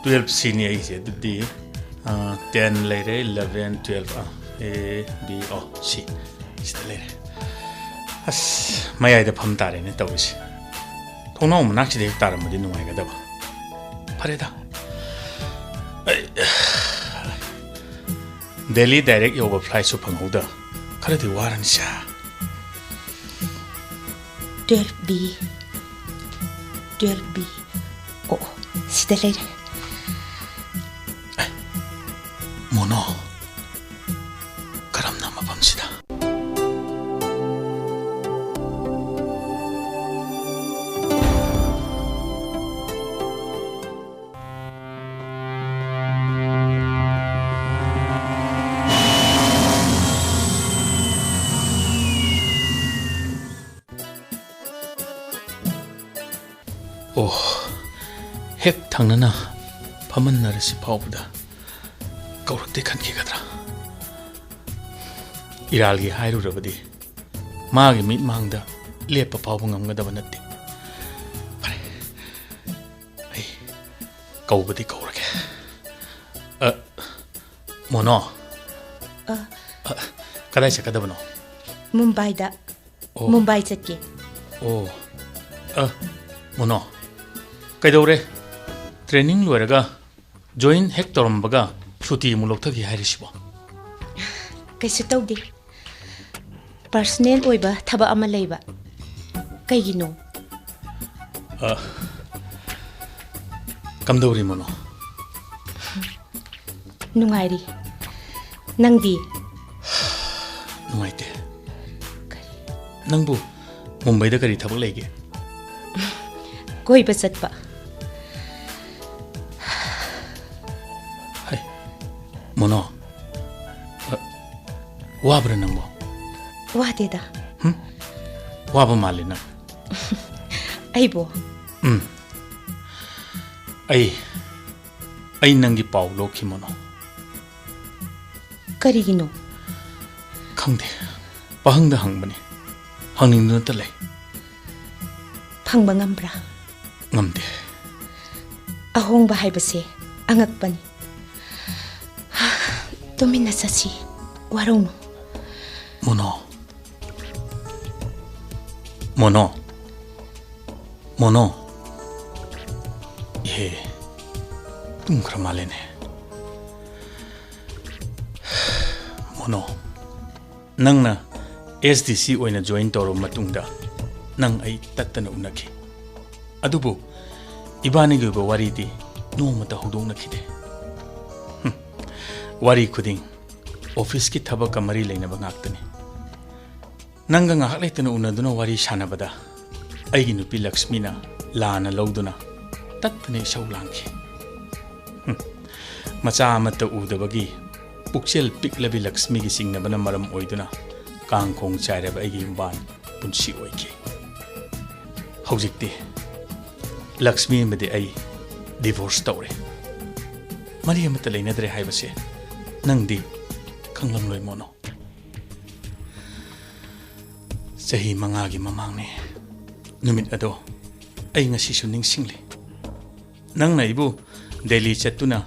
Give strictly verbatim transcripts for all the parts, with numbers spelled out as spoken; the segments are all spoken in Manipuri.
ꯇꯨꯌꯦꯜꯞ ꯁꯤꯅꯤ ꯑꯩꯁꯦ꯫ ꯑꯗꯨꯗꯤ, ꯑ, ꯇꯦꯟ ꯂꯩꯔꯦ, ꯏꯂꯚꯦꯟ, ꯇꯨꯌꯦꯜꯞ, ꯑ, ꯑꯦ, ꯕꯤ, ꯑꯣ, ꯁꯤ꯫ ꯁꯤꯗ ꯂꯩꯔꯦ꯫ ꯑꯁ, ꯃꯌꯥꯏꯗ ꯐꯝ ꯇꯥꯔꯦꯅꯦ ꯇꯧꯔꯤꯁꯦ꯫ ꯊꯣꯡꯅꯥꯎ ꯃꯅꯥꯛꯁꯤꯗ ꯍꯦꯛ ꯇꯥꯔꯝꯃꯗꯤ ꯅꯨꯡꯉꯥꯏꯒꯗꯕ꯫ ꯐꯔꯦꯗ꯫ ꯑꯩ, ꯗꯦꯜꯂꯤ ꯗꯥꯏꯔꯦꯛ ꯌꯧꯕ ꯐ꯭ꯂꯥꯏꯠꯁꯨ ꯐꯪꯍꯧꯗ꯫ ꯈꯔꯗꯤ ꯋꯥꯔꯅꯤ ꯁꯥ꯫ Twelve B. Twelve B. ꯑꯣ, ꯁꯤꯗ ꯂꯩꯔꯦ꯫ ꯑꯦ, ꯃꯣꯅꯣ, ꯀꯔꯝꯅ ꯃꯐꯝꯁꯤꯗ? ꯑꯣ, ꯍꯦꯛ ꯊꯪꯅꯅ ꯐꯝꯃꯟꯅꯔꯁꯤ ꯐꯥꯎꯕꯗ ꯀꯧꯔꯛꯇꯦ ꯈꯟꯈꯤꯒꯗ꯭ꯔꯥ? ꯏꯔꯥꯜꯒꯤ ꯍꯥꯏꯔꯨꯔꯕꯗꯤ ꯃꯥꯒꯤ ꯃꯤꯠꯃꯥꯡꯗ ꯂꯦꯞꯄ ꯐꯥꯎꯕ ꯉꯝꯒꯗꯕ ꯅꯠꯇꯦ꯫ ꯐꯔꯦ, ꯑꯩ ꯀꯧꯕꯗꯤ ꯀꯧꯔꯒꯦ꯫ ꯑ, ꯃꯣꯅꯣ꯫ ꯑ꯫ ꯑ, ꯀꯗꯥꯏ ꯆꯠꯀꯗꯕꯅꯣ? ꯃꯨꯝꯕꯥꯏꯗ꯫ ꯑꯣ꯫ ꯃꯨꯝꯕꯥꯏ ꯆꯠꯀꯦ꯫ ꯑꯣ꯫ ꯑ, ꯃꯣꯅꯣ꯫ ꯀꯩꯗꯧꯔꯦ? ꯇ꯭ꯔꯦꯅꯤꯡ ꯂꯣꯏꯔꯒ ꯖꯣꯏꯟ ꯍꯦꯛ ꯇꯧꯔꯝꯕꯒ ꯁꯨꯇꯤ ꯑꯃꯨꯛ ꯂꯧꯊꯈꯤ ꯍꯥꯏꯔꯤꯁꯤꯕꯣ? ꯀꯩꯁꯨ ꯇꯧꯗꯦ꯫ ꯄꯔꯁꯅꯦꯜ ꯑꯣꯏꯕ ꯊꯕꯛ ꯑꯃ ꯂꯩꯕ꯫ ꯀꯩꯒꯤꯅꯣ? ꯑ, ꯀꯝꯗꯧꯔꯤ ꯃꯣꯅꯣ? ꯅꯨꯡꯉꯥꯏꯔꯤ꯫ ꯅꯪꯗꯤ? ꯅꯨꯡꯉꯥꯏꯇꯦ꯫ ꯀꯔꯤ? ꯅꯪꯕꯨ ꯃꯨꯝꯕꯩꯗ ꯀꯔꯤ ꯊꯕꯛ ꯂꯩꯒꯦ? ꯀꯣꯏꯕ ꯆꯠꯄ꯫ ꯍꯩ, ꯃꯣꯅꯣ, ꯑ, ꯋꯥꯕ꯭ꯔꯥ ꯅꯪꯕꯣ? ꯋꯥꯗꯦꯗ꯫ ꯍꯨꯝ? ꯋꯥꯕ ꯃꯥꯜꯂꯤ ꯅꯪ꯫ ꯑꯩꯕꯣ? ꯎꯝ꯫ ꯑꯩ, ꯑꯩ ꯅꯪꯒꯤ ꯄꯥꯎ ꯂꯧꯈꯤ ꯃꯣꯅꯣ꯫ ꯀꯔꯤꯒꯤꯅꯣ? ꯈꯪꯗꯦ꯫ ꯄꯥꯍꯪꯗ ꯍꯪꯕꯅꯤ꯫ ꯍꯪꯅꯤꯡꯗꯨꯅꯇ ꯂꯩ꯫ ꯐꯪꯕ ꯉꯝꯕ꯭ꯔꯥ? ꯉꯝꯗꯦ꯫ ꯑꯍꯣꯡꯕ ꯍꯥꯏꯕꯁꯦ ꯑꯉꯛꯄꯅꯤ꯫ ꯇꯨꯃꯤꯟꯅ ꯆꯠꯁꯤ, ꯋꯥꯔꯧꯅꯨ꯫ ꯃꯣꯅꯣ꯫ ꯃꯣꯅꯣ꯫ ꯃꯣꯅꯣ꯫ ꯏꯍꯦ, ꯇꯨꯝꯈ꯭ꯔ ꯃꯥꯜꯂꯦꯅꯦ꯫ ꯃꯣꯅꯣ, ꯅꯪꯅ ꯑꯦꯁ ꯗꯤ ꯁꯤ ꯑꯣꯏꯅ ꯖꯣꯏꯟ ꯇꯧꯔꯕ ꯃꯇꯨꯡꯗ ꯅꯪ ꯑꯩ ꯇꯠꯇꯅ ꯎꯅꯈꯤ꯫ ꯑꯗꯨꯕꯨ ꯏꯕꯥꯅꯤꯒꯤ ꯑꯣꯏꯕ ꯋꯥꯔꯤꯗꯤ ꯅꯣꯡꯃꯇ ꯍꯧꯗꯣꯛꯅꯈꯤꯗꯦ꯫ ꯍꯨꯝ, ꯋꯥꯔꯤ ꯈꯨꯗꯤꯡ ꯑꯣꯐꯤꯁꯀꯤ ꯊꯕꯛꯀ ꯃꯔꯤ ꯂꯩꯅꯕ ꯉꯥꯛꯇꯅꯤ꯫ ꯅꯪꯒ ꯉꯥꯏꯍꯥꯛ ꯂꯩꯇꯅ ꯎꯅꯗꯨꯅ ꯋꯥꯔꯤ ꯁꯥꯟꯅꯕꯗ ꯑꯩꯒꯤ ꯅꯨꯄꯤ ꯂꯛꯁꯃꯤꯅ ꯂꯥꯟꯅ ꯂꯧꯗꯨꯅ ꯇꯠꯇꯅ ꯏꯁꯧ ꯂꯥꯡꯈꯤ꯫ ꯍꯨꯝ, ꯃꯆꯥ ꯑꯃꯠꯇ ꯎꯗꯕꯒꯤ ꯄꯨꯛꯆꯦꯜ ꯄꯤꯛꯂꯕꯤ ꯂꯛꯁꯃꯤꯒꯤ ꯆꯤꯡꯅꯕꯅ ꯃꯔꯝ ꯑꯣꯏꯗꯨꯅ ꯀꯥꯡꯈꯣꯡ ꯆꯥꯏꯔꯕ ꯑꯩꯒꯤ ꯌꯨꯝꯕꯥꯟ ꯄꯨꯟꯁꯤ ꯑꯣꯏꯈꯤ꯫ ꯍꯧꯖꯤꯛꯇꯤ ꯂꯛꯁꯃꯤ ꯑꯃꯗꯤ ꯑꯩ ꯗꯤꯚꯣꯔꯁ ꯇꯧꯔꯦ꯫ ꯃꯔꯤ ꯑꯃꯠꯇ ꯂꯩꯅꯗ꯭ꯔꯦ ꯍꯥꯏꯕꯁꯦ ꯅꯪꯗꯤ ꯈꯪꯂꯝꯂꯣꯏ ꯃꯣꯅꯣ꯫ ꯆꯍꯤ ꯃꯉꯥꯒꯤ ꯃꯃꯥꯡꯅꯤ꯫ ꯅꯨꯃꯤꯠ ꯑꯗꯣ ꯑꯩ ꯉꯁꯤꯁꯨ ꯅꯤꯡꯁꯤꯡꯂꯤ꯫ ꯅꯪꯅ ꯑꯩꯕꯨ ꯗꯦꯜꯂꯤ ꯆꯠꯇꯨꯅ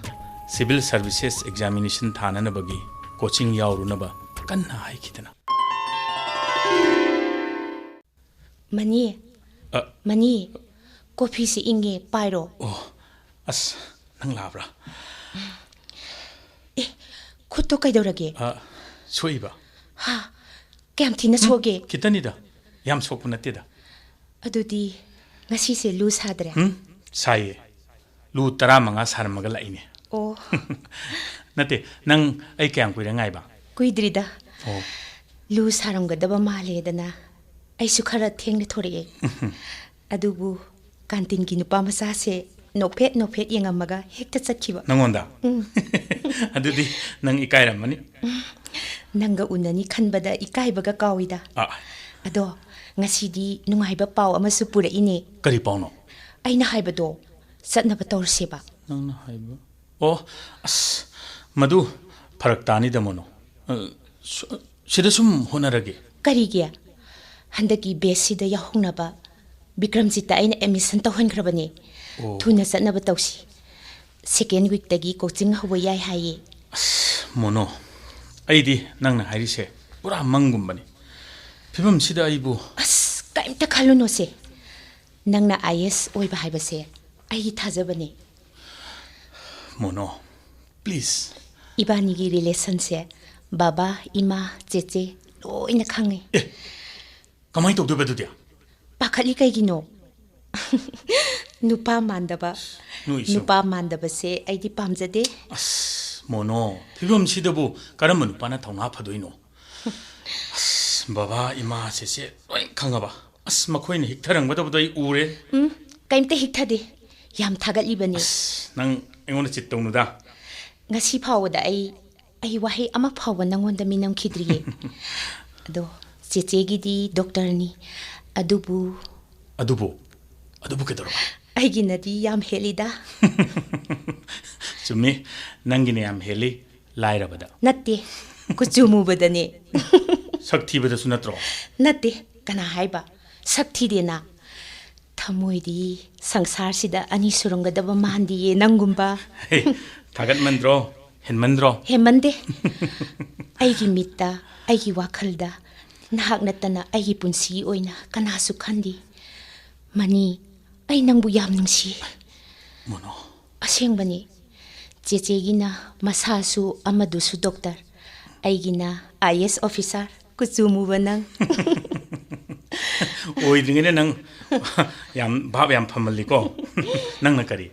ꯁꯤꯚꯤꯜ ꯁꯔꯚꯤꯁꯦꯁ ꯑꯦꯛꯖꯥꯃꯤꯅꯦꯁꯟ ꯊꯥꯅꯅꯕꯒꯤ ꯀꯣꯆꯤꯡ ꯌꯥꯎꯔꯨꯅꯕ ꯀꯟꯅ ꯍꯥꯏꯈꯤꯗꯅ꯫ ꯃꯅꯤ, ꯑ꯫ ꯃꯅꯤ, ꯀꯣꯐꯤꯁꯤ ꯏꯪꯉꯦ, ꯄꯥꯏꯔꯣ꯫ ꯑꯣ, ꯑꯁ, ꯅꯪ ꯂꯥꯛꯕ꯭ꯔꯥ? ꯑꯦ, ꯈꯨꯠꯇꯣ ꯀꯩꯗꯧꯔꯒꯦ? ꯑ, ꯁꯣꯛꯏꯕ꯫ ꯍꯥ, ꯀꯌꯥꯝ ꯊꯤꯅ ꯎꯝ, ꯁꯣꯛꯑꯒꯦ? ꯈꯤꯇꯅꯤꯗ, ꯌꯥꯝ ꯁꯣꯛꯄ ꯅꯠꯇꯦꯗ꯫ ꯑꯗꯨꯗꯤ ꯉꯁꯤꯁꯦ ꯂꯨ ꯁꯥꯗ꯭ꯔꯦ? ꯎꯝ, ꯁꯥꯏꯌꯦ꯫ ꯂꯨ ꯇꯔꯥꯃꯉꯥ ꯁꯥꯔꯝꯃꯒ ꯂꯥꯛꯏꯅꯦ꯫ ꯑꯣ꯫ ꯅꯠꯇꯦ, ꯅꯪ ꯑꯩ ꯀꯌꯥꯝ ꯀꯨꯏꯔꯦ ꯉꯥꯏꯕ? ꯀꯨꯏꯗ꯭ꯔꯤꯗ꯫ ꯑꯣ꯫ ꯂꯨ ꯁꯥꯔꯝꯒꯗꯕ ꯃꯥꯜꯂꯦꯗꯅ ꯑꯩꯁꯨ ꯈꯔ ꯊꯦꯡꯅ ꯊꯣꯔꯛꯑꯦ꯫ ꯑꯗꯨꯕꯨ ꯀꯥꯟꯇꯤꯟꯒꯤ ꯅꯨꯄꯥ ꯃꯆꯥꯁꯦ ꯅꯣꯛꯐꯦꯠ ꯅꯣꯛꯐꯦꯠ ꯌꯦꯡꯉꯝꯃꯒ ꯍꯦꯛꯇ ꯆꯠꯈꯤꯕ꯫ ꯅꯪꯉꯣꯟꯗ? ꯎꯝ꯫ ꯑꯗꯨꯗꯤ ꯅꯪ ꯏꯀꯥꯏꯔꯝꯃꯅꯤ꯫ ꯅꯪꯒ ꯎꯅꯅꯤ ꯈꯟꯕꯗ ꯏꯀꯥꯏꯕꯒ ꯀꯥꯎꯏꯗ꯫ ꯑ꯫ ꯑꯗꯣ ꯉꯁꯤꯗꯤ ꯅꯨꯡꯉꯥꯏꯕ ꯄꯥꯎ ꯑꯃꯁꯨ ꯄꯨꯔꯛꯏꯅꯦ꯫ ꯀꯔꯤ ꯄꯥꯎꯅꯣ? ꯑꯩꯅ ꯍꯥꯏꯕꯗꯣ ꯆꯠꯅꯕ ꯇꯧꯔꯁꯦꯕ꯫ ꯅꯪꯅ ꯍꯥꯏꯕ? ꯑꯣ, ꯑꯁ, ꯃꯗꯨ ꯐꯔꯛ ꯇꯥꯅꯤꯗ, ꯃꯣꯅꯣ꯫ ꯑ, ꯁ-, ꯁꯤꯗ ꯁꯨꯝ ꯍꯣꯠꯅꯔꯒꯦ꯫ ꯀꯔꯤꯒꯤ? ꯍꯟꯗꯛꯀꯤ ꯕꯦꯁꯁꯤꯗ ꯌꯥꯎꯍꯧꯅꯕ ꯕꯤꯀ꯭ꯔꯝꯖꯤꯠꯇ ꯑꯩꯅ ꯑꯦꯗꯃꯤꯁꯟ ꯇꯧꯍꯟꯈ꯭ꯔꯕꯅꯦ꯫ ꯑꯣ꯫ ꯊꯨꯅ ꯆꯠꯅꯕ ꯇꯧꯁꯤ꯫ Second weekꯇꯒꯤ coaching ꯍꯧꯕ ꯌꯥꯏ ꯍꯥꯏꯌꯦ꯫ ꯑꯁ, ꯃꯣꯅꯣ, ꯑꯩꯗꯤ ꯅꯪꯅ ꯍꯥꯏꯔꯤꯁꯦ ꯄꯨꯔꯥ ꯃꯪꯒꯨꯝꯕꯅꯤ꯫ ꯐꯤꯕꯝꯁꯤꯗ ꯑꯩꯕꯨ ꯑꯁ, ꯀꯔꯤꯝꯇ ꯈꯜꯂꯨꯅꯨꯁꯦ꯫ ꯅꯪꯅ ꯑꯥꯏ ꯑꯦꯁ ꯑꯣꯏꯕ ꯍꯥꯏꯕꯁꯦ ꯑꯩꯒꯤ ꯊꯥꯖꯕꯅꯦ꯫ Mono, please. ꯏꯕꯥꯅꯤꯒꯤ relationꯁꯦ ꯕꯕꯥ, ꯏꯃꯥ, ꯆꯦꯆꯦ ꯂꯣꯏꯅ ꯈꯪꯉꯦ꯫ ꯀꯃꯥꯏꯅ ꯇꯧꯗꯣꯏꯕ ꯑꯗꯨꯗꯤ? ꯄꯥꯈꯠꯂꯤ ꯀꯩꯒꯤꯅꯣ? ꯅꯨꯄꯥ ꯃꯥꯟꯗꯕ꯫ ꯅꯣꯏꯁꯨ꯫ ꯅꯨꯄꯥ ꯃꯥꯟꯗꯕꯁꯦ ꯑꯩꯗꯤ ꯄꯥꯝꯖꯗꯦ꯫ ꯑꯁ, ꯃꯣꯅꯣ, ꯐꯤꯕꯝꯁꯤꯗꯕꯨ ꯀꯔꯝꯕ ꯅꯨꯄꯥꯅ ꯊꯧꯅꯥ ꯐꯗꯣꯏꯅꯣ? ꯑꯁ, ꯕꯕꯥ, ꯏꯃꯥ, ꯆꯦꯆꯦ ꯂꯣꯏ ꯈꯪꯉꯕ? ꯑꯁ, ꯃꯈꯣꯏꯅ ꯍꯤꯛꯊꯔꯝꯒꯗꯕꯗꯣ ꯑꯩ ꯎꯔꯦ꯫ ꯎꯝ, ꯀꯩꯝꯇ ꯍꯤꯛꯊꯗꯦ꯫ ꯌꯥꯝ ꯊꯥꯒꯠꯂꯤꯕꯅꯤ꯫ ꯑꯁ, ꯅꯪ ꯑꯩꯉꯣꯟꯗ cheat ꯇꯧꯅꯨꯗ꯫ ꯉꯁꯤ ꯐꯥꯎꯕꯗ ꯑꯩ, ꯑꯩ ꯋꯥꯍꯩ ꯑꯃ ꯐꯥꯎꯕ ꯅꯪꯉꯣꯟꯗ ꯃꯤꯅꯝꯈꯤꯗ꯭ꯔꯤꯌꯦ꯫ ꯑꯗꯣ ꯆꯦꯆꯦꯒꯤꯗꯤ doctorꯅꯤ꯫ ꯑꯗꯨꯕꯨ ꯑꯗꯨꯕꯨ, ꯑꯗꯨꯕꯨ ꯀꯩꯗꯧꯔꯕ? ꯑꯩꯒꯤꯅꯗꯤ ꯌꯥꯝ ꯍꯦꯜꯂꯤꯗ꯫ ꯆꯨꯝꯃꯤ, ꯅꯪꯒꯤꯅ ꯌꯥꯝ ꯍꯦꯜꯂꯤ ꯂꯥꯏꯔꯕꯗ꯫ ꯅꯠꯇꯦ, ꯀꯨꯆꯨ ꯃꯨꯕꯗꯅꯦ꯫ ꯁꯛ ꯊꯤꯕꯗꯁꯨ ꯅꯠꯇ꯭ꯔꯣ? ꯅꯠꯇꯦ, ꯀꯅꯥ ꯍꯥꯏꯕ? ꯁꯛ ꯊꯤꯗꯦꯅ꯫ ꯊꯃꯣꯏꯗꯤ ꯁꯪꯁꯥꯔꯁꯤꯗ ꯑꯅꯤ ꯁꯨꯔꯝꯒꯗꯕ ꯃꯥꯟꯗꯤꯌꯦ ꯅꯪꯒꯨꯝꯕ꯫ ꯍꯦ, ꯊꯥꯒꯠꯃꯟꯗ꯭ꯔꯣ? ꯍꯦꯟꯃꯟꯗ꯭ꯔꯣ? ꯍꯦꯟꯃꯟꯗꯦ꯫ ꯑꯩꯒꯤ ꯃꯤꯠꯇ, ꯑꯩꯒꯤ ꯋꯥꯈꯜꯗ ꯅꯍꯥꯛ ꯅꯠꯇꯅ ꯑꯩꯒꯤ ꯄꯨꯟꯁꯤꯒꯤ ꯑꯣꯏꯅ ꯀꯅꯥꯁꯨ ꯈꯟꯗꯦ꯫ ꯃꯅꯤ, ꯑꯩ ꯅꯪꯕꯨ ꯌꯥꯝ ꯅꯨꯡꯁꯤ꯫ ꯃꯣꯅꯣ꯫ ꯑꯁꯦꯡꯕꯅꯤ꯫ ꯆꯦꯆꯦꯒꯤꯅ ꯃꯁꯥꯁꯨ ꯑꯃꯗꯨꯁꯨ doctor, ꯑꯩꯒꯤꯅ ꯑꯥꯏ ꯑꯦꯁ officer, ꯀꯨꯆꯨ ꯃꯨꯕ ꯅꯪ꯫ ꯑꯣꯏꯗ꯭ꯔꯤꯉꯩꯗ ꯅꯪ ꯌꯥꯝ ꯚꯥꯞ ꯌꯥꯝ ꯐꯝꯃꯜꯂꯤꯀꯣ꯫ ꯅꯪꯅ ꯀꯔꯤ?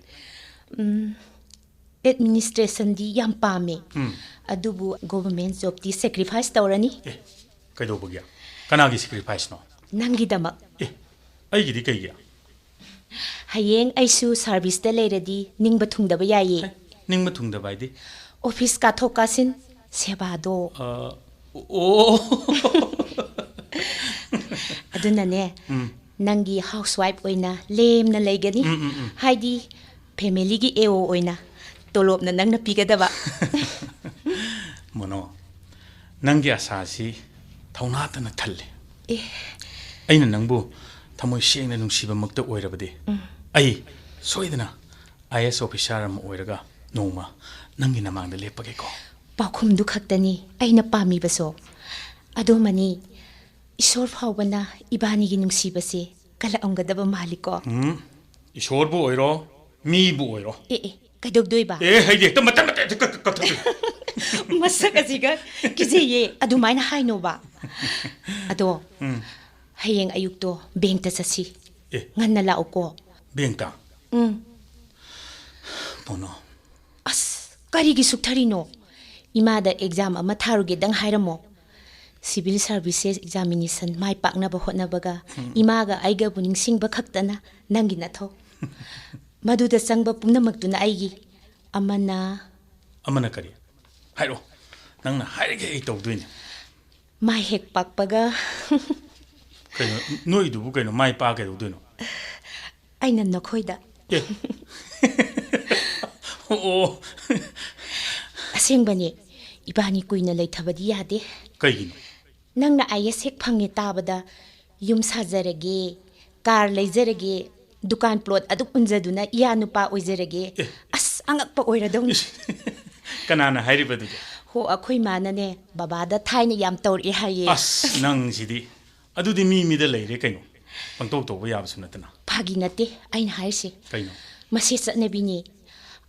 Administrationꯗꯤ ꯌꯥꯝ ꯄꯥꯝꯃꯦ꯫ ꯎꯝ꯫ ꯑꯗꯨꯕꯨ government jobꯇꯤ sacrifice ꯇꯧꯔꯅꯤ꯫ ꯑꯦ, ꯀꯩꯗꯧꯕꯒꯤ? ꯀꯅꯥꯒꯤ sacrificeꯅꯣ? ꯅꯪꯒꯤꯗꯃꯛ꯫ ꯑꯦ, ꯑꯩꯒꯤꯗꯤ ꯀꯩꯒꯤ? ꯍꯌꯦꯡ ꯑꯩꯁꯨ serviceꯇ ꯂꯩꯔꯗꯤ ꯅꯤꯡꯕ ꯊꯨꯡꯗꯕ ꯌꯥꯏꯌꯦ꯫ ꯍꯦ, ꯅꯤꯡꯕ ꯊꯨꯡꯗꯕ ꯍꯥꯏꯗꯤ? Office ꯀꯥꯊꯣꯛ ꯀꯥꯁꯤꯟ, ꯁꯦꯕꯥꯗꯣ꯫ ꯑ, ꯑꯣ꯫ ꯑꯗꯨꯅꯅꯦ, ꯎꯝ꯫ ꯅꯪꯒꯤ housewife ꯑꯣꯏꯅ ꯂꯦꯝꯅ ꯂꯩꯒꯅꯤ꯫ ꯎꯝ, ꯎꯝ, ꯎꯝ꯫ ꯍꯥꯏꯗꯤ familyꯒꯤ ꯑꯦ ꯑꯣ ꯑꯣꯏꯅ ꯇꯣꯂꯣꯞꯅ ꯅꯪꯅ ꯄꯤꯒꯗꯕ꯫ ꯃꯣꯅꯣ, ꯅꯪꯒꯤ ꯑꯁꯥꯁꯤ ꯊꯧꯅꯥꯇꯅ ꯊꯜꯂꯦ꯫ ꯑꯦ꯫ ꯑꯩꯅ ꯅꯪꯕꯨ ꯊꯃꯣꯏ ꯁꯦꯡꯅ ꯅꯨꯡꯁꯤꯕꯃꯛꯇ ꯑꯣꯏꯔꯕꯗꯤ, ꯑꯩ ꯁꯣꯏꯗꯅ ꯑꯥꯏ ꯑꯦꯁ ꯑꯣꯐꯤꯁꯥꯔ ꯑꯃ ꯑꯣꯏꯔꯒ ꯅꯣꯡꯃ ꯅꯪꯒꯤ ꯅꯃꯥꯡꯗ ꯂꯦꯞꯄꯒꯦꯀꯣ꯫ ꯄꯥꯎꯈꯨꯝꯗꯨ ꯈꯛꯇꯅꯤ ꯑꯩꯅ ꯄꯥꯝꯃꯤꯕꯁꯨ꯫ ꯑꯗꯣ ꯃꯅꯤ, ꯏꯁꯣꯔ ꯐꯥꯎꯕꯅ ꯏꯕꯥꯅꯤꯒꯤ ꯅꯨꯡꯁꯤꯕꯁꯦ ꯀꯜꯂꯛꯑꯝꯒꯗꯕ ꯃꯥꯜꯂꯤꯀꯣ꯫ ꯎꯝ, ꯏꯁꯣꯔꯕꯨ ꯑꯣꯏꯔꯣ, ꯃꯤꯕꯨ ꯑꯣꯏꯔꯣ꯫ ꯑꯦ, ꯑꯦ, ꯀꯩꯗꯧꯗꯣꯏꯕ? ꯑꯦ, ꯍꯩꯗꯤ ꯍꯦꯛꯇ ꯃꯇꯠ ꯃꯇꯠ ꯍꯦꯛꯇ ꯀꯛ-, ꯀꯛꯊꯠꯇꯣꯏꯅꯤ꯫ ꯃꯁꯛ ꯑꯁꯤꯒ ꯀꯤꯖꯩꯌꯦ, ꯑꯗꯨꯃꯥꯏꯅ ꯍꯥꯏꯅꯣꯕ꯫ ꯑꯗꯣ, ꯎꯝ꯫ ꯍꯌꯦꯡ ꯑꯌꯨꯛꯇꯣ ꯕꯦꯡꯛꯇ ꯆꯠꯁꯤ꯫ ꯑꯦ꯫ ꯉꯟꯅ ꯂꯥꯛꯎꯀꯣ꯫ ꯕꯦꯡꯛꯇ? ꯎꯝ꯫ ꯃꯣꯅꯣ꯫ ꯑꯁ, ꯀꯔꯤꯒꯤ ꯁꯨꯛꯊꯔꯤꯅꯣ? ꯏꯃꯥꯗ ꯑꯦꯛꯖꯥꯝ ꯑꯃ ꯊꯥꯔꯨꯒꯦꯗꯪ ꯍꯥꯏꯔꯝꯃꯣ꯫ ꯁꯤꯚꯤꯜ ꯁꯥꯔꯚꯤꯁꯦꯁ ꯑꯦꯛꯖꯥꯃꯤꯅꯦꯁꯟ ꯃꯥꯏ ꯄꯥꯛꯅꯕ ꯍꯣꯠꯅꯕꯒ ꯎꯝ꯫ ꯏꯃꯥꯒ ꯑꯩꯒꯕꯨ ꯅꯤꯡꯁꯤꯡꯕ ꯈꯛꯇꯅ ꯅꯪꯒꯤ ꯅꯊꯧ꯫ ꯃꯗꯨꯗ ꯆꯪꯕ ꯄꯨꯝꯅꯃꯛꯇꯨꯅ ꯑꯩꯒꯤ꯫ ꯑꯃꯅ ꯑꯃꯅ ꯀꯔꯤ? ꯍꯥꯏꯔꯛꯑꯣ꯫ ꯅꯪꯅ ꯍꯥꯏꯔꯤꯈꯩ ꯑꯩ ꯇꯧꯗꯣꯏꯅꯦ꯫ ꯃꯥꯏ ꯍꯦꯛ ꯄꯥꯛꯄꯒ꯫ ꯀꯩꯅꯣ, ꯅꯣꯏꯗꯨꯕꯨ ꯀꯩꯅꯣ, ꯃꯥꯏ ꯄꯥꯛꯑ ꯀꯩꯗꯧꯗꯣꯏꯅꯣ? ꯑꯩꯅ ꯅꯈꯣꯏꯗ꯫ ꯑꯦ꯫ ꯑꯣ꯫ ꯑꯁꯦꯡꯕꯅꯦ, ꯏꯕꯥꯅꯤ ꯀꯨꯏꯅ ꯂꯩꯊꯕꯗꯤ ꯌꯥꯗꯦ꯫ ꯀꯩꯒꯤꯅꯣ? ꯅꯪꯅ ꯑꯥꯏ ꯑꯦꯁ ꯍꯦꯛ ꯐꯪꯉꯦ ꯇꯥꯕꯗ, ꯌꯨꯝ ꯁꯥꯖꯔꯒꯦ, ꯀꯥꯔ ꯂꯩꯖꯔꯒꯦ, ꯗꯨꯀꯥꯟ ꯄ꯭ꯂꯣꯠ ꯑꯗꯨꯛ ꯎꯟꯖꯗꯨꯅ ꯏꯌꯥ ꯅꯨꯄꯥ ꯑꯣꯏꯖꯔꯒꯦ꯫ ꯑꯦ꯫ ꯑꯁ, ꯑꯉꯛꯄ ꯑꯣꯏꯔꯗꯧꯅꯤ꯫ ꯏꯁ, ꯀꯅꯥꯅ ꯍꯥꯏꯔꯤꯕ ꯑꯗꯨꯗꯤ? ꯍꯣ, ꯑꯩꯈꯣꯏ ꯃꯥꯅꯅꯦ, ꯕꯕꯥꯗ ꯊꯥꯏꯅ ꯌꯥꯝ ꯇꯧꯔꯛꯑꯦ ꯍꯥꯏꯌꯦ꯫ ꯑꯁ, ꯅꯪꯁꯤꯗꯤ꯫ ꯑꯗꯨꯗꯤ ꯃꯤ ꯃꯤꯗ ꯂꯩꯔꯦ ꯀꯩꯅꯣ꯫ ꯄꯪꯇꯧ ꯇꯧꯕ ꯌꯥꯕꯁꯨ ꯅꯠꯇꯅ꯫ ꯐꯥꯒꯤ ꯅꯠꯇꯦ ꯑꯩꯅ ꯍꯥꯏꯔꯤꯁꯦ꯫ ꯀꯩꯅꯣ? ꯃꯁꯤ ꯆꯠꯅꯕꯤꯅꯤ꯫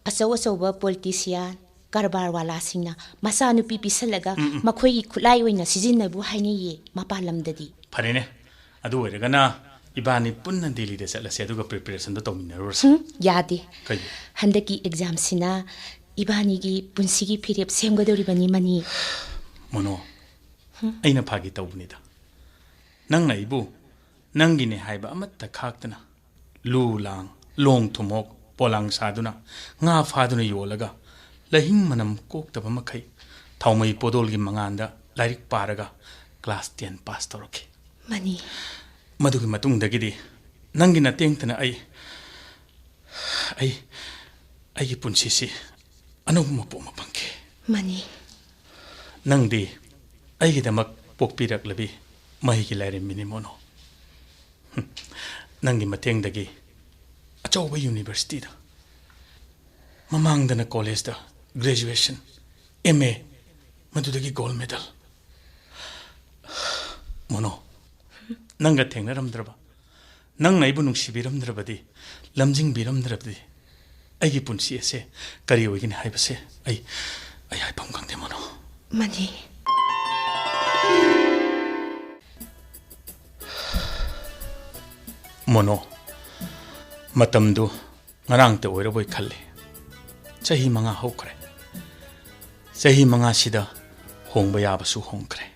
ꯑꯆꯧ ꯑꯆꯧꯕ ꯄꯣꯂꯤꯇꯤꯁꯤꯌꯥꯟ, ꯀꯔꯕꯥꯔ ꯋꯥꯂꯥꯁꯤꯡꯅ ꯃꯆꯥꯅꯨꯄꯤ ꯄꯤꯁꯜꯂꯒ ꯎꯝ, ꯎꯝ꯫ ꯃꯈꯣꯏꯒꯤ ꯈꯨꯠꯂꯥꯏ ꯑꯣꯏꯅ ꯁꯤꯖꯤꯟꯅꯕꯨ ꯍꯥꯏꯅꯩꯌꯦ ꯃꯄꯥꯟ ꯂꯝꯗꯗꯤ꯫ ꯐꯔꯦꯅꯦ, ꯑꯗꯨ ꯑꯣꯏꯔꯒꯅ ꯏꯕꯥꯅꯤ ꯄꯨꯟꯅ ꯗꯦꯜꯂꯤꯗ ꯆꯠꯂꯁꯦ, ꯑꯗꯨꯒ ꯄ꯭ꯔꯤꯄꯦꯔꯦꯁꯟꯗꯣ ꯇꯧꯃꯤꯟꯅꯔꯨꯔꯁꯦ꯫ ꯍꯨꯝ, ꯌꯥꯗꯦ꯫ ꯀꯩꯒꯤ? ꯍꯟꯗꯛꯀꯤ ꯑꯦꯛꯖꯥꯝꯁꯤꯅ ꯏꯕꯥꯅꯤꯒꯤ ꯄꯨꯟꯁꯤꯒꯤ ꯐꯤꯔꯦꯞ ꯁꯦꯝꯒꯗꯧꯔꯤꯕꯅꯤ, ꯃꯅꯤ꯫ ꯃꯣꯅꯣ, ꯍꯨꯝ꯫ ꯑꯩꯅ ꯐꯥꯒꯤ ꯇꯧꯕꯅꯤꯗ꯫ ꯅꯪꯅ ꯑꯩꯕꯨ ꯅꯪꯒꯤꯅꯦ ꯍꯥꯏꯕ ꯑꯃꯠꯇ ꯈꯥꯛꯇꯅ ꯂꯨ ꯂꯥꯡ, ꯂꯣꯡ ꯊꯨꯝꯃꯣꯛ, ꯄꯣꯂꯥꯡ ꯁꯥꯗꯨꯅ, ꯉꯥ ꯐꯥꯗꯨꯅ ꯌꯣꯜꯂꯒ, ꯂꯍꯤꯡ ꯃꯅꯝ ꯀꯣꯛꯇꯕ ꯃꯈꯩ ꯊꯥꯎꯃꯩ ꯄꯣꯗꯣꯜꯒꯤ ꯃꯉꯥꯟꯗ ꯂꯥꯏꯔꯤꯛ ꯄꯥꯔꯒ ꯀ꯭ꯂꯥꯁ ꯇꯦꯟ ꯄꯥꯁ ꯇꯧꯔꯛꯈꯤ꯫ ꯃꯅꯤ꯫ ꯃꯗꯨꯒꯤ ꯃꯇꯨꯡꯗꯒꯤꯗꯤ ꯅꯪꯒꯤ ꯅꯇꯦꯡꯇꯅ ꯑꯩ, ꯑꯩ, ꯑꯩꯒꯤ ꯄꯨꯟꯁꯤꯁꯤ ꯑꯅꯧꯕ ꯃꯄꯣ ꯑꯃ ꯐꯪꯈꯤ꯫ ꯃꯅꯤ꯫ ꯅꯪꯗꯤ ꯑꯩꯒꯤꯗꯃꯛ ꯄꯣꯛꯄꯤꯔꯛꯂꯕꯤ ꯃꯍꯩꯒꯤ ꯂꯥꯏꯔꯦꯝꯕꯤꯅꯤ, ꯃꯣꯅꯣ꯫ ꯍꯨꯝ, ꯅꯪꯒꯤ ꯃꯇꯦꯡꯗꯒꯤ ꯑꯆꯧꯕ ꯌꯨꯅꯤꯚꯔꯁꯤꯇꯤꯗ ꯃꯃꯥꯡꯗꯅ ꯀꯣꯂꯦꯖꯇ ꯒ꯭ꯔꯦꯖꯨꯑꯦꯁꯟ, ꯑꯦꯝ ꯑꯦ, ꯃꯗꯨꯗꯒꯤ ꯒꯣꯜ ꯃꯦꯗꯜ꯫ ꯃꯣꯅꯣ, ꯅꯪꯒ ꯊꯦꯡꯅꯔꯝꯗ꯭ꯔꯕ, ꯅꯪꯅ ꯑꯩꯕꯨ ꯅꯨꯡꯁꯤꯕꯤꯔꯝꯗ꯭ꯔꯕꯗꯤ, ꯂꯝꯖꯤꯡꯕꯤꯔꯝꯗ꯭ꯔꯕꯗꯤ, ꯑꯩꯒꯤ ꯄꯨꯟꯁꯤ ꯑꯁꯦ ꯀꯔꯤ ꯑꯣꯏꯒꯅꯤ ꯍꯥꯏꯕꯁꯦ ꯑꯩ, ꯑꯩ ꯍꯥꯏꯐꯝ ꯈꯪꯗꯦ, ꯃꯣꯅꯣ꯫ ꯃꯅꯤ꯫ ꯃꯣꯅꯣ, ꯃꯇꯝꯗꯨ ꯉꯔꯥꯡꯇ ꯑꯣꯏꯔꯕꯣꯏ ꯈꯜꯂꯤ꯫ ꯆꯍꯤ ꯃꯉꯥ ꯍꯧꯈ꯭ꯔꯦ꯫ ꯆꯍꯤ ꯃꯉꯥꯁꯤꯗ ꯍꯣꯡꯕ ꯌꯥꯕꯁꯨ ꯍꯣꯡꯈ꯭ꯔꯦ꯫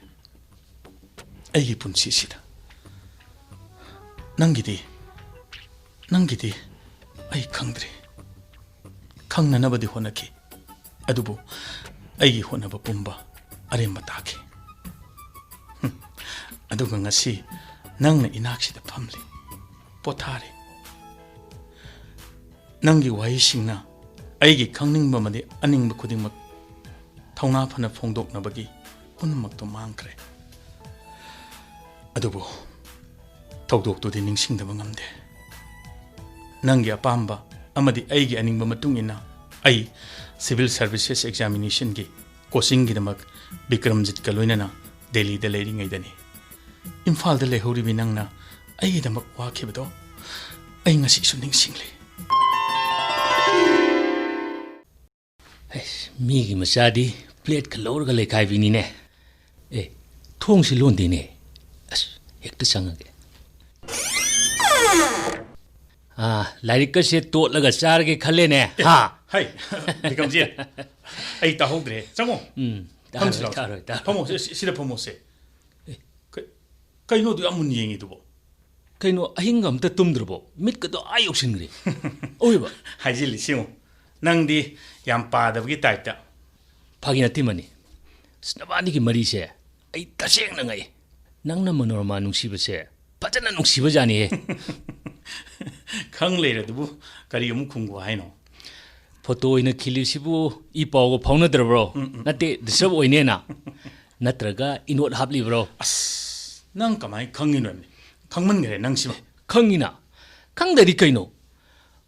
ꯑꯩꯒꯤ ꯄꯨꯟꯁꯤꯁꯤꯗ ꯅꯪꯒꯤꯗꯤ, ꯅꯪꯒꯤꯗꯤ ꯑꯩ ꯈꯪꯗ꯭ꯔꯤ꯫ ꯈꯪꯅꯅꯕꯗꯤ ꯍꯣꯠꯅꯈꯤ, ꯑꯗꯨꯕꯨ ꯑꯩꯒꯤ ꯍꯣꯠꯅꯕ ꯄꯨꯝꯕ ꯑꯔꯦꯝꯕ ꯇꯥꯈꯤ꯫ ꯍꯨꯝ, ꯑꯗꯨꯒ ꯉꯁꯤ ꯅꯪꯅ ꯏꯅꯥꯛꯁꯤꯗ ꯐꯝꯂꯤ, ꯄꯣꯊꯥꯔꯤ꯫ ꯅꯪꯒꯤ ꯋꯥꯍꯩꯁꯤꯡꯅ ꯑꯩꯒꯤ ꯈꯪꯅꯤꯡꯕ ꯑꯃꯗꯤ ꯑꯅꯤꯡꯕ ꯈꯨꯗꯤꯡꯃꯛ ꯊꯧꯅꯥ ꯐꯅ ꯐꯣꯡꯗꯣꯛꯅꯕꯒꯤ ꯄꯨꯝꯅꯃꯛꯇꯨ ꯃꯥꯡꯈ꯭ꯔꯦ꯫ ꯑꯗꯨꯕꯨ ꯊꯧꯗꯣꯛꯇꯨꯗꯤ ꯅꯤꯡꯁꯤꯡꯗꯕ ꯉꯝꯗꯦ꯫ ꯅꯪꯒꯤ ꯑꯄꯥꯝꯕ ꯑꯃꯗꯤ ꯑꯩꯒꯤ ꯑꯅꯤꯡꯕ ꯃꯇꯨꯡ ꯏꯟꯅ ꯑꯩ ꯁꯤꯚꯤꯜ ꯁꯔꯚꯤꯁꯦꯁ ꯑꯦꯛꯖꯥꯃꯤꯅꯦꯁꯟꯒꯤ ꯀꯣꯆꯤꯡꯒꯤꯗꯃꯛ ꯕꯤꯀ꯭ꯔꯝꯖꯤꯠꯀ ꯂꯣꯏꯅꯅ ꯗꯦꯜꯂꯤꯗ ꯂꯩꯔꯤꯉꯩꯗꯅꯤ꯫ ꯏꯝꯐꯥꯜꯗ ꯂꯩꯍꯧꯔꯤꯕꯤ ꯅꯪꯅ ꯑꯩꯒꯤꯗꯃꯛ ꯋꯥꯈꯤꯕꯗꯣ ꯑꯩ ꯉꯁꯤꯁꯨ ꯅꯤꯡꯁꯤꯡꯂꯤ꯫ ꯑꯩꯁ, ꯃꯤꯒꯤ ꯃꯆꯥꯗꯤ ꯄ꯭ꯂꯦꯠꯀ ꯂꯧꯔꯒ ꯂꯩꯈꯥꯏꯕꯤꯅꯤꯅꯦ꯫ ꯑꯦ, ꯊꯣꯡꯁꯤ ꯂꯣꯟꯗꯦꯅꯦ꯫ ꯑꯁ, ꯍꯦꯛꯇ ꯆꯪꯉꯒꯦ꯫ ꯑꯥ, ꯂꯥꯏꯔꯤꯛꯀꯁꯦ ꯇꯣꯠꯂꯒ ꯆꯥꯔꯒꯦ ꯈꯜꯂꯦꯅꯦ꯫ ꯍꯥ? ꯍꯩ, ꯕꯤꯀꯝꯖꯤꯠ, ꯑꯩ ꯇꯥꯍꯧꯗ꯭ꯔꯦ꯫ ꯆꯪꯉꯣ꯫ ꯎꯝ, ꯇꯥꯔꯣꯏ, ꯐꯝꯁꯤ ꯂꯥꯎ꯫ ꯇꯥꯔꯣꯏ, ꯇꯥꯔꯣꯏ꯫ ꯐꯝꯃꯣ, ꯁꯤ-, ꯁꯤꯗ ꯐꯝꯃꯣꯁꯦ꯫ ꯑꯦ꯫ ꯀ-, ꯀꯩꯅꯣ ꯑꯗꯨ ꯌꯥꯝ ꯃꯨꯟꯅ ꯌꯦꯡꯉꯤꯗꯨꯕꯣ? ꯀꯩꯅꯣ, ꯑꯍꯤꯡꯒ ꯑꯝꯇ ꯇꯨꯝꯗ꯭ꯔꯕꯣ? ꯃꯤꯠꯀꯗꯣ ꯑꯥ ꯌꯧꯁꯤꯟꯈ꯭ꯔꯦ꯫ ꯑꯣꯏꯕ? ꯍꯥꯏꯖꯤꯜꯂꯤ ꯁꯤꯉꯣ꯫ ꯅꯪꯗꯤ ꯌꯥꯝ ꯄꯥꯗꯕꯒꯤ ꯇꯥꯏꯞꯇ꯫ ꯐꯥꯒꯤ ꯅꯠꯇꯦ ꯃꯅꯤ꯫ ꯑꯁ, ꯅꯕꯥꯅꯤꯒꯤ ꯃꯔꯤꯁꯦ ꯑꯩ ꯇꯁꯦꯡꯅ ꯉꯛꯏ꯫ ꯅꯪꯅ ꯃꯅꯣꯔꯃꯥ ꯅꯨꯡꯁꯤꯕꯁꯦ ꯐꯖꯅ ꯅꯨꯡꯁꯤꯕꯖꯥꯠꯅꯤꯍꯦ꯫ ꯈꯪ ꯂꯩꯔꯗꯨꯕꯨ ꯀꯔꯤ ꯑꯃꯨꯛ ꯈꯨꯝꯒꯣ ꯍꯥꯏꯅꯣ? ꯐꯣꯇꯣ ꯑꯣꯏꯅ ꯈꯤꯜꯂꯤꯁꯤꯕꯨ ꯏ ꯄꯥꯎꯒ ꯐꯥꯎꯅꯗ꯭ꯔꯕ꯭ꯔꯣ? ꯎꯝ, ꯎꯝ꯫ ꯅꯠꯇꯦ, ꯗꯤꯁꯇꯔꯕ ꯑꯣꯏꯅꯦꯅ? ꯅꯠꯇ꯭ꯔꯒ ꯏꯅꯣꯠ ꯍꯥꯞꯂꯤꯕ꯭ꯔꯣ? ꯑꯁ, ꯅꯪ ꯀꯃꯥꯏꯅ ꯈꯪꯉꯤꯅꯣ ꯍꯥꯏꯕꯅꯤ? ꯈꯪꯃꯟꯈ꯭ꯔꯦ ꯅꯪꯁꯤꯃ꯫ ꯈꯪꯉꯤꯅ꯫ ꯈꯪꯗꯗꯤ ꯀꯩꯅꯣ?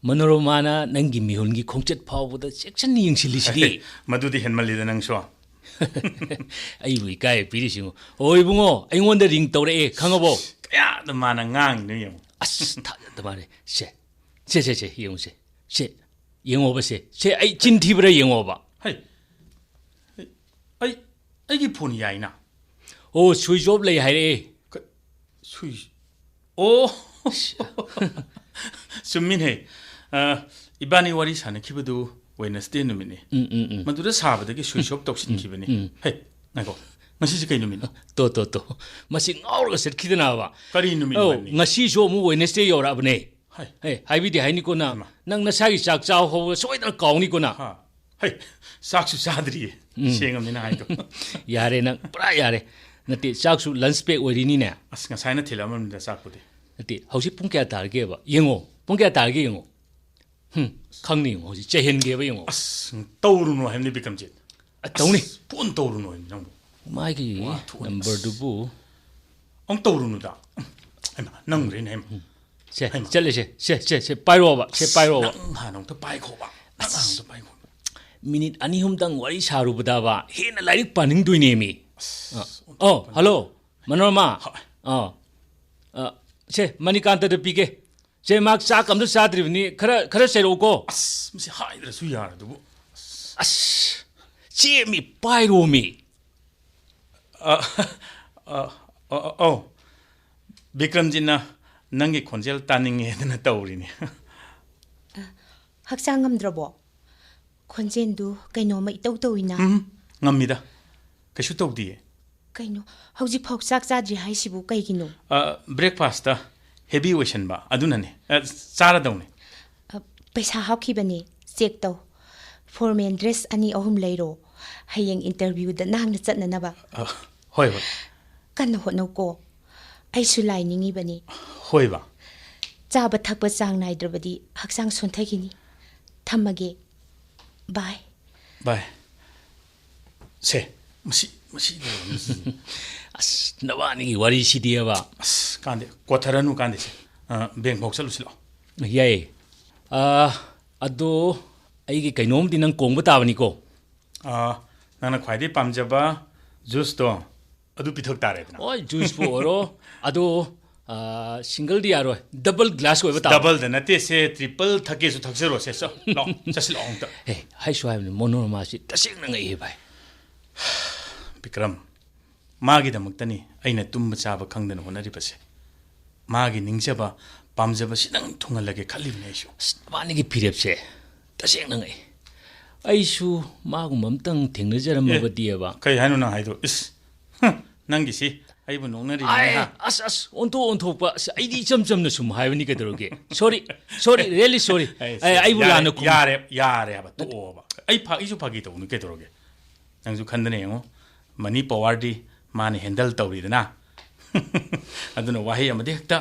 ꯃꯅꯣꯔꯃꯥꯅ ꯅꯪꯒꯤ ꯃꯤꯍꯨꯟꯒꯤ ꯈꯣꯡꯆꯠ ꯐꯥꯎꯕꯗ ꯆꯦꯛꯁꯤꯟꯅ ꯌꯦꯡꯁꯤꯜꯂꯤꯁꯤꯗꯤ꯫ ꯃꯗꯨꯗꯤ ꯍꯦꯟꯃꯜꯂꯤꯗ ꯅꯪꯁꯨ꯫ ꯑꯩꯕꯨ ꯏꯀꯥꯏ ꯄꯤꯔꯤꯁꯤꯉꯣ꯫ ꯑꯣ ꯏꯕꯨꯡꯉꯣ, ꯑꯩꯉꯣꯟꯗ ring ꯇꯧꯔꯛꯑꯦ, ꯈꯪꯉꯕꯣ? ꯀꯌꯥꯗ ꯃꯥꯅ ꯉꯥꯡꯉꯤꯅꯣ ꯌꯦꯡꯉꯣ꯫ ꯑꯁ, ꯊꯥꯖꯗ ꯃꯥꯜꯂꯦ꯫ ꯁꯦ, ꯁꯦ, ꯁꯦ, ꯁꯦ, ꯌꯦꯡꯉꯨꯁꯦ꯫ ꯁꯦ, ꯌꯦꯡꯉꯣꯕ ꯁꯦ꯫ ꯁꯦ, ꯑꯩ ꯆꯤꯟ ꯊꯤꯕ꯭ꯔꯥ ꯌꯦꯡꯉꯣꯕ꯫ ꯍꯩ, ꯍꯩ, ꯑꯩ, ꯑꯩꯒꯤ phone ꯌꯥꯏꯅ꯫ ꯑꯣ, switch off ꯂꯩ ꯍꯥꯏꯔꯛꯑꯦ꯫ ꯀ-, switch, ꯑꯣ! ꯆꯨꯝꯃꯤꯅꯦ꯫ ꯑ, ꯏꯕꯥꯅꯤ ꯋꯥꯔꯤ ꯁꯥꯟꯅꯈꯤꯕꯗꯨ Wednesday ꯅꯨꯃꯤꯠꯅꯤ꯫ ꯎꯝ, ꯎꯝ, ꯎꯝ꯫ ꯃꯗꯨꯗ ꯁꯥꯕꯗꯒꯤ switch off ꯇꯧꯁꯤꯟꯈꯤꯕꯅꯤ꯫ ꯎꯝ, ꯎꯝ꯫ ꯍꯩ, ꯉꯥꯏꯈꯣ, ꯉꯁꯤꯁꯦ ꯀꯩ ꯅꯨꯃꯤꯠꯅꯣ? ꯇꯣ, ꯇꯣ, ꯇꯣ꯫ ꯃꯁꯤ ꯉꯥꯎꯔꯒ ꯆꯠꯈꯤꯗꯅꯕ꯫ ꯀꯔꯤ ꯅꯨꯃꯤꯠꯅꯣ ꯑꯧ, ꯍꯥꯏꯕꯅꯤ? ꯉꯁꯤꯁꯨ ꯑꯃꯨꯛ Wednesday ꯌꯧꯔꯛꯑꯕꯅꯦ꯫ ꯍꯩ꯫ ꯍꯦ, ꯍꯥꯏꯕꯤꯗꯦ ꯍꯥꯏꯅꯤꯀꯣ ꯅꯪ꯫ ꯍꯩꯃꯥ꯫ ꯅꯪ ꯅꯁꯥꯒꯤ ꯆꯥꯛ ꯆꯥꯕ ꯍꯧꯕ ꯁꯣꯏꯗꯅ ꯀꯥꯎꯅꯤꯀꯣ ꯅꯪ꯫ ꯍꯥ꯫ ꯍꯩ, ꯆꯥꯛꯁꯨ ꯆꯥꯗ꯭ꯔꯤꯌꯦ꯫ ꯎꯝ꯫ ꯁꯦꯡꯉꯝꯅꯤꯅ ꯍꯥꯏꯗꯣ꯫ ꯌꯥꯔꯦ ꯅꯪ, ꯄꯨꯔꯥ ꯌꯥꯔꯦ꯫ ꯅꯠꯇꯦ, ꯆꯥꯛꯁꯨ lunch pack ꯑꯣꯏꯔꯤꯅꯤꯅꯦ꯫ ꯑꯁ, ꯉꯁꯥꯏꯅ ꯊꯤꯜꯂꯛꯑꯝꯃꯕꯅꯤꯗ ꯆꯥꯛꯄꯨꯗꯤ꯫ ꯅꯠꯇꯦ, ꯍꯧꯖꯤꯛ ꯄꯨꯡ ꯀꯌꯥ ꯇꯥꯔꯒꯦꯕ? ꯌꯦꯡꯉꯣ, ꯄꯨꯡ ꯀꯌꯥ ꯇꯥꯔꯒꯦ ꯌꯦꯡꯉꯣ꯫ ꯍꯨꯝ, ꯈꯪꯅꯤ ꯌꯦꯡꯉꯣ, ꯍꯧꯖꯤꯛ ꯆꯩꯍꯟꯒꯦꯕ ꯌꯦꯡꯉꯣ꯫ ꯑꯁ, ꯇꯧꯔꯨꯅꯨ ꯍꯥꯏꯕꯅꯤ ꯕꯤꯀ꯭ꯔꯝꯖꯤꯠ꯫ ꯑ, ꯇꯧꯅꯤ꯫ ꯑꯁ, phone ꯇꯧꯔꯨꯅꯨ ꯍꯥꯏꯕꯅꯤ ꯅꯪꯕꯨ꯫ ꯃꯥꯒꯤ ꯋꯥ ꯊꯣꯛꯑꯦ꯫ Numberꯗꯨꯕꯨ꯫ ꯑꯃꯨꯛ ꯇꯧꯔꯨꯅꯨꯗ꯫ ꯍꯩꯃꯥ, ꯅꯪꯕꯨꯔꯦꯅꯦ, ꯍꯩꯃꯥ꯫ ꯁꯦ, ꯍꯩꯃꯥ꯫ ꯆꯠꯂꯁꯦ꯫ ꯁꯦ, ꯁꯦ, ꯁꯦ, ꯄꯥꯏꯔꯣꯕ꯫ ꯁꯦ, ꯄꯥꯏꯔꯣꯕ꯫ ꯅꯪ ꯍꯥꯟꯅ ꯑꯝꯇ ꯄꯥꯏꯈꯣꯕ꯫ ꯅꯪ ꯍꯥꯟꯅ ꯑꯝꯇ ꯄꯥꯏꯈꯣ꯫ Minute ꯑꯅꯤ ꯑꯍꯨꯝꯗꯪ ꯋꯥꯔꯤ ꯁꯥꯔꯨꯕꯗꯕ ꯍꯦꯟꯅ ꯂꯥꯏꯔꯤꯛ ꯄꯥꯅꯤꯡꯗꯣꯏꯅꯦꯃꯤ꯫ ꯑꯁ, ꯑ, ꯑꯣ, hello, ꯃꯅꯣꯔꯃꯥ꯫ ꯍꯣꯏ꯫ ꯑ, ꯑ, ꯁꯦ, ꯃꯅꯤꯀꯥꯟꯇꯗ ꯄꯤꯒꯦ꯫ ꯁꯦ, ꯃꯥ ꯆꯥꯛ ꯑꯝꯇ ꯆꯥꯗ꯭ꯔꯤꯕꯅꯤ꯫ ꯈꯔ, ꯈꯔ ꯆꯩꯔꯛꯎꯀꯣ꯫ ꯑꯁ, ꯃꯁꯤ ꯍꯥꯏꯗ꯭ꯔꯁꯨ ꯌꯥꯔꯗꯨꯕꯨ꯫ ꯑꯁ, ꯆꯦꯃꯤ, ꯄꯥꯏꯔꯣꯃꯤ꯫ ꯑ, ꯑ, ꯑ, ꯑ, ꯑꯧ꯫ ꯕꯤꯀ꯭ꯔꯝꯖꯤꯠꯅ ꯅꯪꯒꯤ ꯈꯣꯟꯖꯦꯜ ꯇꯥꯅꯤꯡꯉꯦꯗꯅ ꯇꯧꯔꯤꯅꯤ꯫ ꯍꯛꯆꯥꯡ ꯉꯝꯗ꯭ꯔꯕꯣ? ꯈꯣꯟꯖꯦꯜꯗꯨ ꯀꯩꯅꯣꯝꯃ ꯏꯇꯧ ꯇꯧꯏꯅ꯫ ꯎꯝ, ꯉꯝꯃꯤꯗ꯫ ꯀꯩꯁꯨ ꯇꯧꯗꯤꯌꯦ꯫ ꯀꯩꯅꯣ, ꯍꯧꯖꯤꯛꯐꯥꯎ ꯆꯥꯛ ꯆꯥꯗ꯭ꯔꯤ ꯍꯥꯏꯁꯤꯕꯨ ꯀꯩꯒꯤꯅꯣ? ꯑ, breakfastꯇ heavy ꯑꯣꯏꯁꯟꯕ ꯑꯗꯨꯅꯅꯦ꯫ ꯑ, ꯆꯥꯔꯗꯧꯅꯦ꯫ ꯑ, ꯄꯩꯁꯥ ꯍꯥꯞꯈꯤꯕꯅꯦ, check ꯇꯧ꯫ Formal dress ꯑꯅꯤ ꯑꯍꯨꯝ ꯂꯩꯔꯣ, ꯍꯌꯦꯡ interviewꯗ ꯅꯥꯟꯅ ꯆꯠꯅꯅꯕ꯫ ꯑ, ꯍꯣꯏ, ꯍꯣꯏ꯫ ꯀꯟꯅ ꯍꯣꯠꯅꯧꯀꯣ꯫ ꯑꯩꯁꯨ ꯂꯥꯏ ꯅꯤꯡꯉꯤꯕꯅꯤ꯫ ꯍꯣꯏꯕ꯫ ꯆꯥꯕ ꯊꯛꯄ ꯆꯥꯡ ꯅꯥꯏꯗ꯭ꯔꯕꯗꯤ ꯍꯛꯆꯥꯡ ꯁꯣꯟꯊꯈꯤꯅꯤ꯫ ꯊꯝꯃꯒꯦ꯫ Bye꯫ Bye꯫ ꯁꯦ, ꯃꯁꯤ, ꯃꯁꯤ ꯂꯣꯏꯔꯝꯃꯁꯤ꯫ ꯑꯁ, ꯅꯕꯥꯅꯤꯒꯤ ꯋꯥꯔꯤꯁꯤꯗꯤꯕ꯫ ꯑꯁ, ꯀꯥꯟꯗꯦ, ꯀꯣꯊꯔꯅꯨ ꯀꯥꯟꯗꯦꯁꯦ꯫ ꯑ, bank ꯐꯥꯎ ꯆꯠꯂꯨꯁꯤ ꯂꯥꯛꯑꯣ꯫ ꯌꯥꯏꯌꯦ꯫ ꯑ, ꯑꯗꯣ ꯑꯩꯒꯤ ꯀꯩꯅꯣꯝꯗꯤ ꯅꯪ ꯀꯣꯡꯕ ꯇꯥꯕꯅꯤꯀꯣ꯫ ꯑ, ꯅꯪꯅ ꯈ꯭ꯋꯥꯏꯗꯒꯤ ꯄꯥꯝꯖꯕ ꯖꯨꯁꯇꯣ ꯑꯗꯨ ꯄꯤꯊꯣꯛ ꯇꯥꯔꯦꯗꯅ꯫ ꯍꯣꯏ, ꯖꯨꯁꯄꯨ ꯑꯣꯏꯔꯣ꯫ ꯑꯗꯣ, ꯑ, ꯁꯤꯡꯒꯜꯗꯤ ꯌꯥꯔꯣꯏ, ꯗꯕꯜ ꯒ꯭ꯂꯥꯁ ꯑꯣꯏꯕ ꯇꯥꯕ꯫ ꯗꯕꯜꯗ ꯅꯠꯇꯦ, ꯁꯦ ꯇ꯭ꯔꯤꯄꯜ ꯊꯛꯀꯦꯁꯨ ꯊꯛꯆꯔꯣꯁꯦ꯫ ꯆꯣ, ꯂꯥꯛꯑꯣ, ꯆꯠꯁꯤ ꯂꯥꯛꯑꯣ ꯑꯝꯇ꯫ ꯑꯦ, ꯍꯥꯏꯁꯨ ꯍꯥꯏꯕꯅꯤ, ꯃꯣꯅꯣꯔꯃꯥꯁꯤ ꯇꯁꯦꯡꯅ ꯉꯛꯏ ꯚꯥꯏ꯫ ꯕꯤꯀ꯭ꯔꯝ, ꯃꯥꯒꯤꯗꯃꯛꯇꯅꯤ ꯑꯩꯅ ꯇꯨꯝꯕ ꯆꯥꯕ ꯈꯪꯗꯅ ꯍꯣꯠꯅꯔꯤꯕꯁꯦ꯫ ꯃꯥꯒꯤ ꯅꯤꯡꯖꯕ, ꯄꯥꯝꯖꯕꯁꯤꯗꯪ ꯊꯨꯡꯍꯜꯂꯒꯦ ꯈꯜꯂꯤꯕꯅꯦ ꯑꯩꯁꯨ꯫ ꯑꯁ, ꯃꯥꯅꯤꯒꯤ ꯐꯤꯔꯦꯞꯁꯦ ꯇꯁꯦꯡꯅ ꯉꯛꯏ꯫ ꯑꯩꯁꯨ ꯃꯥꯒꯨꯝꯕ ꯑꯝꯇꯪ ꯊꯦꯡꯅꯖꯔꯝꯃꯕꯗꯤꯕ꯫ ꯀꯩ ꯍꯥꯏꯅꯣ ꯅꯪ ꯍꯥꯏꯗꯣ? ꯏꯁ, ꯍꯨꯝ, ꯅꯪꯒꯤꯁꯤ ꯑꯩꯕꯨ ꯅꯣꯛꯅꯔꯤꯅꯦ, ꯑꯥꯏ, ꯍꯥ? ꯑꯁ, ꯑꯁ, ꯑꯣꯟꯊꯣꯛ ꯑꯣꯟꯊꯣꯛꯄ꯫ ꯑꯁ, ꯑꯩꯗꯤ ꯏꯆꯝ ꯆꯝꯅ ꯁꯨꯝ ꯍꯥꯏꯕꯅꯤ, ꯀꯩꯗꯧꯔꯒꯦ? Sorry, sorry, really sorry꯫ ꯑꯩ, ꯑꯩ, ꯑꯩꯕꯨ ꯌꯥꯔꯦ, ꯂꯥꯟꯅ ꯈꯨꯝ- ꯌꯥꯔꯦ, ꯌꯥꯔꯦ ꯍꯥꯏꯕ, ꯇꯣꯛꯑꯣꯕ꯫ ꯑꯩ ꯐꯥ-, ꯑꯩꯁꯨ ꯐꯥꯒꯤ ꯇꯧꯕꯅꯤ, ꯀꯩꯗꯧꯔꯒꯦ? ꯅꯪꯁꯨ ꯈꯟꯗꯅ ꯌꯦꯡꯉꯣ, ꯃꯅꯤ ꯄꯋꯥꯔꯗꯤ ꯃꯥꯅ ꯍꯦꯟꯗꯜ ꯇꯧꯔꯤꯗꯅ꯫ ꯑꯗꯨꯅ ꯋꯥꯍꯩ ꯑꯃꯗꯤ ꯍꯦꯛꯇ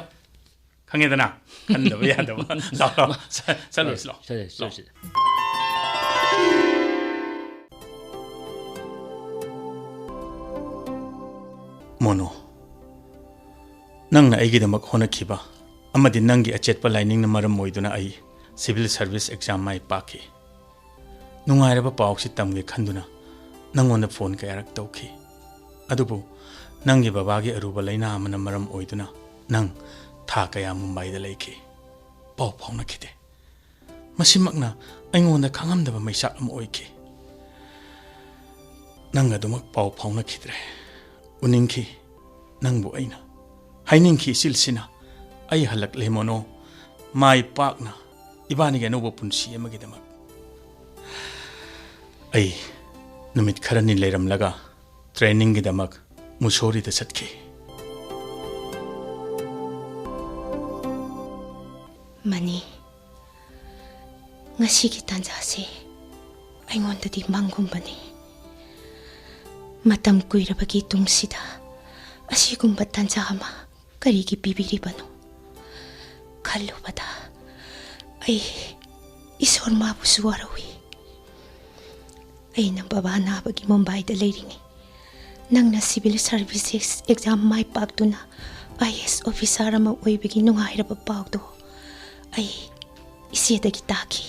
ꯈꯪꯉꯦꯗꯅ, ꯈꯟꯗꯕ ꯌꯥꯗꯕ꯫ ꯂꯥꯎ, ꯂꯥꯎ, ꯆ-, ꯆꯠꯂꯨꯔꯁꯤ, ꯂꯥꯎ꯫ ꯆꯠꯂꯦ, ꯂꯥꯎ꯫ ꯆꯠꯂꯦ꯫ ꯃꯣꯅꯣ, ꯅꯪꯅ ꯑꯩꯒꯤꯗꯃꯛ ꯍꯣꯠꯅꯈꯤꯕ ꯑꯃꯗꯤ ꯅꯪꯒꯤ ꯑꯆꯦꯠꯄ ꯂꯥꯏꯅꯤꯡꯅ ꯃꯔꯝ ꯑꯣꯏꯗꯨꯅ ꯑꯩ civil service exam ꯃꯥꯏ ꯄꯥꯛꯈꯤ꯫ ꯅꯨꯡꯉꯥꯏꯔꯕ ꯄꯥꯎꯁꯤ ꯇꯝꯒꯦ ꯈꯟꯗꯨꯅ ꯅꯪꯉꯣꯟꯗ ꯐꯣꯟ ꯀꯌꯥꯔꯛ ꯇꯧꯈꯤ꯫ ꯑꯗꯨꯕꯨ ꯅꯪꯒꯤ ꯕꯕꯥꯒꯤ ꯑꯔꯨꯕ ꯂꯥꯏꯅꯥ ꯑꯃꯅ ꯃꯔꯝ ꯑꯣꯏꯗꯨꯅ ꯅꯪ ꯊꯥ ꯀꯌꯥ ꯃꯨꯝꯕꯥꯏꯗ ꯂꯩꯈꯤ꯫ ꯄꯥꯎ ꯐꯥꯎꯅꯈꯤꯗꯦ꯫ ꯃꯁꯤꯃꯛꯅ ꯑꯩꯉꯣꯟꯗ ꯈꯪꯉꯝꯗꯕ ꯃꯩꯁꯥꯛ ꯑꯃ ꯑꯣꯏꯈꯤ꯫ ꯅꯪ ꯑꯗꯨꯃꯛ ꯄꯥꯎ ꯐꯥꯎꯅꯈꯤꯗ꯭ꯔꯦ꯫ ꯎꯅꯤꯡꯈꯤ ꯅꯪꯕꯨ ꯑꯩꯅ꯫ ꯍꯥꯏꯅꯤꯡꯈꯤ ꯏꯆꯤꯜꯁꯤꯅ, "ꯑꯩ ꯍꯜꯂꯛꯂꯦ ꯃꯣꯅꯣ, ꯃꯥꯏ ꯄꯥꯛꯅ ꯏꯕꯥꯅꯤꯒꯤ ꯑꯅꯧꯕ ꯄꯨꯟꯁꯤ ꯑꯃꯒꯤꯗꯃꯛ꯫" ꯑꯩ ꯅꯨꯃꯤꯠ ꯈꯔꯅꯤ ꯂꯩꯔꯝꯂꯒ trainingꯒꯤꯗꯃꯛ ꯃꯨꯁꯣꯔꯤꯗ ꯆꯠꯈꯤ꯫ ꯃꯅꯤ, ꯉꯁꯤꯒꯤ ꯇꯥꯟꯖꯥꯁꯦ ꯑꯩꯉꯣꯟꯗꯗꯤ ꯃꯪꯒꯨꯝꯕꯅꯤ꯫ ꯃꯇꯝ ꯀꯨꯏꯔꯕꯒꯤ ꯇꯨꯡꯁꯤꯗ ꯑꯁꯤꯒꯨꯝꯕ ꯇꯥꯟꯖꯥ ꯑꯃ ꯀꯔꯤꯒꯤ ꯄꯤꯕꯤꯔꯤꯕꯅꯣ ꯈꯜꯂꯨꯕꯗ ꯑꯩ ꯏꯁꯣꯔ ꯃꯥꯕꯨꯁꯨ ꯋꯥꯔꯧꯏ꯫ ꯑꯩꯅ ꯕꯕꯥ ꯅꯥꯕꯒꯤ ꯃꯨꯝꯕꯥꯏꯗ ꯂꯩꯔꯤꯉꯩ, ꯅꯪꯅ civil services exam ꯃꯥꯏ ꯄꯥꯛꯇꯨꯅ IAS officer ꯑꯃ ꯑꯣꯏꯕꯒꯤ ꯅꯨꯡꯉꯥꯏꯔꯕ ꯄꯥꯎꯗꯣ ꯑꯩ ꯏꯆꯦꯗꯒꯤ ꯇꯥꯈꯤ꯫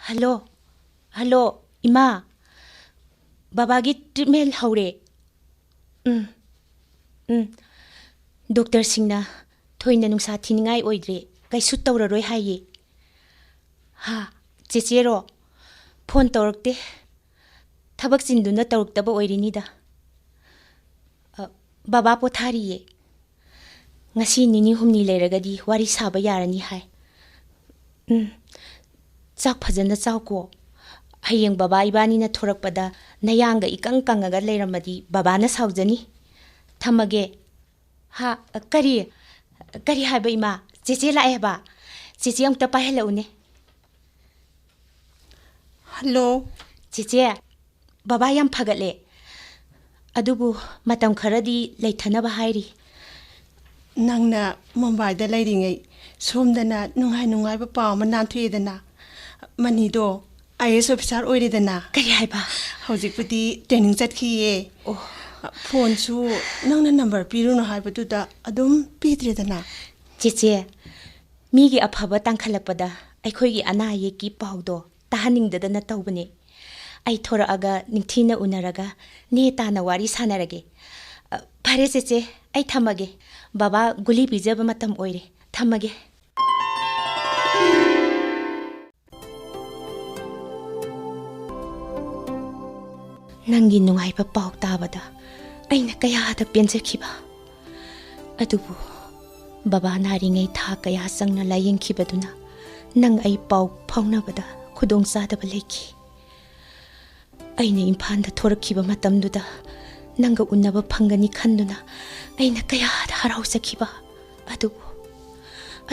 "ꯍꯜꯂꯣ, ꯍꯜꯂꯣ, ꯏꯃꯥ꯫ ꯕꯕꯥꯒꯤ ꯇ꯭ꯔꯤꯠꯃꯦꯟ ꯍꯧꯔꯦ꯫ ꯎꯝ, ꯎꯝ꯫ ꯗꯣꯛꯇꯔꯁꯤꯡꯅ ꯊꯣꯏꯅ ꯅꯨꯡꯁꯥ ꯊꯤꯅꯤꯡꯉꯥꯏ ꯑꯣꯏꯗ꯭ꯔꯦ, ꯀꯩꯁꯨ ꯇꯧꯔꯔꯣꯏ ꯍꯥꯏꯌꯦ꯫" "ꯍꯥ, ꯆꯦꯆꯦꯔꯣ? ꯐꯣꯟ ꯇꯧꯔꯛꯇꯦ꯫ ꯊꯕꯛ ꯆꯤꯟꯗꯨꯅ ꯇꯧꯔꯛꯇꯕ ꯑꯣꯏꯔꯤꯅꯤꯗ꯫ ꯑ, ꯕꯕꯥ ꯄꯣꯊꯥꯔꯤꯌꯦ꯫ ꯉꯁꯤ ꯅꯤꯅꯤ ꯍꯨꯝꯅꯤ ꯂꯩꯔꯒꯗꯤ ꯋꯥꯔꯤ ꯁꯥꯕ ꯌꯥꯔꯅꯤ ꯍꯥꯏ꯫" "ꯎꯝ, ꯆꯥꯛ ꯐꯖꯅ ꯆꯥꯎꯀꯣ꯫ ꯍꯌꯦꯡ ꯕꯕꯥ ꯏꯕꯥꯅꯤꯅ ꯊꯣꯔꯛꯄꯗ ꯅꯌꯥꯡꯒ ꯏꯀꯪ ꯀꯪꯉꯒ ꯂꯩꯔꯝꯃꯗꯤ ꯕꯕꯥꯅ ꯁꯥꯎꯖꯅꯤ꯫ ꯊꯝꯃꯒꯦ꯫" "ꯍꯥ? ꯀꯔꯤ? ꯀꯔꯤ ꯍꯥꯏꯕ ꯏꯃꯥ? ꯆꯦꯆꯦ ꯂꯥꯛꯑꯦ ꯍꯥꯏꯕ? ꯆꯦꯆꯦ ꯑꯃꯨꯛꯇ ꯄꯥꯏꯍꯜꯂꯛꯎꯅꯦ꯫" "ꯍꯜꯂꯣ꯫" "ꯆꯦꯆꯦ, ꯕꯕꯥ ꯌꯥꯝ ꯐꯒꯠꯂꯦ꯫ ꯑꯗꯨꯕꯨ ꯃꯇꯝ ꯈꯔꯗꯤ ꯂꯩꯊꯅꯕ ꯍꯥꯏꯔꯤ꯫" "ꯅꯪꯅ ꯃꯨꯝꯕꯥꯏꯗ ꯂꯩꯔꯤꯉꯩ ꯁꯣꯝꯗꯅ ꯅꯨꯡꯉꯥꯏ ꯅꯨꯡꯉꯥꯏꯕ ꯄꯥꯎ ꯑꯃ ꯅꯥꯟꯊꯣꯛꯑꯦꯗꯅ꯫ ꯃꯅꯤꯗꯣ ꯑꯥꯏ ꯑꯦꯁ ꯑꯣꯐꯤꯁꯥꯔ ꯑꯣꯏꯔꯦꯗꯅ꯫" "ꯀꯔꯤ ꯍꯥꯏꯕ?" "ꯍꯧꯖꯤꯛꯄꯨꯗꯤ ꯇ꯭ꯔꯦꯅꯤꯡ ꯆꯠꯈꯤꯌꯦ꯫ ꯑꯣ꯫ ꯐꯣꯟꯁꯨ ꯅꯪꯅ ꯅꯝꯕꯔ ꯄꯤꯔꯨꯅꯨ ꯍꯥꯏꯕꯗꯨꯗ ꯑꯗꯨꯝ ꯄꯤꯗ꯭ꯔꯦꯗꯅ꯫" "ꯆꯦꯆꯦ, ꯃꯤꯒꯤ ꯑꯐꯕ ꯇꯥꯡꯈꯠꯂꯛꯄꯗ ꯑꯩꯈꯣꯏꯒꯤ ꯑꯅꯥ ꯑꯌꯦꯛꯀꯤ ꯄꯥꯎꯗꯣ ꯇꯥꯍꯟꯅꯤꯡꯗꯗꯅ ꯇꯧꯕꯅꯦ꯫ ꯑꯩ ꯊꯣꯔꯛꯑꯒ ꯅꯤꯡꯊꯤꯅ ꯎꯅꯔꯒ ꯅꯦ ꯇꯥꯅ ꯋꯥꯔꯤ ꯁꯥꯟꯅꯔꯒꯦ꯫ ꯑ, ꯐꯔꯦ ꯆꯦꯆꯦ, ꯑꯩ ꯊꯝꯃꯒꯦ꯫ ꯕꯕꯥ ꯒꯨꯂꯤ ꯄꯤꯖꯕ ꯃꯇꯝ ꯑꯣꯏꯔꯦ꯫ ꯊꯝꯃꯒꯦ꯫" ꯅꯪꯒꯤ ꯅꯨꯡꯉꯥꯏꯕ ꯄꯥꯎ ꯇꯥꯕꯗ ꯑꯩꯅ ꯀꯌꯥꯗ ꯄꯦꯟꯖꯈꯤꯕ꯫ ꯑꯗꯨꯕꯨ ꯕꯕꯥ ꯅꯥꯔꯤꯉꯩ ꯊꯥ ꯀꯌꯥ ꯆꯪꯅ ꯂꯥꯌꯦꯡꯈꯤꯕꯗꯨꯅ ꯅꯪ ꯑꯩ ꯄꯥꯎ ꯐꯥꯎꯅꯕꯗ ꯈꯨꯗꯣꯡꯆꯥꯗꯕ ꯂꯩꯈꯤ꯫ ꯑꯩꯅ ꯏꯝꯐꯥꯜꯗ ꯊꯣꯔꯛꯈꯤꯕ ꯃꯇꯝꯗꯨꯗ ꯅꯪꯒ ꯎꯅꯕ ꯐꯪꯒꯅꯤ ꯈꯟꯗꯨꯅ ꯑꯩꯅ ꯀꯌꯥꯗ ꯍꯔꯥꯎꯖꯈꯤꯕ꯫ ꯑꯗꯨꯕꯨ,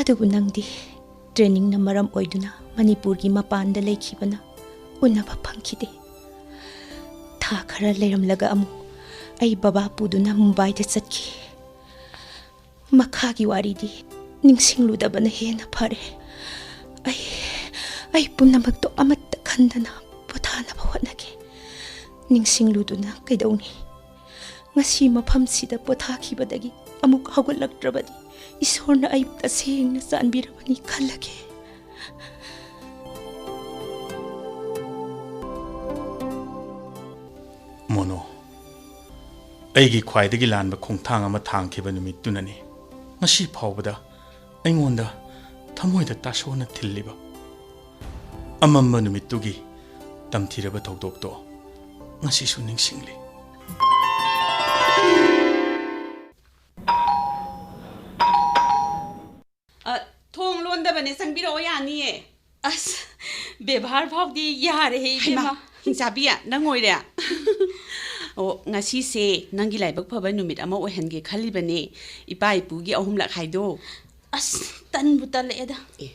ꯑꯗꯨꯕꯨ ꯅꯪꯗꯤ ꯇ꯭ꯔꯦꯅꯤꯡꯅ ꯃꯔꯝ ꯑꯣꯏꯗꯨꯅ ꯃꯅꯤꯄꯨꯔꯒꯤ ꯃꯄꯥꯟꯗ ꯂꯩꯈꯤꯕꯅ ꯎꯅꯕ ꯐꯪꯈꯤꯗꯦ꯫ ꯊꯥ ꯈꯔ ꯂꯩꯔꯝꯂꯒ ꯑꯃꯨꯛ ꯑꯩ ꯕꯕꯥ ꯄꯨꯗꯨꯅ ꯃꯨꯝꯕꯥꯏꯗ ꯆꯠꯈꯤ꯫ ꯃꯈꯥꯒꯤ ꯋꯥꯔꯤꯗꯤ ꯅꯤꯡꯁꯤꯡꯂꯨꯗꯕꯅ ꯍꯦꯟꯅ ꯐꯔꯦ꯫ ꯑꯩ, ꯑꯩ ꯄꯨꯝꯅꯃꯛꯇꯣ ꯑꯃꯠꯇ ꯈꯟꯗꯅ ꯄꯣꯊꯥꯅꯕ ꯍꯣꯠꯅꯒꯦ꯫ ꯅꯤꯡꯁꯤꯡꯂꯨꯗꯨꯅ ꯀꯩꯗꯧꯅꯤ? ꯉꯁꯤ ꯃꯐꯝꯁꯤꯗ ꯄꯣꯊꯥꯈꯤꯕꯗꯒꯤ ꯑꯃꯨꯛ ꯍꯧꯒꯠꯂꯛꯇ꯭ꯔꯕꯗꯤ ꯏꯁꯣꯔꯅ ꯑꯩꯕꯨ ꯇꯁꯦꯡꯅ ꯆꯥꯟꯕꯤꯔꯕꯅꯤ ꯈꯜꯂꯒꯦ꯫ ꯃꯣꯅꯣ, ꯑꯩꯒꯤ ꯈ꯭ꯋꯥꯏꯗꯒꯤ ꯂꯥꯟꯕ ꯈꯣꯡꯊꯥꯡ ꯑꯃ ꯊꯥꯡꯈꯤꯕ ꯅꯨꯃꯤꯠꯇꯨꯅꯅꯤ ꯉꯁꯤ ꯐꯥꯎꯕꯗ ꯑꯩꯉꯣꯟꯗ ꯊꯃꯣꯏꯗ ꯇꯥꯁꯣꯟꯅ ꯊꯤꯜꯂꯤꯕ꯫ ꯑꯃꯝꯕ ꯅꯨꯃꯤꯠꯇꯨꯒꯤ ꯇꯝꯊꯤꯔꯕ ꯊꯧꯗꯣꯛꯇꯣ ꯉꯁꯤꯁꯨ ꯅꯤꯡꯁꯤꯡꯂꯤ꯫ ꯑ, ꯊꯣꯡ ꯂꯣꯟꯗꯕꯅꯦ, ꯆꯪꯕꯤꯔꯛꯑꯣ, ꯌꯥꯅꯤꯌꯦ꯫ ꯑꯁ, ꯕꯦꯕꯥꯔ ꯐꯥꯎꯗꯤ ꯌꯥꯔꯦꯍꯦ, ꯍꯩꯃꯥ, ꯏꯕꯦꯝꯃ꯫ ꯍꯤꯡꯆꯥꯕꯤ, ꯅꯪ ꯑꯣꯏꯔꯦ? ꯑꯣ, ꯉꯁꯤꯁꯦ ꯅꯪꯒꯤ ꯂꯥꯏꯕꯛ ꯐꯕ ꯅꯨꯃꯤꯠ ꯑꯃ ꯑꯣꯏꯍꯟꯒꯦ ꯈꯜꯂꯤꯕꯅꯦ, ꯏꯄꯥ ꯏꯄꯨꯒꯤ ꯑꯍꯨꯝꯂꯛ ꯍꯥꯏꯗꯣ꯫ ꯑꯁ, ꯇꯟꯕꯨ ꯇꯜꯂꯛꯑꯦꯗ꯫ ꯑꯦ꯫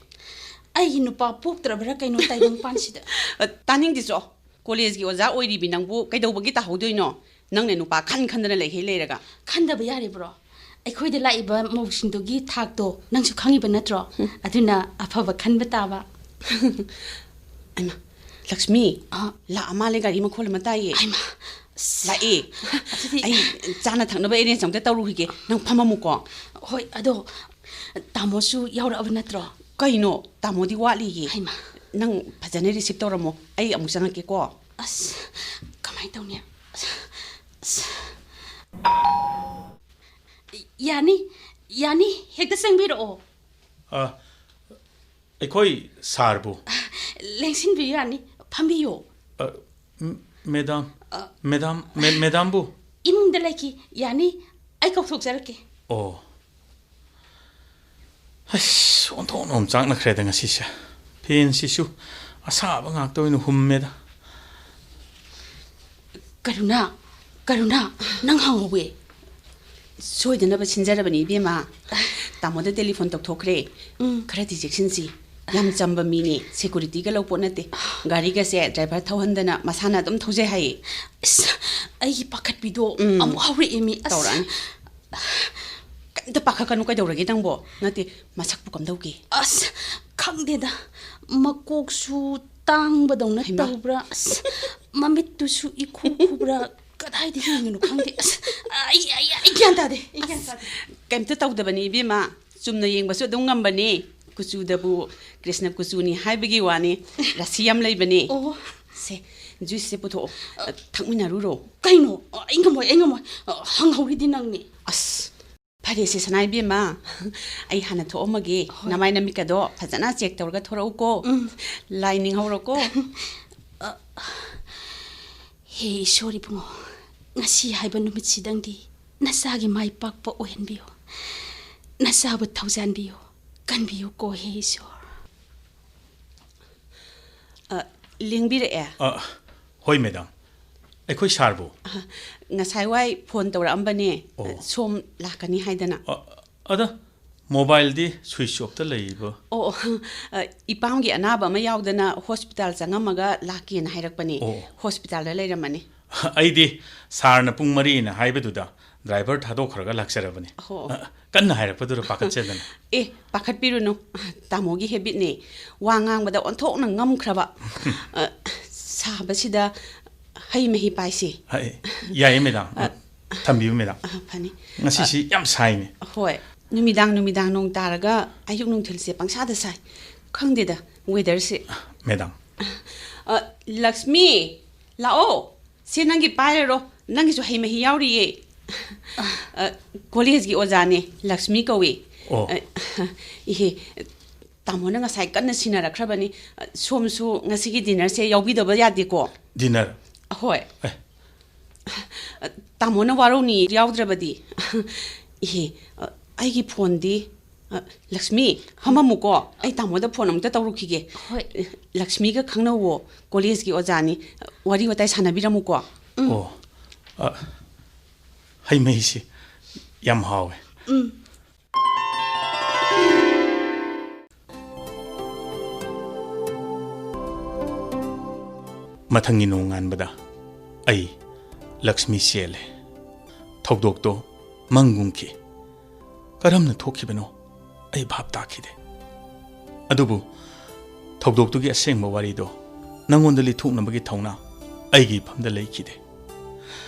ꯑꯩꯒꯤ ꯅꯨꯄꯥ ꯄꯣꯛꯇ꯭ꯔꯕ꯭ꯔꯥ ꯀꯩꯅꯣ ꯇꯥꯏꯕꯪ ꯄꯥꯟꯁꯤꯗ꯫ ꯑ, ꯇꯥꯅꯤꯡꯗꯦ ꯆꯣ꯫ ꯀꯣꯂꯦꯖꯀꯤ ꯑꯣꯖꯥ ꯑꯣꯏꯔꯤꯕꯤ ꯅꯪꯕꯨ ꯀꯩꯗꯧꯕꯒꯤ ꯇꯥꯍꯧꯗꯣꯏꯅꯣ? ꯅꯪꯅ ꯅꯨꯄꯥ ꯈꯟ ꯈꯟꯗꯅ ꯂꯩꯈꯩ ꯂꯩꯔꯒ꯫ ꯈꯟꯗꯕ ꯌꯥꯔꯤꯕ꯭ꯔꯣ? ꯑꯩꯈꯣꯏꯗ ꯂꯥꯛꯏꯕ ꯃꯧꯁꯤꯡꯗꯨꯒꯤ ꯊꯥꯛꯇꯣ ꯅꯪꯁꯨ ꯈꯪꯉꯤꯕ ꯅꯠꯇ꯭ꯔꯣ? ꯑꯗꯨꯅ ꯑꯐꯕ ꯈꯟꯕ ꯇꯥꯕ꯫ ꯑꯩꯃ, ꯂꯛꯁꯃꯤ, ꯑ꯫ ꯂꯥꯛꯑ ꯃꯥꯜꯂꯦ, ꯒꯥꯔꯤ ꯃꯈꯣꯜ ꯑꯃ ꯇꯥꯏꯌꯦ꯫ ꯑꯩꯃ꯫ ꯂꯥꯛꯑꯦ꯫ ꯑꯗꯨꯗꯤ ꯑꯩ ꯆꯥꯅ ꯊꯛꯅꯕ ꯑꯦꯔꯦꯟꯖ ꯑꯝꯇ ꯇꯧꯔꯨꯈꯤꯒꯦ, ꯅꯪ ꯐꯝꯃꯝꯃꯨꯀꯣ꯫ ꯍꯣꯏ, ꯑꯗꯣ ꯇꯥꯃꯣꯁꯨ ꯌꯥꯎꯔꯛꯑꯕ ꯅꯠꯇ꯭ꯔꯣ? ꯀꯩꯅꯣ, ꯇꯥꯃꯣꯗꯤ ꯋꯥꯠꯂꯤꯌꯦ꯫ ꯍꯩꯃ꯫ ꯅꯪ ꯐꯖꯅ ꯔꯤꯁꯤꯞ ꯇꯧꯔꯝꯃꯣ, ꯑꯩ ꯑꯃꯨꯛ ꯆꯪꯉꯛꯀꯦꯀꯣ꯫ ꯑꯁ, ꯀꯃꯥꯏꯅ ꯇꯧꯅꯤ? ꯑꯁ, ꯑꯁ꯫ ꯌꯥꯅꯤ, ꯌꯥꯅꯤ, ꯍꯦꯛꯇ ꯆꯪꯕꯤꯔꯛꯑꯣ꯫ ꯑ, ꯑꯩꯈꯣꯏ ꯁꯥꯔꯕꯨ? ꯂꯦꯡꯁꯤꯟꯕꯤꯌꯨ, ꯌꯥꯅꯤ, ꯐꯝꯕꯤꯌꯨ꯫ ꯑ, ꯝ-, ꯃꯦꯗꯥꯝ, ꯃꯦꯗꯥꯝ, ꯃꯦ-, ꯃꯦꯗꯥꯝꯕꯨ? ꯏꯃꯨꯡꯗ ꯂꯩꯈꯤ, ꯌꯥꯅꯤ, ꯑꯩ ꯀꯧꯊꯣꯛꯆꯔꯛꯀꯦ꯫ ꯑꯣ꯫ ꯑꯁ, ꯑꯣꯟꯊꯣꯛꯅ ꯑꯣꯝꯆꯥꯛꯅꯈ꯭ꯔꯦꯗ ꯉꯁꯤꯁꯦ꯫ ꯐꯦꯟꯁꯤꯁꯨ ꯑꯁꯥꯕ ꯉꯥꯛꯇ ꯑꯣꯏꯅ ꯍꯨꯝꯃꯦꯗ꯫ ꯀꯔꯨꯅꯥ, ꯀꯔꯨꯅꯥ, ꯅꯪ ꯍꯪꯍꯧꯋꯦ꯫ ꯁꯣꯏꯗꯅꯕ ꯁꯤꯟꯖꯔꯕꯅꯤ, ꯏꯕꯦꯝꯃ꯫ ꯇꯥꯃꯣꯗ ꯇꯦꯂꯤꯐꯣꯟ ꯇꯧꯊꯣꯛꯈ꯭ꯔꯦ꯫ ꯎꯝ꯫ ꯈꯔꯗꯤ ꯆꯦꯛꯁꯤꯟꯁꯤ꯫ ꯌꯥꯝ ꯆꯝꯕ ꯃꯤꯅꯤ, ꯁꯦꯀꯨꯔꯤꯇꯤꯒ ꯂꯧꯄꯣꯠ ꯅꯠꯇꯦ꯫ ꯒꯥꯔꯤꯒꯁꯦ ꯗ꯭ꯔꯥꯏꯚꯔ ꯊꯧꯍꯟꯗꯅ ꯃꯁꯥꯅ ꯑꯗꯨꯝ ꯊꯧꯖꯩ ꯍꯥꯏꯌꯦ꯫ ꯑꯁ, ꯑꯩꯒꯤ ꯄꯥꯈꯠꯄꯤꯗꯣ ꯎꯝ꯫ ꯑꯃꯨꯛ ꯍꯧꯔꯛꯑꯦꯃꯤ꯫ ꯑꯁ꯫ ꯇꯧꯔꯛꯑꯅꯤ꯫ ꯀꯩꯝꯇ ꯄꯥꯈꯠꯀꯅꯨ, ꯀꯩꯗꯧꯔꯒꯦ ꯅꯪꯕꯣ? ꯅꯠꯇꯦ, ꯃꯁꯛꯄꯨ ꯀꯝꯗꯧꯒꯦ? ꯑꯁ, ꯈꯪꯗꯦꯗ, ꯃꯀꯣꯛꯁꯨ ꯇꯥꯡꯕꯗꯧꯅ ꯍꯩꯃꯥ꯫ ꯇꯧꯕ꯭ꯔꯥ, ꯑꯁ, ꯃꯃꯤꯠꯇꯨꯁꯨ ꯏꯈꯨ ꯈꯨꯕ꯭ꯔꯥ, ꯀꯗꯥꯏꯗ ꯌꯦꯡꯉꯤꯅꯣ ꯈꯪꯗꯦ꯫ ꯑꯁ, ꯑꯩ, ꯑꯩ, ꯑꯩ ꯒ꯭ꯌꯥꯟ ꯇꯥꯗꯦ, ꯑꯩ ꯒ꯭ꯌꯥꯟ ꯇꯥꯗꯦ꯫ ꯀꯩꯝꯇ ꯇꯧꯗꯕꯅꯤ ꯏꯕꯦꯝꯃ, ꯆꯨꯝꯅ ꯌꯦꯡꯕꯁꯨ ꯑꯗꯨꯝ ꯉꯝꯕꯅꯤ꯫ ꯀꯨꯆꯨꯗꯕꯨ ꯀ꯭ꯔꯤꯁꯅ ꯀꯨꯆꯨꯅꯤ ꯍꯥꯏꯕꯒꯤ ꯋꯥꯅꯤ, ꯔꯥꯁꯤ ꯌꯥꯝ ꯂꯩꯕꯅꯤ꯫ ꯑꯣ꯫ ꯁꯦ, ꯖꯨꯏꯁꯁꯦ ꯄꯨꯊꯣꯛꯑꯣ, ꯊꯛꯃꯤꯟꯅꯔꯨꯔꯣ꯫ ꯀꯩꯅꯣ? ꯑꯩ ꯉꯝꯃꯣꯏ, ꯑꯩ ꯉꯝꯃꯣꯏ꯫ ꯍꯪꯍꯧꯔꯤꯗꯤ ꯅꯪꯅꯤ꯫ ꯑꯁ, ꯐꯔꯦꯁꯦ ꯁꯅꯥ ꯏꯕꯦꯝꯃ, ꯑꯩ ꯍꯥꯟꯅ ꯊꯣꯛꯑꯝꯃꯒꯦ꯫ ꯍꯣꯏ꯫ ꯅꯃꯥꯏ ꯅꯃꯤꯠꯀꯗꯣ ꯐꯖꯅ ꯆꯦꯛ ꯇꯧꯔꯒ ꯊꯣꯔꯛꯎꯀꯣ꯫ ꯎꯝ꯫ ꯂꯥꯏ ꯅꯤꯡꯍꯧꯔꯣꯀꯣ꯫ ꯑ, ꯍꯦ ꯏꯁꯣꯔ ꯏꯕꯨꯡꯉꯣ, ꯉꯁꯤ ꯍꯥꯏꯕ ꯅꯨꯃꯤꯠꯁꯤꯗꯪꯗꯤ ꯅꯆꯥꯒꯤ ꯃꯥꯏ ꯄꯥꯛꯄ ꯑꯣꯏꯍꯟꯕꯤꯌꯨ꯫ ꯅꯆꯥꯕꯨ ꯊꯧꯖꯥꯟꯕꯤꯌꯨ, ꯀꯟꯕꯤꯌꯨꯀꯣ ꯍꯦ ꯏꯁꯣꯔ꯫ ꯑ, ꯂꯦꯡꯕꯤꯔꯛꯑꯦ? ꯑ, ꯍꯣꯏ ꯃꯦꯗꯥꯝ, ꯑꯩꯈꯣꯏ ꯁꯥꯔꯕꯨ? ꯑ, ꯉꯁꯥꯏ ꯋꯥꯏ ꯐꯣꯟ ꯇꯧꯔꯛꯑꯝꯕꯅꯦ꯫ ꯑꯣ꯫ ꯁꯣꯝ ꯂꯥꯛꯀꯅꯤ ꯍꯥꯏꯗꯅ꯫ ꯑ, ꯑꯗ ꯃꯣꯕꯥꯏꯜꯗꯤ ꯁ꯭ꯋꯤꯆ ꯑꯣꯐꯇ ꯂꯩꯕ꯫ ꯑꯣ, ꯑꯣ, ꯑ, ꯏꯄꯥꯝꯒꯤ ꯑꯅꯥꯕ ꯑꯃ ꯌꯥꯎꯗꯅ ꯍꯣꯁꯄꯤꯇꯥꯜ ꯆꯪꯉꯝꯃꯒ ꯂꯥꯛꯀꯦꯅ ꯍꯥꯏꯔꯛꯄꯅꯦ꯫ ꯑꯣ꯫ ꯍꯣꯁꯄꯤꯇꯥꯜꯗ ꯂꯩꯔꯝꯃꯅꯤ꯫ ꯑꯩꯗꯤ ꯁꯥꯔꯅ ꯄꯨꯡ ꯃꯔꯤꯅ ꯍꯥꯏꯕꯗꯨꯗ ꯗ꯭ꯔꯥꯏꯚꯔ ꯊꯥꯗꯣꯛꯈ꯭ꯔꯒ ꯂꯥꯛꯆꯔꯕꯅꯤ꯫ ꯑꯍꯣ꯫ ꯑ, ꯀꯟꯅ ꯍꯥꯏꯔꯛꯄꯗꯨꯗ ꯄꯥꯈꯠꯆꯗꯅ꯫ ꯑꯦ, ꯄꯥꯈꯠꯄꯤꯔꯨꯅꯨ꯫ ꯇꯥꯃꯣꯒꯤ ꯍꯦꯕꯤꯠꯅꯦ꯫ ꯋꯥ ꯉꯥꯡꯕꯗ ꯑꯣꯟꯊꯣꯛꯅ ꯉꯝꯈ꯭ꯔꯕ꯫ ꯑ, ꯁꯥꯕꯁꯤꯗ ꯍꯩ ꯃꯍꯤ ꯄꯥꯏꯁꯤ꯫ ꯍꯩ, ꯌꯥꯏꯌꯦ ꯃꯦꯗꯥꯝ꯫ ꯑ, ꯊꯝꯕꯤꯌꯨ ꯃꯦꯗꯥꯝ꯫ ꯑ, ꯐꯅꯤ꯫ ꯉꯁꯤꯁꯤ ꯌꯥꯝ ꯁꯥꯏꯅꯦ꯫ ꯍꯣꯏ꯫ ꯅꯨꯃꯤꯗꯥꯡ, ꯅꯨꯃꯤꯗꯥꯡ ꯅꯣꯡ ꯇꯥꯔꯒ ꯑꯌꯨꯛ ꯅꯨꯡꯊꯤꯜꯁꯦ ꯄꯪꯁꯥꯗ ꯁꯥꯏ꯫ ꯈꯪꯗꯦꯗ, ꯋꯦꯗꯔꯁꯦ꯫ ꯃꯦꯗꯥꯝ꯫ ꯑ, ꯂꯛꯁꯃꯤ, ꯂꯥꯛꯑꯣ꯫ ꯁꯦ, ꯅꯪꯒꯤ ꯄꯥꯏꯔꯔꯣ꯫ ꯅꯪꯒꯤꯁꯨ ꯍꯩ ꯃꯍꯤ ꯌꯥꯎꯔꯤꯌꯦ꯫ ꯑ, ꯀꯣꯂꯦꯖꯀꯤ ꯑꯣꯖꯥꯅꯦ, ꯂꯛꯁꯃꯤ ꯀꯧꯏ꯫ ꯑꯣ꯫ ꯑ, ꯏꯍꯦ, ꯇꯥꯃꯣꯅ ꯉꯁꯥꯏ ꯀꯟꯅ ꯁꯤꯟꯅꯔꯛꯈ꯭ꯔꯕꯅꯤ꯫ ꯑ, ꯁꯣꯝꯁꯨ ꯉꯁꯤꯒꯤ ꯗꯤꯅꯔꯁꯦ ꯌꯥꯎꯕꯤꯗꯕ ꯌꯥꯗꯦꯀꯣ꯫ ꯗꯤꯅꯔ? ꯍꯣꯏ꯫ ꯑꯦ꯫ ꯑ, ꯇꯥꯃꯣꯅ ꯋꯥꯔꯧꯅꯤ ꯌꯥꯎꯗ꯭ꯔꯕꯗꯤ꯫ ꯏꯍꯦ, ꯑ, ꯑꯩꯒꯤ ꯐꯣꯟꯗꯤ ꯑ, ꯂꯛꯁꯃꯤ, ꯐꯝꯃꯝꯃꯨꯀꯣ꯫ ꯑꯩ ꯇꯥꯃꯣꯗ ꯐꯣꯟ ꯑꯃꯨꯛꯇ ꯇꯧꯔꯨꯈꯤꯒꯦ꯫ ꯍꯣꯏ꯫ ꯂꯛꯁꯃꯤꯒ ꯈꯪꯅꯧꯋꯣ, ꯀꯣꯂꯦꯖꯀꯤ ꯑꯣꯖꯥꯅꯤ꯫ ꯋꯥꯔꯤ ꯋꯥꯇꯥꯏ ꯁꯥꯟꯅꯕꯤꯔꯝꯃꯨꯀꯣ꯫ ꯎꯝ꯫ ꯑꯣ, ꯑ, ꯍꯩ ꯃꯍꯤꯁꯤ ꯌꯥꯝ ꯍꯥꯎꯋꯦ꯫ ꯎꯝ꯫ ꯃꯊꯪꯒꯤ ꯅꯣꯡꯉꯥꯟꯕꯗ ꯑꯩ ꯂꯛꯁꯃꯤ ꯆꯦꯜꯂꯦ꯫ ꯊꯧꯗꯣꯛꯇꯣ ꯃꯪꯒꯨꯝꯈꯤ꯫ ꯀꯔꯝꯅ ꯊꯣꯛꯈꯤꯕꯅꯣ ꯑꯩ ꯚꯥꯞ ꯇꯥꯈꯤꯗꯦ꯫ ꯑꯗꯨꯕꯨ ꯊꯧꯗꯣꯛꯇꯨꯒꯤ ꯑꯁꯦꯡꯕ ꯋꯥꯔꯤꯗꯣ ꯅꯪꯉꯣꯟꯗ ꯂꯤꯊꯣꯛꯅꯕꯒꯤ ꯊꯧꯅꯥ ꯑꯩꯒꯤ ꯏꯐꯝꯗ ꯂꯩꯈꯤꯗꯦ꯫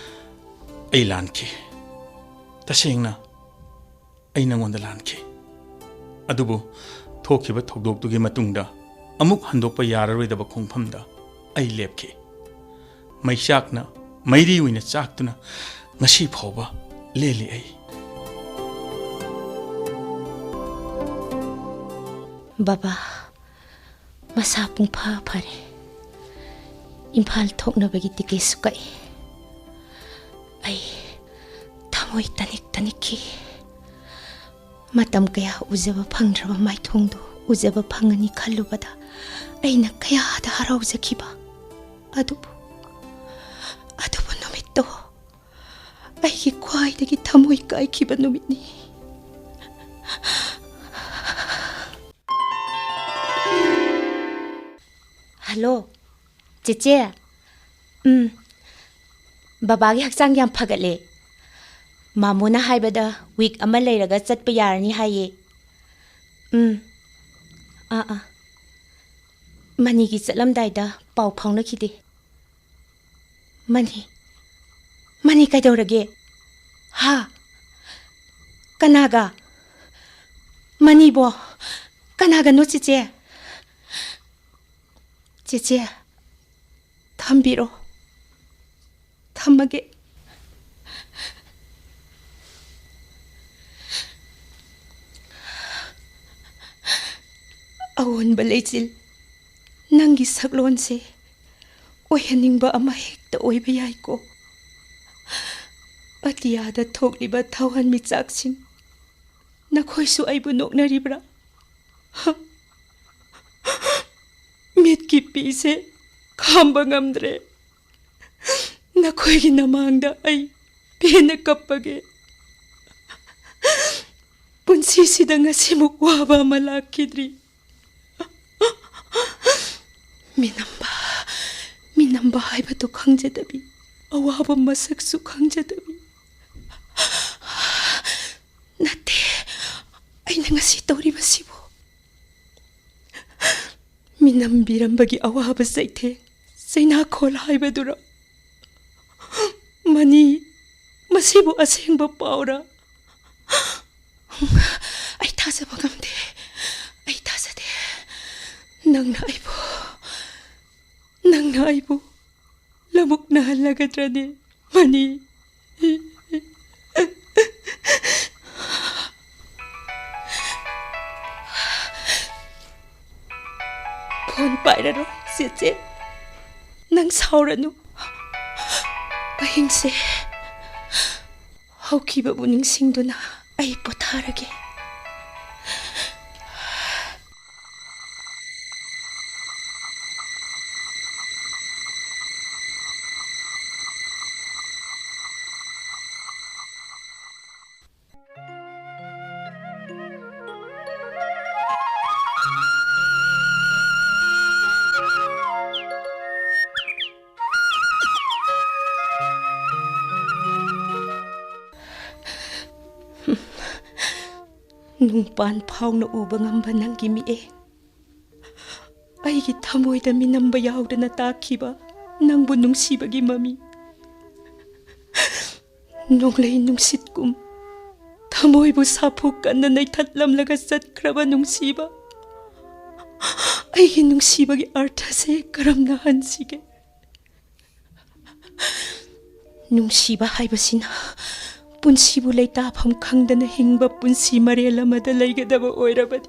ꯑꯩ ꯂꯥꯟꯈꯤ꯫ ꯇꯁꯦꯡꯅ ꯑꯩ ꯅꯉꯣꯟꯗ ꯂꯥꯟꯈꯤ꯫ ꯑꯗꯨꯕꯨ ꯊꯣꯛꯈꯤꯕ ꯊꯧꯗꯣꯛꯇꯨꯒꯤ ꯃꯇꯨꯡꯗ ꯑꯃꯨꯛ ꯍꯟꯗꯣꯛꯄ ꯌꯥꯔꯔꯣꯏꯗꯕ ꯈꯣꯡꯐꯝꯗ ꯑꯩ ꯂꯦꯞꯈꯤ꯫ ꯃꯩꯆꯥꯛꯅ ꯃꯩꯔꯤ ꯑꯣꯏꯅ ꯆꯥꯛꯇꯨꯅ ꯉꯁꯤ ꯐꯥꯎꯕ ꯂꯦꯜꯂꯤ ꯑꯩ꯫ ꯕꯕꯥ, ꯃꯁꯥ ꯄꯨꯡꯐꯥ ꯐꯔꯦ꯫ ꯏꯝꯐꯥꯜ ꯊꯣꯛꯅꯕꯒꯤ ꯇꯤꯀꯦꯠꯁꯨ ꯀꯛꯏ꯫ ꯑꯩ ꯊꯃꯣꯏ ꯇꯅꯤꯛ ꯇꯅꯤꯛꯈꯤ꯫ ꯃꯇꯝ ꯀꯌꯥ ꯎꯖꯕ ꯐꯪꯗ꯭ꯔꯕ ꯃꯥꯏꯊꯣꯡꯗꯨ ꯎꯖꯕ ꯐꯪꯉꯅꯤ ꯈꯜꯂꯨꯕꯗ ꯑꯩꯅ ꯀꯌꯥꯗ ꯍꯔꯥꯎꯖꯈꯤꯕ꯫ ꯑꯗꯨꯕꯨ, ꯑꯗꯨꯕꯨ ꯅꯨꯃꯤꯠꯇꯣ ꯑꯩꯒꯤ ꯈ꯭ꯋꯥꯏꯗꯒꯤ ꯊꯃꯣꯏ ꯀꯥꯏꯈꯤꯕ ꯅꯨꯃꯤꯠꯅꯤ꯫ ꯍꯜꯂꯣ, ꯆꯦꯆꯦ꯫ ꯎꯝ, ꯕꯕꯥꯒꯤ ꯍꯛꯆꯥꯡ ꯌꯥꯝ ꯐꯒꯠꯂꯦ꯫ ꯃꯥꯃꯣꯅ ꯍꯥꯏꯕꯗ ꯋꯤꯛ ꯑꯃ ꯂꯩꯔꯒ ꯆꯠꯄ ꯌꯥꯔꯅꯤ ꯍꯥꯏꯌꯦ꯫ ꯎꯝ, ꯑꯥ, ꯑꯥ꯫ ꯃꯅꯤꯒꯤ ꯆꯠꯂꯝꯗꯥꯏꯗ ꯄꯥꯎ ꯐꯥꯎꯅꯈꯤꯗꯦ꯫ ꯃꯅꯤ, ꯃꯅꯤ ꯀꯩꯗꯧꯔꯒꯦ? ꯍꯥ? ꯀꯅꯥꯒ? ꯃꯅꯤꯕꯣ? ꯀꯅꯥꯒꯅꯣ, ꯆꯦꯆꯦ? ꯆꯦꯆꯦ, ꯊꯝꯕꯤꯔꯣ꯫ ꯊꯝꯃꯒꯦ꯫ ꯑꯑꯣꯟꯕ ꯂꯩꯆꯤꯜ, ꯅꯪꯒꯤ ꯁꯛꯂꯣꯟꯁꯦ ꯑꯣꯏꯍꯟꯅꯤꯡꯕ ꯑꯃ ꯍꯦꯛꯇ ꯑꯣꯏꯕ ꯌꯥꯏꯀꯣ꯫ ꯑꯇꯤꯌꯥꯗ ꯊꯣꯛꯂꯤꯕ ꯊꯋꯥꯟꯃꯤꯆꯥꯛꯁꯤꯡ, ꯅꯈꯣꯏꯁꯨ ꯑꯩꯕꯨ ꯅꯣꯛꯅꯔꯤꯕ꯭ꯔꯥ? ꯃꯤꯠꯀꯤ ꯄꯤꯁꯦ ꯈꯥꯝꯕ ꯉꯝꯗ꯭ꯔꯦ꯫ ꯅꯈꯣꯏꯒꯤ ꯅꯃꯥꯡꯗ ꯑꯩ ꯄꯦꯟꯅ ꯀꯞꯄꯒꯦ꯫ ꯄꯨꯟꯁꯤꯁꯤꯗ ꯉꯁꯤꯃꯨꯛ ꯋꯥꯕ ꯑꯃ ꯂꯥꯛꯈꯤꯗ꯭ꯔꯤ꯫ ꯃꯤꯅꯝꯕ, ꯃꯤꯅꯝꯕ ꯍꯥꯏꯕꯗꯨ ꯈꯪꯖꯗꯕꯤ, ꯑꯋꯥꯕ ꯃꯁꯛꯁꯨ ꯈꯪꯖꯗꯕꯤ꯫ ꯅꯠꯇꯦ, ꯑꯩꯅ ꯉꯁꯤ ꯇꯧꯔꯤꯕꯁꯤꯕꯨ꯫ ꯃꯤꯅꯝꯕꯤꯔꯝꯕꯒꯤ ꯑꯋꯥꯕ ꯆꯩꯊꯦꯡ, ꯆꯩꯅꯥꯈꯣꯜ ꯍꯥꯏꯕꯗꯨꯔ? ꯃꯅꯤ, ꯃꯁꯤꯕꯨ ꯑꯁꯦꯡꯕ ꯄꯥꯎꯔ? ꯑꯩ ꯊꯥꯖꯕ ꯉꯝꯗꯦ꯫ ꯑꯩ ꯊꯥꯖꯗꯦ꯫ ꯅꯪꯅ ꯑꯩꯕꯨ, ꯅꯪꯅ ꯑꯩꯕꯨ ꯂꯧꯕꯨꯛꯅꯍꯜꯂꯒꯗ꯭ꯔꯅꯦ, ꯃꯅꯤ? ꯐꯣꯟ ꯄꯥꯏꯔꯔꯣꯏ, ꯆꯦꯆꯦ꯫ ꯅꯪ ꯁꯥꯎꯔꯅꯨ꯫ ꯑꯍꯤꯡꯁꯦ ꯍꯧꯈꯤꯕꯕꯨ ꯅꯤꯡꯁꯤꯡꯗꯨꯅ ꯑꯩ ꯄꯣꯊꯥꯔꯒꯦ꯫ ꯅꯨꯡꯄꯥꯟ ꯐꯥꯎꯅ ꯎꯕ ꯉꯝꯕ ꯅꯪꯒꯤ ꯃꯤꯠꯌꯦꯡ, ꯑꯩꯒꯤ ꯊꯃꯣꯏꯗ ꯃꯤꯅꯝꯕ ꯌꯥꯎꯗꯅ ꯇꯥꯛꯈꯤꯕ ꯅꯪꯕꯨ ꯅꯨꯡꯁꯤꯕꯒꯤ ꯃꯃꯤ, ꯅꯣꯡꯂꯩ ꯅꯨꯡꯁꯤꯠꯀꯨꯝ ꯊꯃꯣꯏꯕꯨ ꯁꯥꯐꯨ ꯀꯟꯅ ꯅꯩꯊꯠꯂꯝꯂꯒ ꯆꯠꯈ꯭ꯔꯕ ꯅꯨꯡꯁꯤꯕ, ꯑꯩꯒꯤ ꯅꯨꯡꯁꯤꯕꯒꯤ ꯑꯔꯊꯁꯦ ꯀꯔꯝꯅ ꯍꯟꯁꯤꯒꯦ? ꯅꯨꯡꯁꯤꯕ ꯍꯥꯏꯕꯁꯤꯅ ꯄꯨꯟꯁꯤꯕꯨ ꯂꯩꯇꯥꯐꯝ ꯈꯪꯗꯅ ꯍꯤꯡꯕ ꯄꯨꯟꯁꯤ ꯃꯔꯦꯜ ꯑꯃꯗ ꯂꯩꯒꯗꯕ ꯑꯣꯏꯔꯕꯗꯤ,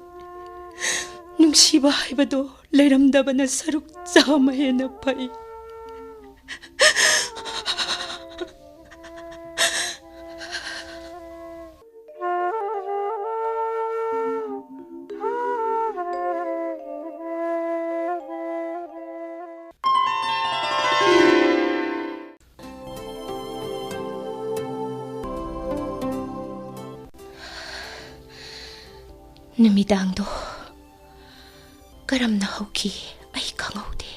ꯅꯨꯡꯁꯤꯕ ꯍꯥꯏꯕꯗꯣ ꯂꯩꯔꯝꯗꯕꯅ ꯁꯔꯨꯛ ꯆꯥꯝꯃ ꯍꯦꯟꯅ ꯐꯩ꯫ ꯅꯨꯃꯤꯗꯥꯡꯗꯣ ꯀꯔꯝꯅ ꯍꯧꯈꯤ, ꯑꯩ ꯈꯪꯍꯧꯗꯦ꯫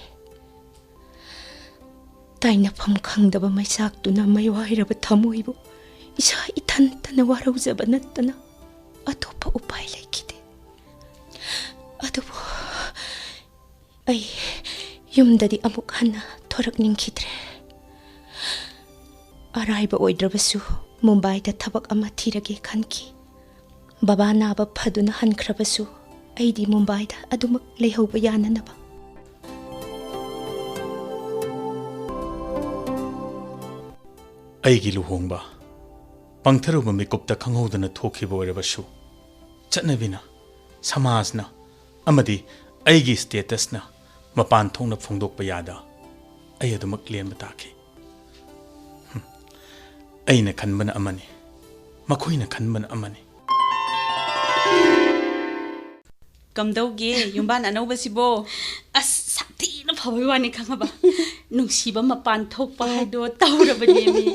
ꯇꯥꯏꯅꯐꯝ ꯈꯪꯗꯕ ꯃꯩꯆꯥꯛꯇꯨꯅ ꯃꯩꯋꯥꯏꯔꯕ ꯊꯃꯣꯏꯕꯨ ꯏꯁꯥ ꯏꯊꯟꯇꯅ ꯋꯥꯔꯧꯖꯕ ꯅꯠꯇꯅ ꯑꯇꯣꯞꯄ ꯎꯄꯥꯏ ꯂꯩꯈꯤꯗꯦ꯫ ꯑꯗꯨꯕꯨ ꯑꯩ ꯌꯨꯝꯗꯗꯤ ꯑꯃꯨꯛ ꯍꯟꯅ ꯊꯣꯔꯛꯅꯤꯡꯈꯤꯗ꯭ꯔꯦ꯫ ꯑꯔꯥꯏꯕ ꯑꯣꯏꯗ꯭ꯔꯕꯁꯨ ꯃꯨꯝꯕꯥꯏꯗ ꯊꯕꯛ ꯑꯃ ꯊꯤꯔꯒꯦ ꯈꯟꯈꯤ꯫ ꯕꯕꯥ ꯅꯥꯕ ꯐꯗꯨꯅ ꯍꯟꯈ꯭ꯔꯕꯁꯨ ꯑꯩꯗꯤ ꯃꯨꯝꯕꯥꯏꯗ ꯑꯗꯨꯃꯛ ꯂꯩꯍꯧꯕ ꯌꯥꯅꯅꯕ꯫ ꯑꯩꯒꯤ ꯂꯨꯍꯣꯡꯕ ꯄꯪꯊꯔꯨꯕ ꯃꯤꯀꯨꯞꯇ ꯈꯪꯍꯧꯗꯅ ꯊꯣꯛꯈꯤꯕ ꯑꯣꯏꯔꯕꯁꯨ, ꯆꯠꯅꯕꯤꯅ, ꯁꯃꯥꯖꯅ ꯑꯃꯗꯤ ꯑꯩꯒꯤ ꯁ꯭ꯇꯦꯇꯁꯅ ꯃꯄꯥꯟ ꯊꯣꯛꯅ ꯐꯣꯡꯗꯣꯛꯄ ꯌꯥꯗ ꯑꯩ ꯑꯗꯨꯃꯛ ꯂꯦꯟꯕ ꯇꯥꯈꯤ꯫ ꯍꯨꯝ꯫ ꯑꯩꯅ ꯈꯟꯕꯅ ꯑꯃꯅꯤ, ꯃꯈꯣꯏꯅ ꯈꯟꯕꯅ ꯑꯃꯅꯤ꯫ ꯀꯝꯗꯧꯒꯦ ꯌꯨꯝꯕꯥꯟ ꯑꯅꯧꯕꯁꯤꯕꯣ? ꯑꯁ, ꯁꯥꯊꯤꯅ ꯐꯕꯩ ꯋꯥꯅꯤ ꯈꯪꯉꯕ꯫ ꯅꯨꯡꯁꯤꯕ ꯃꯄꯥꯟ ꯊꯣꯛꯄ ꯍꯥꯏꯗꯣ ꯇꯧꯔꯕꯅꯦꯃꯤ꯫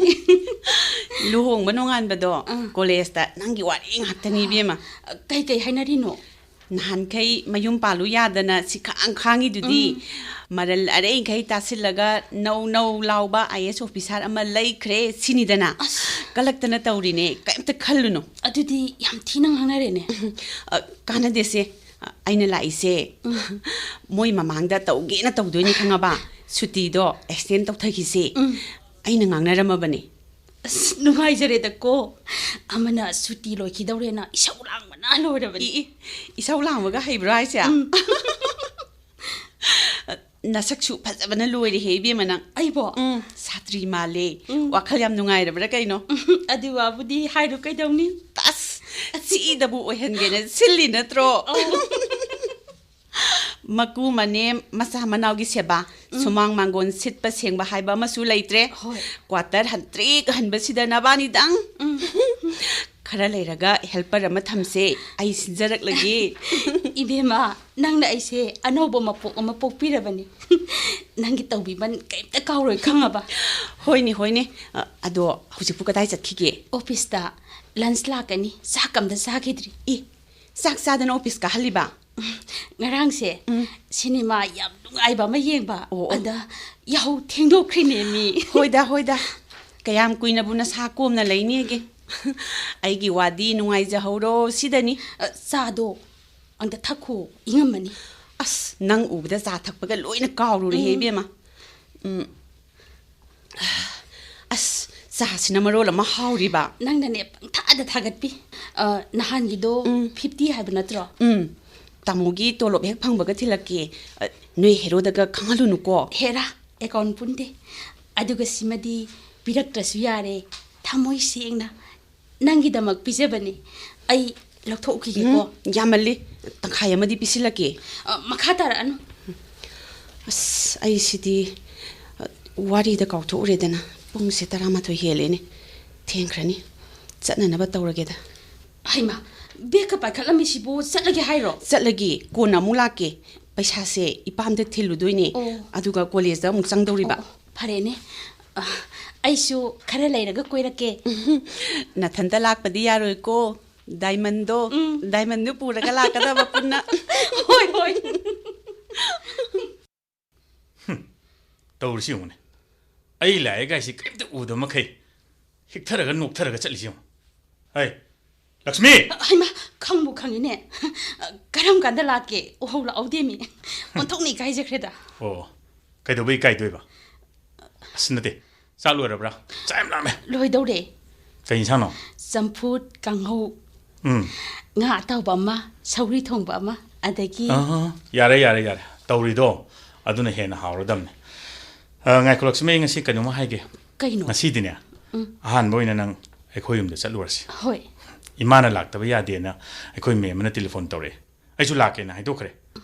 ꯂꯨꯍꯣꯡꯕ ꯅꯣꯡꯉꯥꯟꯕꯗꯣ ꯑꯥ꯫ ꯀꯣꯂꯦꯖꯇ ꯅꯪꯒꯤ ꯋꯥꯔꯤ ꯉꯥꯛꯇꯅꯤ ꯏꯕꯦꯝꯃ꯫ ꯀꯩꯀꯩ ꯍꯥꯏꯅꯔꯤꯅꯣ? ꯅꯍꯥꯟꯈꯩ ꯃꯌꯨꯝ ꯄꯥꯜꯂꯨ ꯌꯥꯗꯅ ꯁꯤꯈꯥꯡ ꯈꯥꯡꯉꯤꯗꯨꯗꯤ꯫ ꯎꯝ꯫ ꯃꯔꯜ ꯑꯔꯩꯈꯩ ꯇꯥꯁꯤꯜꯂꯒ ꯅꯧ ꯅꯧ ꯂꯥꯎꯕ IAS officer ꯑꯃ ꯂꯩꯈ꯭ꯔꯦ ꯁꯤꯅꯤꯗꯅ꯫ ꯑꯁ꯫ ꯀꯂꯛꯇꯅ ꯇꯧꯔꯤꯅꯦ, ꯀꯩꯝꯇ ꯈꯜꯂꯨꯅꯨ꯫ ꯑꯗꯨꯗꯤ ꯌꯥꯝ ꯊꯤꯅ ꯉꯥꯡꯅꯔꯦꯅꯦ꯫ ꯑ, ꯀꯥꯟꯅꯗꯦꯁꯦ꯫ ꯑ, ꯑꯩꯅ ꯂꯥꯛꯏꯁꯦ ꯎꯝ꯫ ꯃꯣꯏ ꯃꯃꯥꯡꯗ ꯇꯧꯒꯦꯅ ꯇꯧꯗꯣꯏꯅꯤ ꯈꯪꯉꯕ? ꯁꯨꯇꯤꯗꯣ extend ꯇꯧꯊꯈꯤꯁꯦ꯫ ꯎꯝ꯫ ꯑꯩꯅ ꯉꯥꯡꯅꯔꯝꯃꯕꯅꯦ꯫ ꯑꯁ, ꯅꯨꯡꯉꯥꯏꯖꯔꯦꯗꯀꯣ꯫ ꯑꯃꯅ ꯁꯨꯇꯤ ꯂꯣꯏꯈꯤꯗꯧꯔꯦꯅ ꯏꯁꯧ ꯂꯥꯡꯕꯅ ꯂꯣꯏꯔꯕꯅꯤ꯫ ꯏ, ꯏ, ꯏꯁꯧ ꯂꯥꯡꯕꯒ ꯍꯩꯕ꯭ꯔꯣ ꯍꯥꯏꯁꯦ? ꯎꯝ꯫ ꯅꯁꯛꯁꯨ ꯐꯖꯕꯅ ꯂꯣꯏꯔꯦꯍꯦ ꯏꯕꯦꯝꯃ ꯅꯪ꯫ ꯑꯩꯕꯣ? ꯎꯝ, ꯁꯥꯇ꯭ꯔꯤ ꯃꯥꯜꯂꯦ꯫ ꯎꯝ꯫ ꯋꯥꯈꯜ ꯌꯥꯝ ꯅꯨꯡꯉꯥꯏꯔꯕ꯭ꯔꯥ ꯀꯩꯅꯣ? ꯑꯗꯨ ꯋꯥꯕꯨꯗꯤ ꯍꯥꯏꯔꯨ ꯀꯩꯗꯧꯅꯤ? ꯑꯁ, ꯁꯤꯗꯕꯨ ꯑꯣꯏꯍꯟꯒꯦꯅ ꯁꯤꯜꯂꯤ ꯅꯠꯇ꯭ꯔꯣ? ꯑꯧ꯫ ꯃꯀꯨ ꯃꯅꯦꯝ, ꯃꯆꯥ ꯃꯅꯥꯎꯒꯤ ꯁꯦꯕꯥ, ꯎꯝ꯫ ꯁꯨꯃꯥꯡ ꯃꯥꯡꯒꯣꯟ ꯁꯤꯠꯄ ꯁꯦꯡꯕ ꯍꯥꯏꯕ ꯑꯃꯁꯨ ꯂꯩꯇ꯭ꯔꯦ꯫ ꯍꯣꯏ꯫ ꯀ꯭ꯋꯥꯇꯔ ꯍꯟꯇ꯭ꯔꯤꯛ ꯍꯟꯕꯁꯤꯗ ꯅꯕꯥꯅꯤꯗꯪ꯫ ꯎꯝ꯫ ꯈꯔ ꯂꯩꯔꯒ helper ꯑꯃ ꯊꯝꯁꯦ, ꯑꯩ ꯁꯤꯟꯖꯔꯛꯂꯒꯦ꯫ ꯏꯕꯦꯝꯃ, ꯅꯪꯅ ꯑꯩꯁꯦ ꯑꯅꯧꯕ ꯃꯄꯣꯛ ꯑꯃ ꯄꯣꯛꯄꯤꯔꯕꯅꯤ꯫ ꯅꯪꯒꯤ ꯇꯧꯕꯤꯃꯜ ꯀꯩꯝꯇ ꯀꯥꯎꯔꯣꯏ ꯈꯪꯉꯕ? ꯍꯣꯏꯅꯦ, ꯍꯣꯏꯅꯦ꯫ ꯑ, ꯑꯗꯣ ꯍꯧꯖꯤꯛꯄꯨ ꯀꯗꯥꯏ ꯆꯠꯈꯤꯒꯦ? ꯑꯣꯐꯤꯁꯇ lunch ꯂꯥꯛꯀꯅꯤ, ꯆꯥꯛ ꯑꯝꯇ ꯆꯥꯈꯤꯗ꯭ꯔꯤ꯫ ꯏ, ꯆꯥꯛ ꯆꯥꯗꯅ ꯑꯣꯐꯤꯁ ꯀꯥꯍꯜꯂꯤꯕ? ꯉꯔꯥꯡꯁꯦ ꯎꯝ꯫ ꯁꯤꯅꯦꯃꯥ ꯌꯥꯝ ꯅꯨꯡꯉꯥꯏꯕ ꯑꯃ ꯌꯦꯡꯕ꯫ ꯑꯣ, ꯑꯣ꯫ ꯑꯗ ꯌꯥꯍꯧ ꯊꯦꯡꯗꯣꯛꯈ꯭ꯔꯤꯅꯦ ꯃꯤ꯫ ꯍꯣꯏꯗ, ꯍꯣꯏꯗ꯫ ꯀꯌꯥꯝ ꯀꯨꯏꯅꯕꯨ ꯅꯁꯥ ꯀꯣꯝꯅ ꯂꯩꯅꯤꯒꯦ? ꯑꯩꯒꯤ ꯋꯥꯗꯤ ꯅꯨꯡꯉꯥꯏꯖꯍꯧꯔꯣ ꯁꯤꯗꯅꯤ꯫ ꯑ, ꯆꯥꯗꯣ ꯑꯝꯇ ꯊꯛꯈꯣ, ꯏꯪꯉꯝꯃꯅꯤ꯫ ꯑꯁ, ꯅꯪ ꯎꯕꯗ ꯆꯥ ꯊꯛꯄꯒ ꯂꯣꯏꯅ ꯀꯥꯎꯔꯨꯔꯦꯍꯦ, ꯎꯝ꯫ ꯏꯕꯦꯝꯃ꯫ ꯎꯝ꯫ ꯑꯁ, ꯆꯥꯁꯤꯅ ꯃꯔꯣꯜ ꯑꯃ ꯍꯥꯎꯔꯤꯕ꯫ ꯅꯪꯅꯅꯦ ꯄꯪꯊꯥꯗ ꯊꯥꯒꯠꯄꯤ꯫ ꯑ, ꯅꯍꯥꯟꯒꯤꯗꯣ ꯎꯝ꯫ ꯐꯤꯐꯇꯤ ꯍꯥꯏꯕ ꯅꯠꯇ꯭ꯔꯣ? ꯎꯝ꯫ ꯇꯥꯃꯣꯒꯤ ꯇꯣꯂꯣꯞ ꯍꯦꯛ ꯐꯪꯕꯒ ꯊꯤꯜꯂꯛꯀꯦ꯫ ꯑ, ꯅꯣꯏ ꯍꯦꯔꯣꯗꯒ ꯈꯪꯍꯜꯂꯨꯅꯨꯀꯣ꯫ ꯍꯦꯔꯥ, ꯑꯦꯀꯥꯎꯟ ꯄꯨꯟꯗꯦ꯫ ꯑꯗꯨꯒ ꯁꯤꯃꯗꯤ ꯄꯤꯔꯛꯇ꯭ꯔꯁꯨ ꯌꯥꯔꯦ꯫ ꯊꯃꯣꯏ ꯁꯦꯡꯅ ꯅꯪꯒꯤꯗꯃꯛ ꯄꯤꯖꯕꯅꯤ꯫ ꯑꯩ ꯂꯧꯊꯣꯛꯎꯈꯤꯒꯦꯀꯣ꯫ ꯎꯝ, ꯌꯥꯝꯃꯜꯂꯤ꯫ ꯇꯪꯈꯥꯏ ꯑꯃꯗꯤ ꯄꯤꯁꯤꯜꯂꯛꯀꯦ꯫ ꯑ, ꯃꯈꯥ ꯇꯥꯔꯛꯑꯅꯨ꯫ ꯑꯁ, ꯑꯩꯁꯤꯗꯤ, ꯑ, ꯋꯥꯔꯤꯗ ꯀꯥꯎꯊꯣꯛꯎꯔꯦꯗꯅ꯫ ꯄꯨꯡꯁꯦ ꯇꯔꯥꯃꯥꯊꯣꯏ ꯍꯦꯜꯂꯦꯅꯦ꯫ ꯊꯦꯡꯈ꯭ꯔꯅꯤ꯫ ꯆꯠꯅꯅꯕ ꯇꯧꯔꯒꯦꯗ꯫ ꯍꯩꯃꯥ, ꯕꯦꯒꯀ ꯄꯥꯏꯈꯠꯂꯝꯃꯤꯁꯤꯕꯨ ꯆꯠꯂꯒꯦ ꯍꯥꯏꯔꯣ? ꯆꯠꯂꯒꯦ, ꯀꯣꯟꯅ ꯑꯃꯨꯛ ꯂꯥꯛꯀꯦ꯫ ꯄꯩꯁꯥꯁꯦ ꯏꯄꯥꯝꯗ ꯊꯤꯜꯂꯨꯗꯣꯏꯅꯦ꯫ ꯑꯣ꯫ ꯑꯗꯨꯒ ꯀꯣꯂꯦꯖꯇ ꯑꯃꯨꯛ ꯆꯪꯗꯧꯔꯤꯕ꯫ ꯑꯣ, ꯑꯣ, ꯐꯔꯦꯅꯦ꯫ ꯑ, ꯑꯩꯁꯨ ꯈꯔ ꯂꯩꯔꯒ ꯀꯣꯏꯔꯛꯀꯦ꯫ ꯅꯊꯟꯇ ꯂꯥꯛꯄꯗꯤ ꯌꯥꯔꯣꯏꯀꯣ꯫ ꯗꯥꯏꯃꯟꯗꯣ, ꯎꯝ꯫ ꯗꯥꯏꯃꯟꯗꯨ ꯄꯨꯔꯒ ꯂꯥꯛꯀꯗꯕ ꯄꯨꯟꯅ꯫ ꯍꯣꯏ, ꯍꯣꯏ꯫ ꯇꯧꯔꯤꯁꯤ ꯌꯦꯡꯉꯨꯅꯦ꯫ ꯑꯩ ꯂꯥꯛꯑꯦ ꯀꯥꯏꯁꯤ ꯀꯔꯤꯝꯇ ꯎꯗꯕ ꯃꯈꯩ ꯍꯤꯛꯊꯔꯒ ꯅꯣꯛꯊꯔꯒ ꯆꯠꯂꯤꯁꯤ ꯌꯦꯡꯉꯨ꯫ ꯍꯩ, ꯂꯛꯁꯃꯤ! ꯍꯩꯃꯥ, ꯈꯪꯕꯨ ꯈꯪꯉꯤꯅꯦ꯫ ꯀꯔꯝ ꯀꯥꯟꯗ ꯂꯥꯛꯀꯦ? ꯎꯍꯧ ꯂꯥꯛꯍꯧꯗꯦꯃꯤ꯫ ꯑꯣꯟꯊꯣꯛꯅ ꯏꯀꯥꯏꯖꯈ꯭ꯔꯦꯗ꯫ ꯑꯣ, ꯀꯩꯗꯧꯕꯩ ꯏꯀꯥꯏꯗꯣꯏꯕ? ꯑꯁ, ꯅꯠꯇꯦ, ꯆꯥꯛ ꯂꯣꯏꯔꯕ꯭ꯔꯥ? ꯆꯥꯛ ꯌꯥꯝ ꯂꯥꯝꯃꯦ꯫ ꯂꯣꯏꯗꯧꯔꯦ꯫ ꯀꯩ ꯏꯟꯁꯥꯡꯅꯣ? ꯆꯝꯐꯨꯠ, ꯀꯥꯡꯍꯧ, ꯎꯝ꯫ ꯉꯥ ꯑꯇꯥꯎꯕ ꯑꯃ, ꯁꯧꯒ꯭ꯔꯤ ꯊꯣꯡꯕ ꯑꯃ, ꯑꯗꯒꯤ ꯑꯍ, ꯌꯥꯔꯦ, ꯌꯥꯔꯦ, ꯌꯥꯔꯦ꯫ ꯇꯧꯔꯤꯗꯣ ꯑꯗꯨꯅ ꯍꯦꯟꯅ ꯍꯥꯎꯔꯗꯝꯅꯦ꯫ ꯑ, ꯉꯥꯏꯈꯣ, ꯂꯛꯁꯃꯤ, ꯑꯩ ꯉꯁꯤ ꯀꯩꯅꯣꯝꯃ ꯍꯥꯏꯒꯦ꯫ ꯀꯩꯅꯣ? ꯉꯁꯤꯗꯤꯅꯦ, ꯎꯝ꯫ ꯑꯍꯥꯟꯕ ꯑꯣꯏꯅ ꯅꯪ ꯑꯩꯈꯣꯏ ꯌꯨꯝꯗ ꯆꯠꯂꯨꯔꯁꯤ꯫ ꯍꯣꯏ꯫ ꯏꯃꯥꯅ ꯂꯥꯛꯇꯕ ꯌꯥꯗꯦꯅ ꯑꯩꯈꯣꯏ ꯃꯦꯝ ꯑꯃꯅ ꯇꯦꯂꯤꯐꯣꯟ ꯇꯧꯔꯛꯑꯦ꯫ ꯑꯩꯁꯨ ꯂꯥꯛꯀꯦꯅ ꯍꯥꯏꯗꯣꯛꯈ꯭ꯔꯦ꯫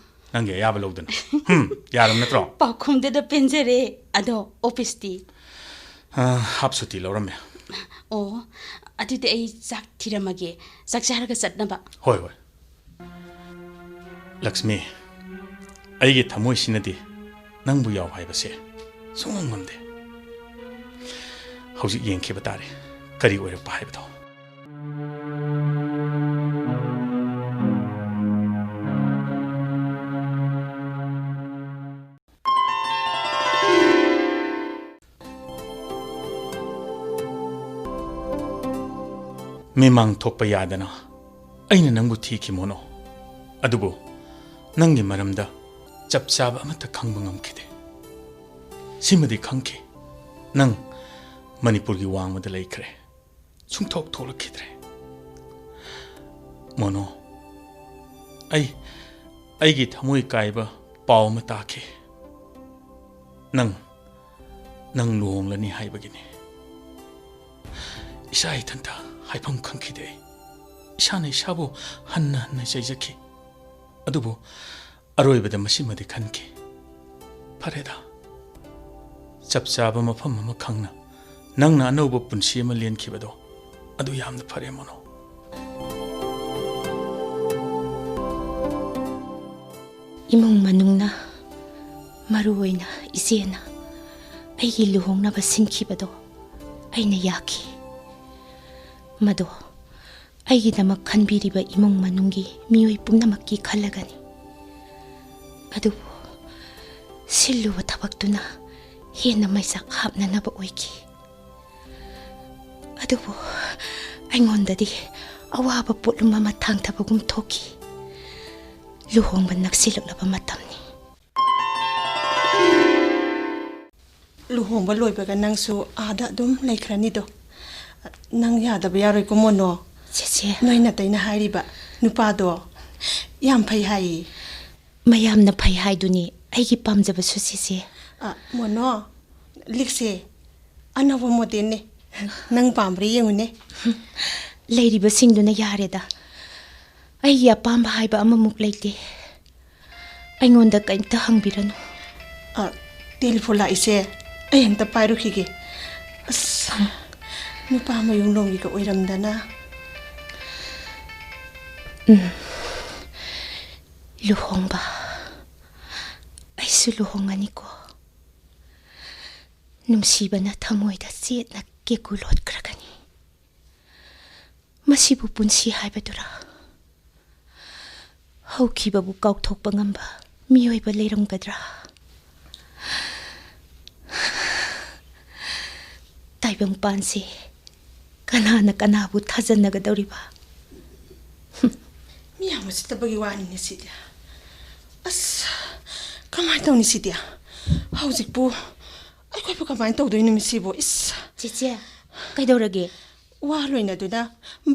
ꯅꯪꯒꯤ ꯑꯌꯥꯕ ꯂꯧꯗꯅ꯫ ꯍꯨꯝ, ꯌꯥꯔꯕ ꯅꯠꯇ꯭ꯔꯣ? ꯄꯥꯎꯈꯨꯝꯗꯨꯗ ꯄꯦꯟꯖꯔꯦ꯫ ꯑꯗꯣ ꯑꯣꯐꯤꯁꯇꯤ? ꯑ, ꯍꯥꯞ ꯁꯨꯇꯤ ꯂꯧꯔꯝꯃꯦ꯫ ꯑꯣ, ꯑꯗꯨꯗꯤ ꯑꯩ ꯆꯥꯛ ꯊꯤꯔꯝꯃꯒꯦ꯫ ꯆꯥꯛ ꯆꯥꯔꯒ ꯆꯠꯅꯕ꯫ ꯍꯣꯏ, ꯍꯣꯏ꯫ ꯂꯛꯁꯃꯤ, ꯑꯩꯒꯤ ꯊꯃꯣꯏꯁꯤꯅꯗꯤ ꯅꯪꯕꯨ ꯌꯥꯎ ꯍꯥꯏꯕꯁꯦ ꯁꯨꯡꯉꯝ ꯉꯝꯗꯦ꯫ ꯍꯧꯖꯤꯛ ꯌꯦꯡꯈꯤꯕ ꯇꯥꯔꯦ ꯀꯔꯤ ꯑꯣꯏꯔꯛꯄ ꯍꯥꯏꯕꯗꯣ꯫ ꯃꯤꯃꯥꯡ ꯊꯣꯛꯄ ꯌꯥꯗꯅ ꯑꯩꯅ ꯅꯪꯕꯨ ꯊꯤꯈꯤ, ꯃꯣꯅꯣ꯫ ꯑꯗꯨꯕꯨ ꯅꯪꯒꯤ ꯃꯔꯝꯗ ꯆꯞ ꯆꯥꯕ ꯑꯃꯠꯇ ꯈꯪꯕ ꯉꯝꯈꯤꯗꯦ꯫ ꯁꯤꯃꯗꯤ ꯈꯪꯈꯤ, ꯅꯪ ꯃꯅꯤꯄꯨꯔꯒꯤ ꯋꯥꯡꯃꯗ ꯂꯩꯈ꯭ꯔꯦ꯫ ꯁꯨꯡꯊꯣꯛ ꯊꯣꯛꯂꯛꯈꯤꯗ꯭ꯔꯦ꯫ ꯃꯣꯅꯣ, ꯑꯩ, ꯑꯩꯒꯤ ꯊꯃꯣꯏ ꯀꯥꯏꯕ ꯄꯥꯎ ꯑꯃ ꯇꯥꯈꯤ꯫ ꯅꯪ, ꯅꯪ ꯂꯨꯍꯣꯡꯂꯅꯤ ꯍꯥꯏꯕꯒꯤꯅꯤ꯫ ꯏꯁꯥ ꯏꯊꯟꯇ ꯍꯥꯏꯐꯝ ꯈꯪꯈꯤꯗꯦ꯫ ꯏꯁꯥꯅ ꯏꯁꯥꯕꯨ ꯍꯟꯅ ꯍꯟꯅ ꯆꯩꯖꯈꯤ꯫ ꯑꯗꯨꯕꯨ ꯑꯔꯣꯏꯕꯗ ꯃꯁꯤꯃꯗꯤ ꯈꯟꯈꯤ, "ꯐꯔꯦꯗ, ꯆꯞ ꯆꯥꯕ ꯃꯐꯝ ꯑꯃ ꯈꯪꯅ ꯅꯪꯅ ꯑꯅꯧꯕ ꯄꯨꯟꯁꯤ ꯑꯃ ꯂꯦꯟꯈꯤꯕꯗꯣ, ꯑꯗꯨ ꯌꯥꯝꯅ ꯐꯔꯦ, ꯃꯣꯅꯣ꯫" ꯏꯃꯨꯡ ꯃꯅꯨꯡꯅ, ꯃꯔꯨ ꯑꯣꯏꯅ ꯏꯆꯦꯅ ꯑꯩꯒꯤ ꯂꯨꯍꯣꯡꯅꯕ ꯁꯤꯟꯈꯤꯕꯗꯣ ꯑꯩꯅ ꯌꯥꯈꯤ꯫ ꯃꯗꯣ ꯑꯩꯒꯤꯗꯃꯛ ꯈꯟꯕꯤꯔꯤꯕ ꯏꯃꯨꯡ ꯃꯅꯨꯡꯒꯤ ꯃꯤꯑꯣꯏ ꯄꯨꯝꯅꯃꯛꯀꯤ ꯈꯜꯂꯒꯅꯤ꯫ ꯑꯗꯨꯕꯨ ꯁꯤꯜꯂꯨꯕ ꯊꯕꯛꯇꯨꯅ ꯍꯦꯟꯅ ꯃꯩꯆꯥꯛ ꯍꯥꯞꯅꯅꯕ ꯑꯣꯏꯈꯤ꯫ ꯑꯗꯨꯕꯨ ꯑꯩꯉꯣꯟꯗꯗꯤ ꯑꯋꯥꯕ ꯄꯣꯠꯂꯨꯝ ꯑꯃ ꯊꯥꯡꯊꯕꯒꯨꯝ ꯊꯣꯛꯈꯤ꯫ ꯂꯨꯍꯣꯡꯕ ꯅꯛꯁꯤꯜꯂꯛꯂꯕ ꯃꯇꯝꯅꯤ꯫ ꯂꯨꯍꯣꯡꯕ ꯂꯣꯏꯕꯒ ꯅꯪꯁꯨ ꯑꯥꯗ ꯑꯗꯨꯝ ꯂꯩꯈ꯭ꯔꯅꯤꯗꯣ꯫ ꯅꯪ ꯌꯥꯗꯕ ꯌꯥꯔꯣꯏꯀꯣ, ꯃꯣꯅꯣ꯫ ꯆꯦꯆꯦ꯫ ꯅꯣꯏ ꯅꯇꯩꯅ ꯍꯥꯏꯔꯤꯕ ꯅꯨꯄꯥꯗꯣ ꯌꯥꯝ ꯐꯩ ꯍꯥꯏꯌꯦ꯫ ꯃꯌꯥꯝꯅ ꯐꯩ ꯍꯥꯏꯗꯨꯅꯤ ꯑꯩꯒꯤ ꯄꯥꯝꯖꯕꯁꯨ, ꯆꯦꯆꯦ꯫ ꯑ, ꯃꯣꯅꯣ, ꯂꯤꯛꯁꯦ ꯑꯅꯧꯕ ꯃꯣꯗꯦꯜꯅꯦ꯫ ꯅꯪ ꯄꯥꯝꯕ꯭ꯔꯥ ꯌꯦꯡꯉꯨꯅꯦ꯫ ꯂꯩꯔꯤꯕꯁꯤꯡꯗꯨꯅ ꯌꯥꯔꯦꯗ꯫ ꯑꯩꯒꯤ ꯑꯄꯥꯝꯕ ꯍꯥꯏꯕ ꯑꯃꯃꯨꯛ ꯂꯩꯇꯦ꯫ ꯑꯩꯉꯣꯟꯗ ꯀꯔꯤꯝꯇ ꯍꯪꯕꯤꯔꯅꯨ꯫ ꯑ, ꯇꯦꯂꯤꯐꯣꯟ ꯂꯥꯛꯏꯁꯦ, ꯑꯩ ꯑꯝꯇ ꯄꯥꯏꯔꯨꯈꯤꯒꯦ꯫ ꯑꯁ, ꯅꯨꯄꯥ ꯃꯌꯨꯝꯂꯣꯝꯒꯤꯒ ꯑꯣꯏꯔꯝꯗꯅ꯫ ꯎꯝ꯫ ꯂꯨꯍꯣꯡꯕ꯫ ꯑꯩꯁꯨ ꯂꯨꯍꯣꯡꯉꯅꯤꯀꯣ꯫ ꯅꯨꯡꯁꯤꯕꯅ ꯊꯃꯣꯏꯗ ꯆꯦꯠꯅ ꯀꯦꯀꯨ ꯂꯣꯠꯈ꯭ꯔꯒꯅꯤ꯫ ꯃꯁꯤꯕꯨ ꯄꯨꯟꯁꯤ ꯍꯥꯏꯕꯗꯨꯔꯥ? ꯍꯧꯈꯤꯕꯕꯨ ꯀꯥꯎꯊꯣꯛꯄ ꯉꯝꯕ ꯃꯤꯑꯣꯏꯕ ꯂꯩꯔꯝꯒꯗ꯭ꯔꯥ? ꯇꯥꯏꯕꯪꯄꯥꯟꯁꯦ ꯀꯅꯥꯅ ꯀꯅꯥꯕꯨ ꯊꯥꯖꯅꯒꯗꯧꯔꯤꯕ? ꯃꯤ ꯌꯥꯝ ꯎꯁꯤꯠꯇꯕꯒꯤ ꯋꯥꯅꯤꯅꯦ ꯁꯤꯗꯤ꯫ ꯑꯁ, ꯀꯃꯥꯏꯅ ꯇꯧꯅꯤ ꯁꯤꯗꯤ? ꯍꯧꯖꯤꯛꯄꯨ ꯑꯩꯈꯣꯏꯕꯨ ꯀꯃꯥꯏꯅ ꯇꯧꯗꯣꯏꯅꯣ ꯃꯤꯁꯤꯕꯨ? ꯏꯁ! ꯆꯦꯆꯦ, ꯀꯩꯗꯧꯔꯒꯦ? ꯋꯥ ꯂꯣꯏꯅꯗꯨꯅ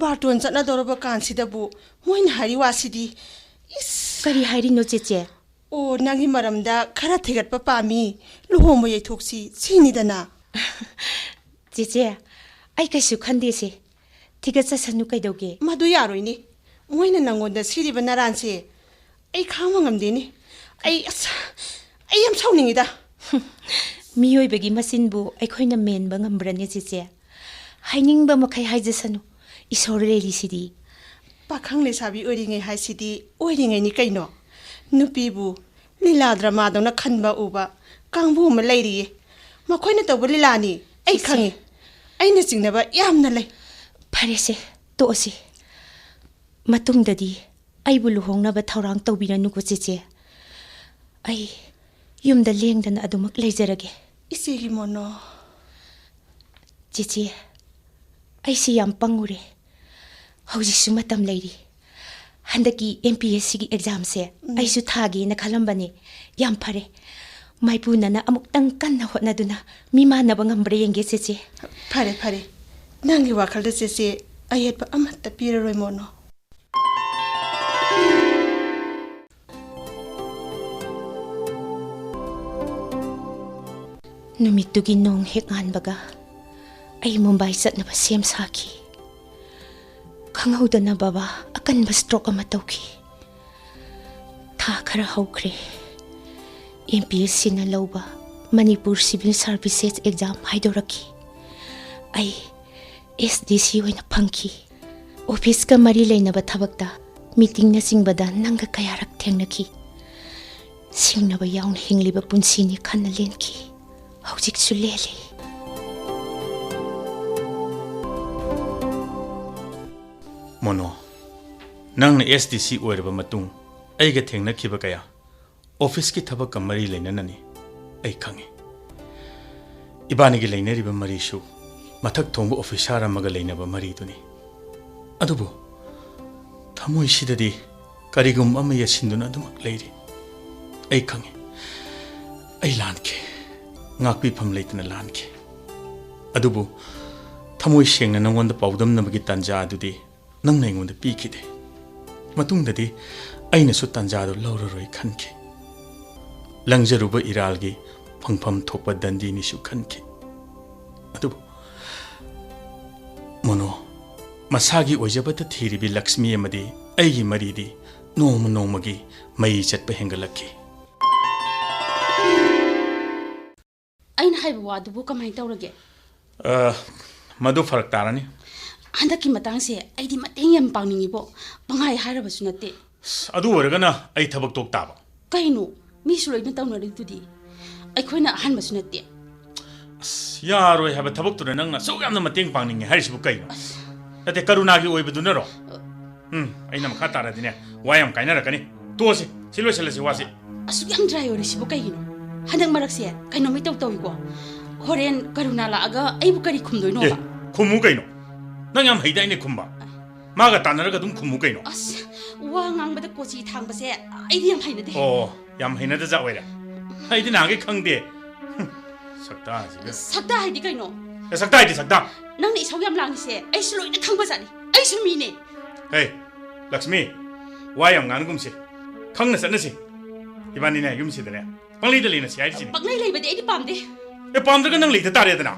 ꯕꯥꯔꯇꯣꯟ ꯆꯠꯅꯗꯧꯔꯕ ꯀꯥꯟꯁꯤꯗꯕꯨ ꯃꯣꯏꯅ ꯍꯥꯏꯔꯤ ꯋꯥꯁꯤꯗꯤ꯫ ꯏꯁ! ꯀꯔꯤ ꯍꯥꯏꯔꯤꯅꯣ, ꯆꯦꯆꯦ? ꯑꯣ, ꯅꯪꯒꯤ ꯃꯔꯝꯗ ꯈꯔ ꯊꯤꯒꯠꯄ ꯄꯥꯝꯃꯤ꯫ ꯂꯨꯍꯣꯡꯕ ꯌꯩꯊꯣꯛꯁꯤ, ꯁꯤꯅꯤꯗꯅ꯫ ꯆꯦꯆꯦ, ꯑꯩ ꯀꯩꯁꯨ ꯈꯟꯗꯦꯁꯦ꯫ ꯊꯤꯒꯠꯆꯁꯅꯨ ꯀꯩꯗꯧꯒꯦ? ꯃꯗꯨ ꯌꯥꯔꯣꯏꯅꯦ꯫ ꯃꯣꯏꯅ ꯅꯪꯉꯣꯟꯗ ꯁꯤꯔꯤꯕ ꯅꯔꯥꯟꯁꯦ ꯑꯩ ꯈꯥꯡꯕ ꯉꯝꯗꯦꯅꯦ꯫ ꯑꯩ, ꯑꯁ, ꯑꯩ ꯌꯥꯝ ꯁꯥꯎꯅꯤꯡꯉꯤꯗ꯫ ꯃꯤꯑꯣꯏꯕꯒꯤ ꯃꯆꯤꯟꯕꯨ ꯑꯩꯈꯣꯏꯅ ꯃꯦꯟꯕ ꯉꯝꯕ꯭ꯔꯅꯦ, ꯆꯦꯆꯦ? ꯍꯥꯏꯅꯤꯡꯕ ꯃꯈꯩ ꯍꯥꯏꯖꯁꯅꯨ, ꯏꯁꯣꯔ ꯂꯩꯔꯤꯁꯤꯗꯤ꯫ ꯄꯥꯈꯪ ꯂꯩꯁꯥꯕꯤ ꯑꯣꯏꯔꯤꯉꯩ ꯍꯥꯏꯁꯤꯗꯤ ꯑꯣꯏꯔꯤꯉꯩꯅꯤ ꯀꯩꯅꯣ꯫ ꯅꯨꯄꯤꯕꯨ ꯂꯤꯂꯥ ꯗ꯭ꯔꯃꯥꯗꯧꯅ ꯈꯟꯕ ꯎꯕ ꯀꯥꯡꯕꯨ ꯑꯃ ꯂꯩꯔꯤꯌꯦ꯫ ꯃꯈꯣꯏꯅ ꯇꯧꯕ ꯂꯤꯂꯥꯅꯤ, ꯑꯩ ꯏꯆꯦ꯫ ꯈꯪꯉꯤ꯫ ꯑꯩꯅ ꯆꯤꯡꯅꯕ ꯌꯥꯝꯅ ꯂꯩ꯫ ꯐꯔꯦꯁꯦ, ꯇꯣꯛꯑꯁꯤ꯫ ꯃꯇꯨꯡꯗꯗꯤ ꯑꯩꯕꯨ ꯂꯨꯍꯣꯡꯅꯕ ꯊꯧꯔꯥꯡ ꯇꯧꯕꯤꯔꯅꯨꯀꯣ, ꯆꯦꯆꯦ꯫ ꯑꯩ ꯌꯨꯝꯗ ꯂꯦꯡꯗꯅ ꯑꯗꯨꯃꯛ ꯂꯩꯖꯔꯒꯦ꯫ ꯏꯆꯦꯒꯤ ꯃꯣꯅꯣ꯫ ꯆꯦꯆꯦ, ꯑꯩꯁꯤ ꯌꯥꯝ ꯄꯪꯉꯨꯔꯦ꯫ ꯍꯧꯖꯤꯛꯁꯨ ꯃꯇꯝ ꯂꯩꯔꯤ꯫ ꯍꯟꯗꯛꯀꯤ ꯑꯦꯝ ꯄꯤ ꯑꯦꯁ ꯁꯤꯒꯤ ꯑꯦꯛꯖꯥꯝꯁꯦ ꯎꯝ꯫ ꯑꯩꯁꯨ ꯊꯥꯒꯦꯅ ꯈꯜꯂꯝꯕꯅꯦ꯫ ꯌꯥꯝ ꯐꯔꯦ꯫ ꯃꯥꯏꯄꯨꯅꯅ ꯑꯃꯨꯛꯇꯪ ꯀꯟꯅ ꯍꯣꯠꯅꯗꯨꯅ ꯃꯤ ꯃꯥꯟꯅꯕ ꯉꯝꯕ꯭ꯔꯥ ꯌꯦꯡꯒꯦ, ꯆꯦꯆꯦ꯫ ꯐꯔꯦ, ꯐꯔꯦ꯫ ꯅꯪꯒꯤ ꯋꯥꯈꯜꯗ ꯆꯦꯆꯦ ꯑꯌꯦꯠꯄ ꯑꯃꯠꯇ ꯄꯤꯔꯔꯣꯏ, ꯃꯣꯅꯣ꯫ ꯅꯨꯃꯤꯠꯇꯨꯒꯤ ꯅꯣꯡ ꯍꯦꯛ ꯉꯥꯟꯕꯒ ꯑꯩ ꯃꯨꯝꯕꯥꯏ ꯆꯠꯅꯕ ꯁꯦꯝ ꯁꯥꯈꯤ꯫ ꯈꯪꯍꯧꯗꯅ ꯕꯕꯥ ꯑꯀꯟꯕ ꯁ꯭ꯇ꯭ꯔꯣꯛ ꯑꯃ ꯇꯧꯈꯤ꯫ ꯊꯥ ꯈꯔ ꯍꯧꯈ꯭ꯔꯦ꯫ ꯑꯦꯝ ꯄꯤ ꯑꯦꯁ ꯁꯤꯅ ꯂꯧꯕ ꯃꯅꯤꯄꯨꯔ ꯁꯤꯚꯤꯜ ꯁꯥꯔꯚꯤꯁꯦꯁ ꯑꯦꯛꯖꯥꯝ ꯍꯥꯏꯗꯣꯔꯛꯈꯤ꯫ ꯑꯩ ꯑꯦꯁ ꯗꯤ ꯁꯤ ꯑꯣꯏꯅ ꯐꯪꯈꯤ꯫ ꯑꯣꯐꯤꯁꯀ ꯃꯔꯤ ꯂꯩꯅꯕ ꯊꯕꯛꯇ, ꯃꯤꯇꯤꯡꯅꯆꯤꯡꯕꯗ ꯅꯪꯒ ꯀꯌꯥꯔꯛ ꯊꯦꯡꯅꯈꯤ꯫ ꯁꯤꯡꯅꯕ ꯌꯥꯎꯅ ꯍꯤꯡꯂꯤꯕ ꯄꯨꯟꯁꯤꯅꯤ ꯈꯟꯅ ꯂꯦꯟꯈꯤ꯫ ꯍꯧꯖꯤꯛꯁꯨ ꯂꯦꯜꯂꯤ꯫ ꯃꯣꯅꯣ, ꯅꯪꯅ ꯑꯦꯁ ꯗꯤ ꯁꯤ ꯑꯣꯏꯔꯕ ꯃꯇꯨꯡ ꯑꯩꯒ ꯊꯦꯡꯅꯈꯤꯕ ꯀꯌꯥ ꯑꯣꯐꯤꯁꯀꯤ ꯊꯕꯛꯀ ꯃꯔꯤ ꯂꯩꯅꯅꯅꯤ꯫ ꯑꯩ ꯈꯪꯏ꯫ ꯏꯕꯥꯅꯤꯒꯤ ꯂꯩꯅꯔꯤꯕ ꯃꯔꯤꯁꯨ ꯃꯊꯛ ꯊꯣꯡꯕ ꯑꯣꯐꯤꯁꯥꯔ ꯑꯃꯒ ꯂꯩꯅꯕ ꯃꯔꯤꯗꯨꯅꯤ꯫ ꯑꯗꯨꯕꯨ ꯊꯃꯣꯏꯁꯤꯗꯗꯤ ꯀꯔꯤꯒꯨꯝꯕ ꯑꯃ ꯌꯦꯠꯁꯤꯟꯗꯨꯅ ꯑꯗꯨꯃꯛ ꯂꯩꯔꯤ꯫ ꯑꯩ ꯈꯪꯏ꯫ ꯑꯩ ꯂꯥꯟꯈꯤ꯫ ꯉꯥꯛꯄꯤꯐꯝ ꯂꯩꯇꯅ ꯂꯥꯟꯈꯤ꯫ ꯑꯗꯨꯕꯨ ꯊꯃꯣꯏ ꯁꯦꯡꯅ ꯅꯉꯣꯟꯗ ꯄꯥꯎꯗꯝꯅꯕꯒꯤ ꯇꯥꯟꯖꯥ ꯑꯗꯨꯗꯤ ꯅꯪꯅ ꯑꯩꯉꯣꯟꯗ ꯄꯤꯈꯤꯗꯦ꯫ ꯃꯇꯨꯡꯗꯗꯤ ꯑꯩꯅꯁꯨ ꯇꯥꯟꯖꯥꯗꯨ ꯂꯧꯔꯔꯣꯏ ꯈꯟꯈꯤ꯫ ꯂꯪꯖꯔꯨꯕ ꯏꯔꯥꯜꯒꯤ ꯐꯪꯐꯝ ꯊꯣꯛꯄ ꯗꯟꯗꯤꯅꯤꯁꯨ ꯈꯟꯈꯤ꯫ ꯑꯗꯨꯕꯨ ꯃꯣꯅꯣ, ꯃꯁꯥꯒꯤ ꯑꯣꯏꯖꯕꯇ ꯊꯤꯔꯤꯕꯤ ꯂꯛꯁꯃꯤ ꯑꯃꯗꯤ ꯑꯩꯒꯤ ꯃꯔꯤꯗꯤ ꯅꯣꯡꯃ ꯅꯣꯡꯃꯒꯤ ꯃꯩ ꯆꯠꯄ ꯍꯦꯟꯒꯠꯂꯛꯈꯤ꯫ ꯑꯩꯅ ꯍꯥꯏꯕ ꯋꯥꯗꯨꯕꯨ ꯀꯃꯥꯏꯅ ꯇꯧꯔꯒꯦ? ꯑ, ꯃꯗꯨ ꯐꯔꯛ ꯇꯥꯔꯅꯤ꯫ ꯍꯟꯗꯛꯀꯤ ꯃꯇꯥꯡꯁꯦ ꯑꯩꯗꯤ ꯃꯇꯦꯡ ꯌꯥꯝ ꯄꯥꯡꯅꯤꯡꯉꯤꯕꯣ꯫ ꯄꯪꯍꯥꯏ ꯍꯥꯏꯔꯕꯁꯨ ꯅꯠꯇꯦ꯫ ꯑꯁ, ꯑꯗꯨ ꯑꯣꯏꯔꯒꯅ ꯑꯩ ꯊꯕꯛ ꯇꯣꯛ ꯇꯥꯕ꯫ ꯀꯩꯅꯣ? ꯃꯤꯁꯨ ꯂꯣꯏꯅ ꯇꯧꯅꯔꯤꯗꯨꯗꯤ꯫ ꯑꯩꯈꯣꯏꯅ ꯑꯍꯥꯟꯕꯁꯨ ꯅꯠꯇꯦ꯫ ꯑꯁ, ꯌꯥꯔꯣꯏ ꯍꯥꯏꯕ ꯊꯕꯛꯇꯨꯗ ꯅꯪꯅ ꯑꯁꯨꯛ ꯌꯥꯝꯅ ꯃꯇꯦꯡ ꯄꯥꯡꯅꯤꯡꯉꯦ ꯍꯥꯏꯔꯤꯁꯤꯕꯨ ꯀꯩꯅꯣ? ꯑꯁ꯫ ꯅꯠꯇꯦ, ꯀꯔꯨꯅꯥꯒꯤ ꯑꯣꯏꯕꯗꯨꯅꯔꯣ? ꯎꯝ, ꯑꯩꯅ ꯃꯈꯥ ꯇꯥꯔꯗꯤꯅꯦ, ꯋꯥ ꯌꯥꯝ ꯀꯥꯏꯅꯔꯛꯀꯅꯤ꯫ ꯇꯣꯛꯑꯁꯤ, ꯁꯤ ꯂꯣꯏꯁꯤꯜꯂꯁꯤ ꯋꯥꯁꯤ꯫ ꯑꯁꯨꯛ ꯌꯥꯝ ꯗ꯭ꯔꯥꯏ ꯑꯣꯏꯔꯤꯁꯤꯕꯨ ꯀꯩꯒꯤꯅꯣ? ꯍꯟꯗꯛ ꯃꯔꯛꯁꯦ ꯀꯩꯅꯣꯝ ꯏꯇꯧ ꯇꯧꯏꯀꯣ꯫ ꯍꯣꯔꯦꯟ ꯀꯔꯨꯅꯥ ꯂꯥꯛꯑꯒ ꯑꯩꯕꯨ ꯀꯔꯤ ꯈꯨꯝꯗꯣꯏꯅꯣꯕ? ꯑꯦ, ꯈꯨꯝꯃꯨ ꯀꯩꯅꯣ꯫ ꯅꯪ ꯌꯥꯝ ꯍꯩꯗꯥꯏꯅꯦ ꯈꯨꯝꯕ꯫ ꯃꯥꯒ ꯇꯥꯟꯅꯔꯒ ꯑꯗꯨꯝ ꯈꯨꯝꯃꯨ ꯀꯩꯅꯣ꯫ ꯑꯁ, ꯋꯥ ꯉꯥꯡꯕꯗ ꯀꯣꯆꯤ ꯊꯥꯡꯕꯁꯦ ꯑꯩꯗꯤ ꯌꯥꯝ ꯍꯩꯅꯗꯦ꯫ ꯑꯣ, ꯌꯥꯝ ꯍꯩꯅꯗꯖꯥꯠ ꯑꯣꯏꯔꯦ꯫ ꯑꯩꯗꯤ ꯅꯍꯥꯟꯒꯩ ꯈꯪꯗꯦ꯫ ꯍꯨꯝ, ꯁꯛꯇꯥꯁꯤꯒ꯫ ꯁꯛꯇꯥ ꯍꯥꯏꯗꯤ ꯀꯩꯅꯣ? ꯑꯦ, ꯁꯛꯇꯥ ꯍꯥꯏꯗꯤ ꯁꯛꯇꯥ꯫ ꯅꯪꯅ ꯏꯁꯧ ꯌꯥꯝ ꯂꯥꯡꯉꯤꯁꯦ ꯑꯩꯁꯨ ꯂꯣꯏꯅ ꯈꯪꯕꯖꯥꯠꯅꯤ꯫ ꯑꯩꯁꯨ ꯃꯤꯅꯦ꯫ ꯍꯦ, ꯂꯛꯁꯃꯤ, ꯋꯥ ꯌꯥꯝ ꯉꯥꯡꯒꯨꯝꯁꯦ꯫ ꯈꯪꯅ ꯆꯠꯅꯁꯦ꯫ ꯏꯕꯥꯅꯤꯅꯦ ꯌꯨꯝꯁꯤꯗꯅꯦ ꯄꯪꯂꯩꯗ ꯂꯩꯅꯁꯦ ꯍꯥꯏꯔꯤꯁꯤꯅꯦ꯫ ꯄꯪꯂꯩ ꯂꯩꯕꯗꯤ ꯑꯩꯗꯤ ꯄꯥꯝꯗꯦ꯫ ꯑꯦ, ꯄꯥꯝꯗ꯭ꯔꯒ ꯅꯪ ꯂꯩꯇ ꯇꯥꯔꯦꯗꯅ꯫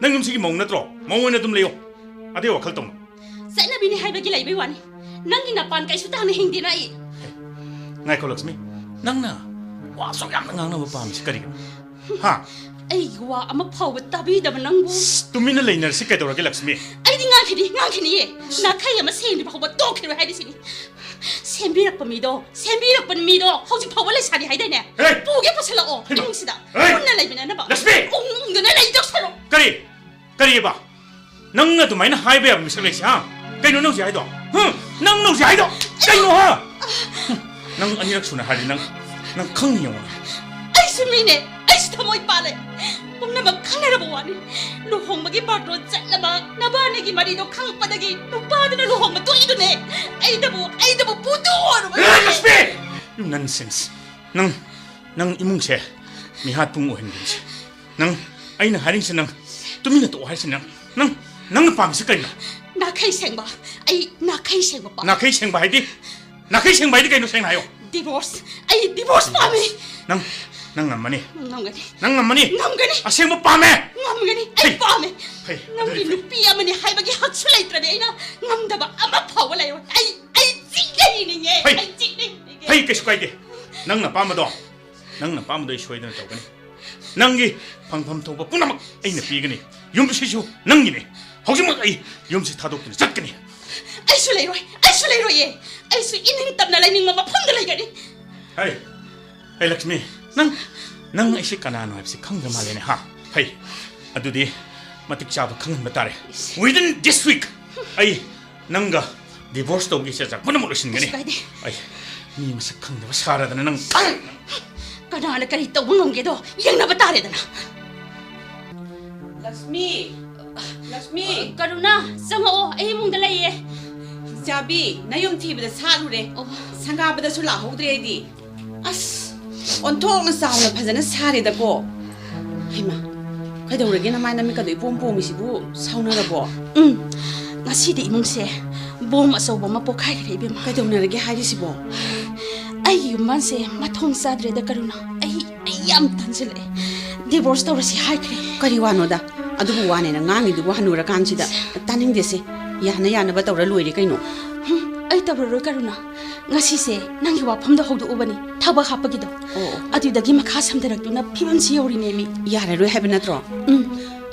ꯅꯪ ꯌꯨꯝꯁꯤꯒꯤ ꯃꯧ ꯅꯠꯇ꯭ꯔꯣ? ꯃꯧ ꯑꯣꯏꯅ ꯑꯗꯨꯝ ꯂꯩꯌꯣ꯫ ꯑꯇꯩ ꯋꯥꯈꯜ ꯇꯧꯅꯨ꯫ ꯆꯠꯅꯕꯤꯅꯤ ꯍꯥꯏꯕꯒꯤ ꯂꯩꯕꯩ ꯋꯥꯅꯤ꯫ ꯅꯪꯒꯤ ꯅꯄꯥꯟ ꯀꯩꯁꯨ ꯇꯥꯅ ꯍꯤꯡꯗꯦꯅ ꯑꯩ꯫ ꯉꯥꯏꯈꯣ ꯂꯛꯁꯃꯤ, ꯅꯪꯅ ꯋꯥ ꯑꯁꯨꯛ ꯌꯥꯝꯅ ꯉꯥꯡꯅꯕ ꯄꯥꯝꯃꯤꯁꯤ ꯀꯔꯤꯒꯤꯅꯣ? ꯍꯥ? ꯑꯩꯒꯤ ꯋꯥ ꯑꯃ ꯐꯥꯎꯕ ꯇꯥꯕꯤꯗꯕ ꯅꯪꯕꯨ꯫ ꯇꯨꯃꯤꯟꯅ ꯂꯩꯅꯔꯁꯤ ꯀꯩꯗꯧꯔꯒꯦ ꯂꯛꯁꯃꯤ? ꯑꯩꯗꯤ ꯉꯥꯡꯈꯤꯅꯤ, ꯉꯥꯡꯈꯤꯅꯤꯌꯦ꯫ ꯅꯥꯈꯩ ꯑꯃ ꯁꯦꯡꯗ꯭ꯔꯤ ꯐꯥꯎꯕ ꯇꯣꯛꯈꯤꯔꯣꯏ ꯍꯥꯏꯔꯤꯁꯤꯅꯤ꯫ ꯁꯦꯝꯕꯤꯔꯛꯄ ꯃꯤꯗꯣ, ꯁꯦꯝꯕꯤꯔꯛꯄ ꯃꯤꯗꯣ ꯍꯧꯖꯤꯛ ꯐꯥꯎꯕ ꯂꯩꯁꯥꯔꯤ ꯍꯥꯏꯗꯥꯏꯅꯦ? ꯍꯦ! ꯄꯨꯒꯦ ꯄꯨꯁꯜꯂꯛꯑꯣ ꯍꯩꯃꯥ! ꯏꯃꯨꯡꯁꯤꯗ꯫ ꯍꯦ! ꯄꯨꯟꯅ ꯂꯩꯃꯤꯟꯅꯅꯕ꯫ ꯂꯛꯁꯃꯤ! ꯎꯪꯗꯅ ꯂꯩꯗꯧ ꯁꯔꯨꯛ꯫ ꯀꯔꯤ? ꯀꯔꯤꯑꯕ? ꯅꯪꯅ ꯑꯗꯨꯃꯥꯏꯅ ꯍꯥꯏꯕ ꯌꯥꯕ ꯃꯤꯁꯛ ꯂꯩꯁꯦ, ꯍꯥ? ꯀꯩꯅꯣ ꯅꯪ ꯍꯧꯖꯤꯛ ꯍꯥꯏꯗꯣ? ꯍꯨꯝ? ꯅꯪ ꯍꯧꯖꯤꯛ ꯍꯥꯏꯗꯣ? ꯀꯩꯅꯣ, ꯍꯥ? ꯍꯨꯝ, ꯅꯪ ꯑꯅꯤꯔꯛ ꯁꯨꯅ ꯍꯥꯏꯔꯗꯤ ꯅꯪ, ꯅꯪ ꯈꯪꯅꯤ ꯌꯦꯡꯉꯣ ꯅꯪ꯫ ꯑꯩꯁꯨ ꯃꯤꯅꯦ, ꯑꯩꯁꯨ ꯊꯃꯣꯏ ꯄꯥꯜꯂꯦ꯫ ꯄꯨꯝꯅꯃꯛ ꯈꯪꯅꯔꯕ ꯋꯥꯅꯤ꯫ ꯂꯨꯍꯣꯡꯕꯒꯤ ꯕꯥꯔꯇꯣꯟ ꯆꯠꯂꯕ ꯅꯕꯥꯅꯤꯒꯤ ꯃꯔꯤꯗꯣ ꯈꯪꯉꯛꯄꯗꯒꯤ ꯅꯨꯄꯥꯗꯨꯅ ꯂꯨꯍꯣꯡꯕ ꯇꯣꯛꯏꯗꯨꯅꯦ꯫ ꯑꯩꯗꯕꯨ, ꯑꯩꯗꯕꯨ ꯄꯨꯗꯣꯔꯕ ꯑꯦ, ꯂꯛꯁꯃꯤ! You nonsense. ꯅꯪ, ꯅꯪ ꯏꯃꯨꯡꯁꯦ ꯃꯤꯍꯥꯠ ꯄꯨꯡ ꯑꯣꯏꯍꯟꯒꯨꯝꯁꯦ꯫ ꯅꯪ, ꯑꯩꯅ ꯍꯥꯏꯔꯤꯁꯦ ꯅꯪ ꯇꯨꯃꯤꯟꯅ ꯇꯣꯛꯑꯣ ꯍꯥꯏꯔꯤꯁꯦ ꯅꯪ, ꯅꯪ, ꯅꯪꯅ ꯄꯥꯝꯃꯤꯁꯦ ꯀꯩꯅꯣ? ꯅꯥꯈꯩ ꯁꯦꯡꯕ꯫ ꯑꯩ ꯅꯥꯈꯩ ꯁꯦꯡꯕ ꯄꯥꯝꯃꯤ꯫ ꯅꯥꯈꯩ ꯁꯦꯡꯕ ꯍꯥꯏꯗꯤ? ꯅꯥꯈꯩ ꯁꯦꯡꯕ ꯍꯥꯏꯗꯤ ꯀꯩꯅꯣ, ꯁꯦꯡꯅ ꯍꯥꯏꯌꯣ꯫ Divorce꯫ ꯑꯩ divorce ꯄꯥꯝꯃꯤ꯫ ꯅꯪ, ꯅꯪ ꯉꯝꯃꯅꯤ꯫ ꯉꯝꯒꯅꯤ꯫ ꯅꯪ ꯉꯝꯃꯅꯤ꯫ ꯉꯝꯒꯅꯤ꯫ ꯑꯁꯦꯡꯕ ꯄꯥꯝꯃꯦ꯫ ꯉꯝꯒꯅꯤ꯫ ꯑꯩ ꯍꯩ꯫ ꯄꯥꯝꯃꯦ꯫ ꯍꯩ, ꯅꯪꯒꯤ ꯑꯗꯨꯗꯤ ꯐꯩ꯫ ꯅꯨꯄꯤ ꯑꯃꯅꯤ ꯍꯥꯏꯕꯒꯤ ꯍꯛꯁꯨ ꯂꯩꯇ꯭ꯔꯗꯤ ꯑꯩꯅ ꯉꯝꯗꯕ ꯑꯃ ꯐꯥꯎꯕ ꯂꯩꯔꯣꯏ꯫ ꯑꯩ, ꯑꯩ ꯆꯤꯡꯅ ꯍꯤꯡꯅꯤꯡꯉꯦ꯫ ꯍꯩ꯫ ꯑꯩ ꯆꯤꯡꯅ ꯍꯤꯡꯅꯤꯡꯉꯦ꯫ ꯍꯩ, ꯀꯩꯁꯨ ꯀꯥꯏꯗꯦ꯫ ꯅꯪꯅ ꯑꯄꯥꯝꯕꯗꯣ, ꯅꯪꯅ ꯑꯄꯥꯝꯕꯗꯣ ꯑꯩ ꯁꯣꯏꯗꯅ ꯇꯧꯒꯅꯤ꯫ ꯅꯪꯒꯤ ꯐꯪꯐꯝ ꯊꯣꯛꯄ ꯄꯨꯝꯅꯃꯛ ꯑꯩꯅ ꯄꯤꯒꯅꯤ꯫ ꯌꯨꯝꯁꯤꯁꯨ ꯅꯪꯒꯤꯅꯤ꯫ ꯍꯧꯖꯤꯛꯃꯛ ꯑꯩ ꯌꯨꯝꯁꯤ ꯊꯥꯗꯣꯛꯇꯨꯅ ꯆꯠꯀꯅꯤ꯫ ꯑꯩꯁꯨ ꯂꯩꯔꯣꯏ, ꯑꯩꯁꯨ ꯂꯩꯔꯣꯏꯌꯦ꯫ ꯑꯩꯁꯨ ꯏꯅꯤꯡ ꯇꯝꯅ ꯂꯩꯅꯤꯡꯕ ꯃꯐꯝꯗ ꯂꯩꯒꯅꯤ꯫ ꯍꯩ, ꯍꯩ ꯂꯛꯁꯃꯤ, ꯅꯪ, ꯅꯪ ꯑꯩꯁꯦ ꯀꯅꯥꯅꯣ ꯍꯥꯏꯕꯁꯤ ꯈꯪꯗ꯭ꯔ ꯃꯥꯜꯂꯦꯅꯦ, ꯍꯥ? ꯍꯩ, ꯑꯗꯨꯗꯤ ꯃꯇꯤꯛ ꯆꯥꯕ ꯈꯪꯍꯟꯕ ꯇꯥꯔꯦ꯫ Within this week, ꯑꯩ ꯅꯪꯒ divorce ꯇꯧꯕꯒꯤ ꯆꯦ ꯆꯥꯡ ꯄꯨꯝꯅꯃꯛ ꯂꯣꯏꯁꯤꯟꯒꯅꯤ꯫ ꯀꯩꯁꯨ ꯀꯥꯏꯗꯦ꯫ ꯑꯩ ꯃꯤ ꯃꯁꯛ ꯈꯪꯗꯕ ꯁꯥꯔꯗꯅ ꯅꯪ, ꯀꯅꯥꯅ ꯀꯔꯤ ꯇꯧꯕ ꯉꯝꯒꯦꯗꯣ ꯌꯦꯡꯅꯕ ꯇꯥꯔꯦꯗꯅ꯫ ꯂꯛꯁꯃꯤ, ꯂꯛꯁꯃꯤ꯫ ꯀꯔꯨꯅꯥ, ꯆꯪꯉꯛꯑꯣ, ꯑꯩ ꯏꯃꯨꯡꯗ ꯂꯩꯌꯦ꯫ ꯆꯥꯕꯤ, ꯅꯌꯨꯝ ꯊꯤꯕꯗ ꯁꯥꯠꯂꯨꯔꯦ꯫ ꯑꯣ꯫ ꯁꯪꯒꯥꯕꯗꯁꯨ ꯂꯥꯛꯍꯧꯗ꯭ꯔꯦ ꯑꯩꯗꯤ꯫ ꯑꯁ, ꯑꯣꯟꯊꯣꯛꯅ ꯆꯥꯎꯅ ꯐꯖꯅ ꯁꯥꯔꯦꯗꯀꯣ꯫ ꯍꯩꯃꯥ, ꯀꯩꯗꯧꯔꯒꯦ ꯅꯃꯥꯏ ꯅꯃꯤꯠꯀꯗꯣ ꯏꯄꯣꯝ ꯄꯣꯝꯃꯤꯁꯤꯕꯨ? ꯁꯥꯎꯅꯔꯕꯣ? ꯎꯝ, ꯉꯁꯤꯗꯤ ꯏꯃꯨꯡꯁꯦ ꯕꯣꯝ ꯑꯆꯧꯕ ꯑꯃ ꯄꯣꯈꯥꯏꯈ꯭ꯔꯦ ꯏꯕꯦꯝꯃ꯫ ꯀꯩꯗꯧꯅꯔꯒꯦ ꯍꯥꯏꯔꯤꯁꯤꯕꯣ? ꯑꯩꯒꯤ ꯌꯨꯝꯕꯥꯟꯁꯦ ꯃꯊꯣꯡ ꯆꯥꯗ꯭ꯔꯦꯗ ꯀꯔꯨꯅꯥ꯫ ꯑꯩ, ꯑꯩ ꯌꯥꯝ ꯇꯟꯁꯤꯜꯂꯛꯑꯦ꯫ Divorce ꯇꯧꯔꯁꯤ ꯍꯥꯏꯈ꯭ꯔꯦ꯫ ꯀꯔꯤ ꯋꯥꯅꯣꯗ? ꯑꯗꯨꯕꯨ ꯋꯥꯅꯦꯅ ꯉꯥꯡꯉꯤꯗꯨꯕꯨ ꯍꯅꯨꯔꯀꯥꯟꯁꯤꯗ꯫ ꯇꯥꯅꯤꯡꯗꯦꯁꯦ꯫ ꯌꯥꯅ ꯌꯥꯅꯕ ꯇꯧꯔ ꯂꯣꯏꯔꯦ ꯀꯩꯅꯣ꯫ ꯍꯨꯝ, ꯑꯩ ꯇꯧꯔꯔꯣꯏ ꯀꯔꯨꯅꯥ꯫ ꯉꯁꯤꯁꯦ ꯅꯪꯒꯤ ꯋꯥꯐꯝꯗꯣ ꯍꯧꯗꯣꯛꯎꯕꯅꯤ, ꯊꯕꯛ ꯍꯥꯞꯄꯒꯤꯗꯣ꯫ ꯑꯣ, ꯑꯣ꯫ ꯑꯗꯨꯗꯒꯤ ꯃꯈꯥ ꯁꯝꯊꯔꯛꯇꯨꯅ ꯐꯤꯕꯝꯁꯤ ꯌꯧꯔꯤꯅꯦꯃꯤ꯫ ꯌꯥꯔꯔꯣꯏ ꯍꯥꯏꯕ ꯅꯠꯇ꯭ꯔꯣ? ꯎꯝ꯫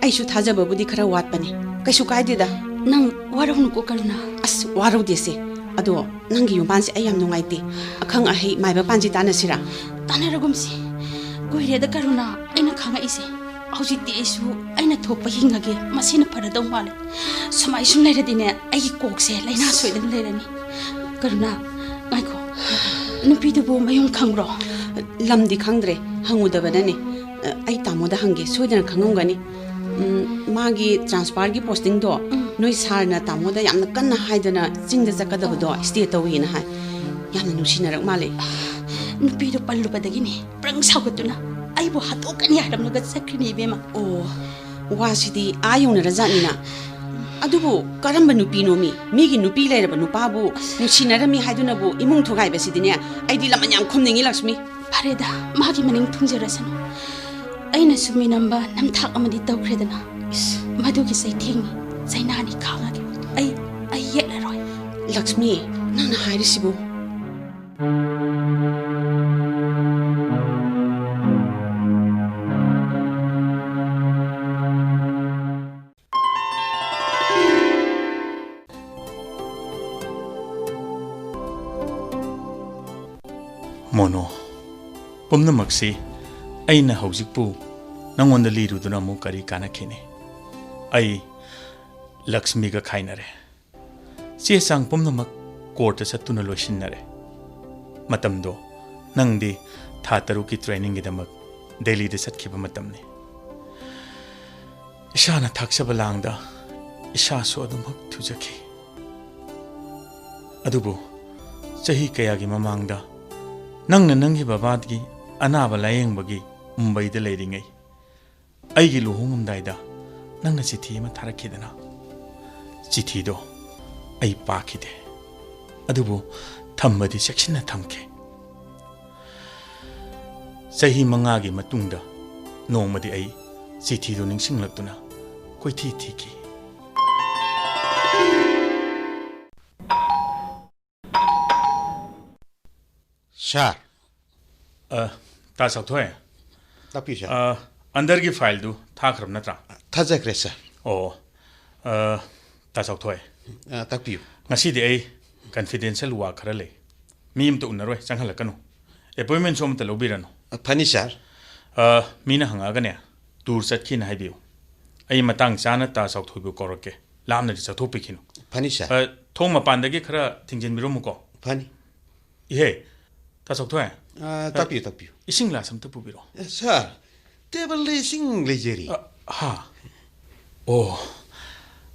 ꯑꯩꯁꯨ ꯊꯥꯖꯕꯕꯨꯗꯤ ꯈꯔ ꯋꯥꯠꯄꯅꯤ꯫ ꯀꯩꯁꯨ ꯀꯥꯏꯗꯦꯗ꯫ ꯅꯪ ꯋꯥꯔꯧꯅꯨꯀꯣ ꯀꯔꯨꯅꯥ꯫ ꯑꯁ, ꯋꯥꯔꯧꯗꯦꯁꯦ꯫ ꯑꯗꯣ ꯅꯪꯒꯤ ꯌꯨꯝꯕꯥꯟꯁꯦ ꯑꯩ ꯌꯥꯝ ꯅꯨꯡꯉꯥꯏꯇꯦ꯫ ꯑꯈꯪ ꯑꯍꯩ ꯃꯥꯏꯕ ꯄꯥꯟꯁꯤ ꯇꯥꯟꯅꯁꯤꯔꯥ? ꯇꯥꯟꯅꯔꯒꯨꯝꯁꯤ꯫ ꯀꯨꯏꯔꯦꯗ ꯀꯔꯨꯅꯥ ꯑꯩꯅ ꯈꯪꯉꯛꯏꯁꯦ꯫ ꯍꯧꯖꯤꯛꯇꯤ ꯑꯩꯁꯨ ꯑꯩꯅ ꯊꯣꯛꯄ ꯍꯤꯡꯉꯒꯦ꯫ ꯃꯁꯤꯅ ꯐꯔꯗꯧ ꯃꯥꯜꯂꯦ꯫ ꯁꯨꯃꯥꯏ ꯁꯨꯝ ꯂꯩꯔꯗꯤꯅꯦ, ꯑꯩꯒꯤ ꯀꯣꯛꯁꯦ ꯂꯥꯏꯅꯥ ꯁꯣꯏꯗꯅ ꯂꯩꯔꯅꯤ꯫ ꯀꯔꯨꯅꯥ, ꯉꯥꯏꯈꯣ꯫ ꯅꯨꯄꯤꯗꯨꯕꯨ ꯃꯌꯨꯝ ꯈꯪꯕ꯭ꯔꯣ? ꯂꯝꯗꯤ ꯈꯪꯗ꯭ꯔꯦ, ꯍꯪꯉꯨꯗꯕꯅꯅꯦ꯫ ꯑꯩ ꯇꯥꯃꯣꯗ ꯍꯪꯒꯦ, ꯁꯣꯏꯗꯅ ꯈꯪꯉꯝꯒꯅꯤ꯫ ꯎꯝ, ꯃꯥꯒꯤ transfer ꯒꯤ posting ꯗꯣ, ꯎꯝ꯫ ꯅꯣꯏ ꯁꯥꯔꯅ ꯇꯥꯃꯣꯗ ꯌꯥꯝꯅ ꯀꯟꯅ ꯍꯥꯏꯗꯅ ꯆꯤꯡꯗ ꯆꯠꯀꯗꯕꯗꯣ stay ꯇꯧꯏꯅ ꯍꯥꯏ꯫ ꯌꯥꯝꯅ ꯅꯨꯡꯁꯤꯅꯔꯛ ꯃꯥꯜꯂꯦ꯫ ꯅꯨꯄꯤꯗꯣ ꯄꯜꯂꯨꯕꯗꯒꯤꯅꯦ ꯄ꯭ꯔꯪ ꯁꯥꯎꯒꯠꯇꯨꯅ ꯑꯩꯕꯨ ꯍꯥꯠꯇꯣꯛꯀꯅꯤ ꯍꯥꯏꯔꯝꯂꯒ ꯆꯠꯈ꯭ꯔꯤꯅꯤ, ꯏꯕꯦꯝꯃ꯫ ꯑꯣ, ꯋꯥꯁꯤꯗꯤ ꯑꯥ ꯌꯧꯅꯔꯖꯥꯠꯅꯤꯅ꯫ ꯑꯗꯨꯕꯨ ꯀꯔꯝꯕ ꯅꯨꯄꯤꯅꯣꯃꯤ? ꯃꯤꯒꯤ ꯅꯨꯄꯤ ꯂꯩꯔꯕ ꯅꯨꯄꯥꯕꯨ ꯅꯨꯡꯁꯤꯅꯔꯝꯃꯤ ꯍꯥꯏꯗꯨꯅꯕꯨ ꯏꯃꯨꯡ ꯊꯨꯒꯥꯏꯕꯁꯤꯗꯤꯅꯦ, ꯑꯩꯗꯤ ꯂꯃꯟ ꯌꯥꯝ ꯈꯨꯝꯅꯤꯡꯉꯤ, ꯂꯛꯁꯃꯤ꯫ ꯐꯔꯦꯗ, ꯃꯥꯒꯤ ꯃꯅꯤꯡ ꯊꯨꯡꯖꯔꯁꯅꯨ꯫ ꯑꯩꯅꯁꯨ ꯃꯤꯅꯝꯕ ꯅꯝꯊꯥꯛ ꯑꯃꯗꯤ ꯇꯧꯈ꯭ꯔꯦꯗꯅ꯫ ꯏꯁ, ꯃꯗꯨꯒꯤ ꯆꯩꯊꯦꯡꯅꯤ, ꯆꯩꯅꯥꯅꯤ ꯈꯥꯡꯉꯒꯦ꯫ ꯑꯩ, ꯑꯩ ꯌꯦꯠꯂꯔꯣꯏ꯫ ꯂꯛꯁꯃꯤ, ꯅꯪꯅ ꯍꯥꯏꯔꯤꯁꯤꯕꯨ? ꯃꯣꯅꯣ, ꯄꯨꯝꯅꯃꯛꯁꯤ ꯑꯩꯅ ꯍꯧꯖꯤꯛꯄꯨ ꯅꯪꯉꯣꯟꯗ ꯂꯤꯔꯨꯗꯨꯅ ꯑꯃꯨꯛ ꯀꯔꯤ ꯀꯥꯟꯅꯈꯤꯅꯤ? ꯑꯩ ꯂꯛꯁꯃꯤꯒ ꯈꯥꯏꯅꯔꯦ꯫ ꯆꯦ ꯆꯥꯡ ꯄꯨꯝꯅꯃꯛ ꯀꯣꯔꯠꯇ ꯆꯠꯇꯨꯅ ꯂꯣꯏꯁꯤꯟꯅꯔꯦ꯫ ꯃꯇꯝꯗꯣ ꯅꯪꯗꯤ ꯊꯥ ꯇꯔꯨꯛꯀꯤ ꯇ꯭ꯔꯦꯅꯤꯡꯒꯤꯗꯃꯛ ꯗꯦꯜꯂꯤꯗ ꯆꯠꯈꯤꯕ ꯃꯇꯝꯅꯤ꯫ ꯏꯁꯥꯅ ꯊꯥꯛꯆꯕ ꯂꯥꯡꯗ ꯏꯁꯥꯁꯨ ꯑꯗꯨꯃꯛ ꯊꯨꯖꯈꯤ꯫ ꯑꯗꯨꯕꯨ ꯆꯍꯤ ꯀꯌꯥꯒꯤ ꯃꯃꯥꯡꯗ ꯅꯪꯅ ꯅꯪꯒꯤ ꯕꯕꯥꯒꯤ ꯑꯅꯥꯕ ꯂꯥꯌꯦꯡꯕꯒꯤ ꯃꯨꯝꯕꯩꯗ ꯂꯩꯔꯤꯉꯩ, ꯑꯩꯒꯤ ꯂꯨꯍꯣꯡꯉꯝꯗꯥꯏꯗ ꯅꯪꯅ ꯆꯤꯊꯤ ꯑꯃ ꯊꯥꯔꯛꯈꯤꯗꯅ, ꯆꯤꯊꯤꯗꯣ ꯑꯩ ꯄꯥꯈꯤꯗꯦ, ꯑꯗꯨꯕꯨ ꯊꯝꯕꯗꯤ ꯆꯦꯛꯁꯤꯟꯅ ꯊꯝꯈꯤ꯫ ꯆꯍꯤ ꯃꯉꯥꯒꯤ ꯃꯇꯨꯡꯗ ꯅꯣꯡꯃꯗꯤ ꯑꯩ ꯆꯤꯊꯤꯗꯨ ꯅꯤꯡꯁꯤꯡꯂꯛꯇꯨꯅ ꯀꯣꯏꯊꯤ ꯊꯤꯈꯤ꯫ ꯁꯥꯔ꯫ ꯑ, ꯇꯥ ꯆꯥꯎꯊꯣꯏ꯫ ꯇꯥꯛꯄꯤꯌꯨ, ꯁꯥꯔ꯫ ꯑ, ꯑꯟꯗꯔꯒꯤ ꯐꯥꯏꯜꯗꯨ ꯊꯥꯈ꯭ꯔꯕ ꯅꯠꯇ꯭ꯔꯥ? ꯊꯥꯖꯈ꯭ꯔꯦ, ꯁꯥꯔ꯫ ꯑꯣ, ꯑ, ꯇꯥ ꯆꯥꯎꯊꯣꯏ꯫ ꯑ, ꯇꯥꯛꯄꯤꯌꯨ꯫ ꯉꯁꯤꯗꯤ ꯑꯩ ꯀꯟꯐꯤꯗꯦꯟꯁꯤꯌꯦꯜ ꯋꯥ ꯈꯔ ꯂꯩ꯫ ꯃꯤ ꯑꯃꯇ ꯎꯅꯔꯣꯏ, ꯆꯪꯍꯜꯂꯛꯀꯅꯨ꯫ ꯑꯦꯄꯣꯏꯟꯃꯦꯟꯁꯨ ꯑꯃꯇ ꯂꯧꯕꯤꯔꯅꯨ꯫ ꯑ, ꯐꯅꯤ, ꯁꯥꯔ꯫ ꯑ, ꯃꯤꯅ ꯍꯪꯉꯛꯑꯒꯅꯦ, ꯇꯨꯔ ꯆꯠꯈꯤꯅ ꯍꯥꯏꯕꯤꯌꯨ꯫ ꯑꯩ ꯃꯇꯥꯡ ꯆꯥꯅ ꯇꯥ ꯆꯥꯎꯊꯣꯏꯕꯨ ꯀꯧꯔꯛꯀꯦ꯫ ꯂꯥꯞꯅꯗꯤ ꯆꯠꯊꯣꯛꯄꯤꯈꯤꯅꯨ꯫ ꯐꯅꯤ, ꯁꯥꯔ꯫ ꯑ, ꯊꯣꯡ ꯃꯄꯥꯟꯗꯒꯤ ꯈꯔ ꯊꯤꯡꯖꯤꯟꯕꯤꯔꯝꯃꯨꯀꯣ꯫ ꯐꯅꯤ꯫ ꯏꯍꯦ, ꯇꯥ ꯆꯥꯎꯊꯣꯏ꯫ ꯑ, ꯇꯥꯛꯄꯤꯌꯨ, ꯇꯥꯛꯄꯤꯌꯨ꯫ ꯏꯁꯤꯡ ꯒ꯭ꯂꯥꯁ ꯑꯝꯇ ꯄꯨꯕꯤꯔꯛꯑꯣ꯫ ꯑꯦ, ꯁꯥꯔ, ꯇꯦꯕꯜꯗ ꯏꯁꯤꯡ ꯂꯩꯖꯔꯤ꯫ ꯑ, ꯍꯥ꯫ ꯑꯣ,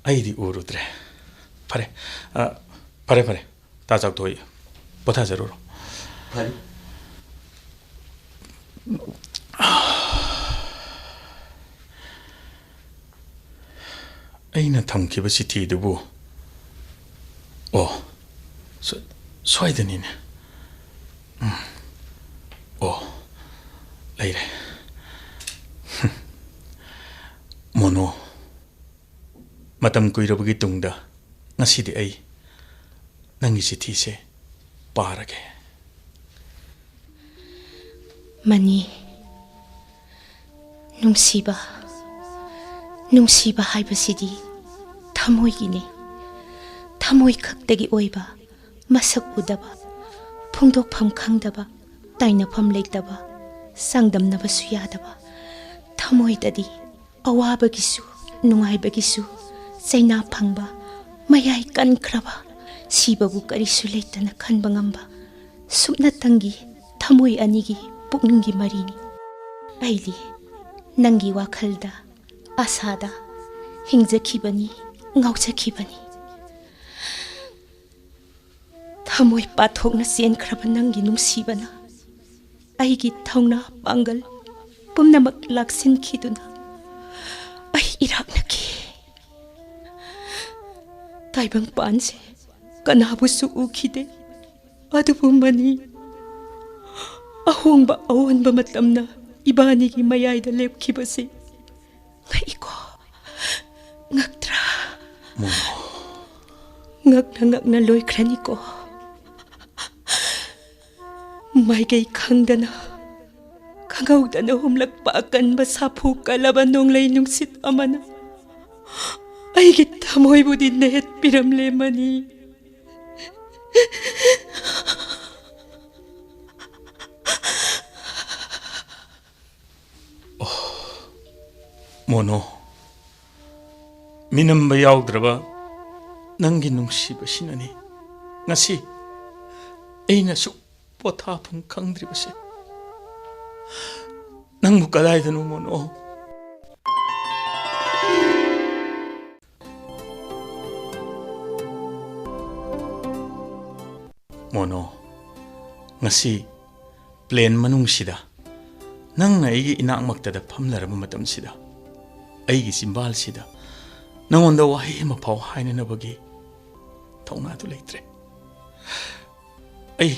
ꯑꯩꯗꯤ ꯎꯔꯨꯗ꯭ꯔꯦ꯫ ꯐꯔꯦ, ꯑ, ꯐꯔꯦ, ꯐꯔꯦ꯫ ꯇꯥ ꯆꯥꯎꯊꯣꯏ, ꯄꯣꯊꯥꯖꯔꯨꯔꯣ꯫ ꯐꯅꯤ꯫ ꯑꯩꯅ ꯊꯝꯈꯤꯕ ꯆꯤꯊꯤꯗꯨꯕꯨ? ꯑꯣ, ꯁ꯭ꯋ-, ꯁ꯭ꯋꯥꯏꯗꯅꯤꯅꯦ꯫ ꯎꯝ꯫ ꯑꯣ, ꯂꯩꯔꯦ꯫ ꯃꯣꯅꯣ, ꯃꯇꯝ ꯀꯨꯏꯔꯕꯒꯤ ꯇꯨꯡꯗ ꯉꯁꯤꯗꯤ ꯑꯩ ꯅꯪꯒꯤ ꯆꯤꯊꯤꯁꯦ ꯄꯥꯔꯒꯦ꯫ ꯃꯅꯤ, ꯅꯨꯡꯁꯤꯕ, ꯅꯨꯡꯁꯤꯕ ꯍꯥꯏꯕꯁꯤꯗꯤ ꯊꯃꯣꯏꯒꯤꯅꯤ꯫ ꯊꯃꯣꯏ ꯈꯛꯇꯒꯤ ꯑꯣꯏꯕ, ꯃꯁꯛ ꯎꯗꯕ, ꯐꯣꯡꯗꯣꯛꯐꯝ ꯈꯪꯗꯕ, ꯇꯥꯏꯅꯐꯝ ꯂꯩꯇꯕ, ꯆꯥꯡꯗꯝꯅꯕꯁꯨ ꯌꯥꯗꯕ, ꯊꯃꯣꯏꯗꯗꯤ ꯑꯋꯥꯕꯒꯤꯁꯨ ꯅꯨꯡꯉꯥꯏꯕꯒꯤꯁꯨ ꯆꯩꯅꯥ ꯐꯪꯕ, ꯃꯌꯥꯏ ꯀꯟꯈ꯭ꯔꯕ, ꯁꯤꯕꯕꯨ ꯀꯔꯤꯁꯨ ꯂꯩꯇꯅ ꯈꯟꯕ ꯉꯝꯕ ꯁꯨꯞꯅꯇꯪꯒꯤ ꯊꯃꯣꯏ ꯑꯅꯤꯒꯤ ꯄꯨꯛꯅꯤꯡꯒꯤ ꯃꯔꯤꯅꯤ꯫ ꯑꯩꯗꯤ ꯅꯪꯒꯤ ꯋꯥꯈꯜꯗ, ꯑꯁꯥꯗ ꯍꯤꯡꯖꯈꯤꯕꯅꯤ, ꯉꯥꯎꯖꯈꯤꯕꯅꯤ꯫ ꯊꯃꯣꯏ ꯄꯥꯊꯣꯛꯅ ꯆꯦꯟꯈ꯭ꯔꯕ ꯅꯪꯒꯤ ꯅꯨꯡꯁꯤꯕꯅ ꯑꯩꯒꯤ ꯊꯧꯅꯥ ꯄꯥꯡꯒꯜ ꯄꯨꯝꯅꯃꯛ ꯂꯥꯛꯁꯤꯟꯈꯤꯗꯨꯅ ꯑꯩ ꯏꯔꯥꯛꯅꯈꯤ꯫ ꯇꯥꯏꯕꯪꯄꯥꯟꯁꯦ ꯀꯅꯥꯕꯨꯁꯨ ꯎꯈꯤꯗꯦ꯫ ꯑꯗꯨꯕꯨ ꯃꯅꯤ, ꯑꯍꯣꯡꯕ ꯑꯑꯣꯟꯕ ꯃꯇꯝꯅ ꯏꯕꯥꯅꯤꯒꯤ ꯃꯌꯥꯏꯗ ꯂꯦꯞꯈꯤꯕꯁꯤ ꯉꯛꯏꯀꯣ, ꯉꯛꯇ꯭ꯔꯥ? ꯃꯣꯃꯣ꯫ ꯉꯛꯅ ꯉꯛꯅ ꯂꯣꯏꯈ꯭ꯔꯅꯤꯀꯣ꯫ ꯃꯥꯏꯀꯩ ꯈꯪꯗꯅ, ꯈꯪꯍꯧꯗꯅ ꯍꯨꯝꯂꯛꯄ ꯑꯀꯟꯕ ꯁꯥꯐꯨ ꯀꯜꯂꯕ ꯅꯣꯡꯂꯩ ꯅꯨꯡꯁꯤꯠ ꯑꯃꯅ ꯑꯩꯒꯤ ꯊꯃꯣꯏꯕꯨꯗꯤ ꯅꯦꯠꯄꯤꯔꯝꯂꯦ ꯃꯅꯤ꯫ ꯃꯣꯅꯣ, ꯃꯤꯅꯝꯕ ꯌꯥꯎꯗ꯭ꯔꯕ ꯅꯪꯒꯤ ꯅꯨꯡꯁꯤꯕꯁꯤꯅꯅꯤ ꯉꯁꯤ ꯑꯩꯅ ꯁꯨꯛ ꯄꯣꯊꯥꯐꯝ ꯈꯪꯗ꯭ꯔꯤꯕꯁꯦ꯫ ꯅꯪꯕꯨ ꯀꯗꯥꯏꯗꯅꯣ, ꯃꯣꯅꯣ? ꯃꯣꯅꯣ, ꯉꯁꯤ ꯄ꯭ꯂꯦꯟ ꯃꯅꯨꯡꯁꯤꯗ ꯅꯪꯅ ꯑꯩꯒꯤ ꯏꯅꯥꯛꯃꯛꯇꯗ ꯐꯝꯂꯔꯕ ꯃꯇꯝꯁꯤꯗ, ꯑꯩꯒꯤ ꯆꯤꯝꯕꯥꯜꯁꯤꯗ ꯅꯉꯣꯟꯗ ꯋꯥꯍꯩ ꯑꯃ ꯐꯥꯎ ꯍꯥꯏꯅꯅꯕꯒꯤ ꯊꯧꯅꯥꯗꯨ ꯂꯩꯇ꯭ꯔꯦ꯫ ꯑꯩ,